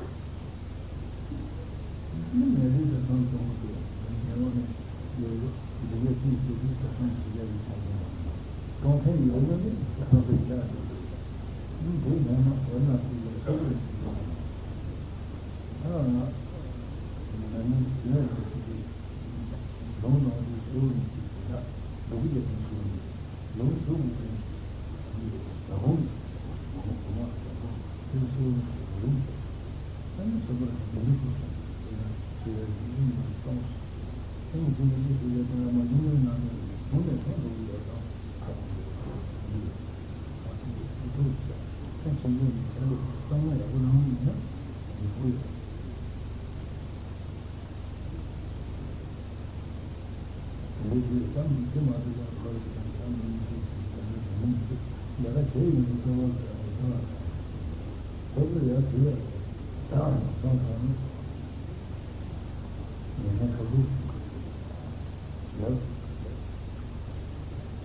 ནི་ངས་རིགས་དང་ཚང་སོང་གི་ངས་ངོ་ནས་ཡོད་ཡོད་འདི་གའི་ཅི་བཤད་ཀྱི་ཆ་ཚང་གི་དེ་གའི་ཆ་ཚང་གཏོང་མཁན་ཡོད་ན་ནི་ཆ་ཚང་གི་ཆ་ཚང་གི་ནི་འདི་ངས་ན་འོ་ན་དེ་ལས་ཁོ་བོས་ཅི་ཡོད་ན། ད་ང་ང་ནི་དེ་ལས་ཁོ་ཚོ་གི་ལུང་ནང་དུ་ཟུར་ནས་ཅིག་དེ་དག་ལུག་རྒྱ་ཅན་ཚུལ་ནས་ལུང་ཟུར་དགོས་མཁན་ཟ་ཁུང་ཟ་ཁུང་གོ་མ་ཟ་ཁུང་དེ་ཚུལ་ནས་ལུང་ཟེར། ཨ་ནི་སོ་སོར་དེ་ནི་ཅིག་དེ་ན་དེ་ལ་ཡིན་ཡིན་མིན་གཏོང་ཟེར། ཨ་ནི་དེ་ནི་ཅིག་དེ་ལ་དེ་ལ་མ་ཡིན་ཡིན་ནང་ནས་ཟུར་ནས་ཐོན་འགྲོ་གི་ཡོད་ཙང་ཁ་ཁུང་དེ་ལ་ཡིན་ཡོད། ཨ་ནི་དེ་ཚུལ་ཟེར། ཨ་ཆེན་པོ་ནི་ཆེན་པོ་གཙང་མ་ཡག་པོ་ནང་ནས་ཡིན་ན་ཡིན་པོ་ཡོད། དེ་འདྲའི་ཞིག་བསམ་གྱིས་མ་ཐུབ་པར་ཁོར་གྱི་དང་བསམ་གྱིས་མི་ཐུབ་ཅིག་བསམ་ན་དེ་མིན་འདུག་ལས་ཀ་བྱས་ཡོང་དུས་ལྟོ་བ་ཟ་བ་ཟ་བ་དང་ཁོ་ཚོ་ཡར་དུས་ཡར་སོང་ཙང་ནི་ཉེན་ཁ་ཁ་ཤས་ཤིག་ཡོད།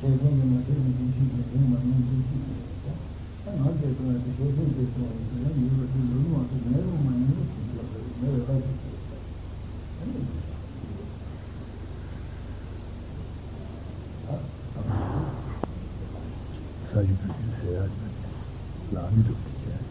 བཤད་མཁན་གྱིས་མ་བཤད་ན་སྐྱོན་ཤིག་མེད། དེ་མ་ཉན་སྐྱོན་ཤིག་མེད་ད། ད་ང་བཤད་སོང་ཡང་དེ་བཤད་མཁན་བཤད་སོང་བ་ཡིན་ཙང་ཡང་ཡོད་པ་དེ་ལོ་ལོ་མ་གཏོགས་ངའི་ལོ་མ་ཉན་པ་ཞིག་ཡོད་པ་རེད། ངའི་ལས་ཀ་ཞིག་རེད། ས་ཞིག་ཕུལ་གྱིན་ཟེར་ཡག་ཅིག་ལགས་མི་འདུག་དེ་བྱས།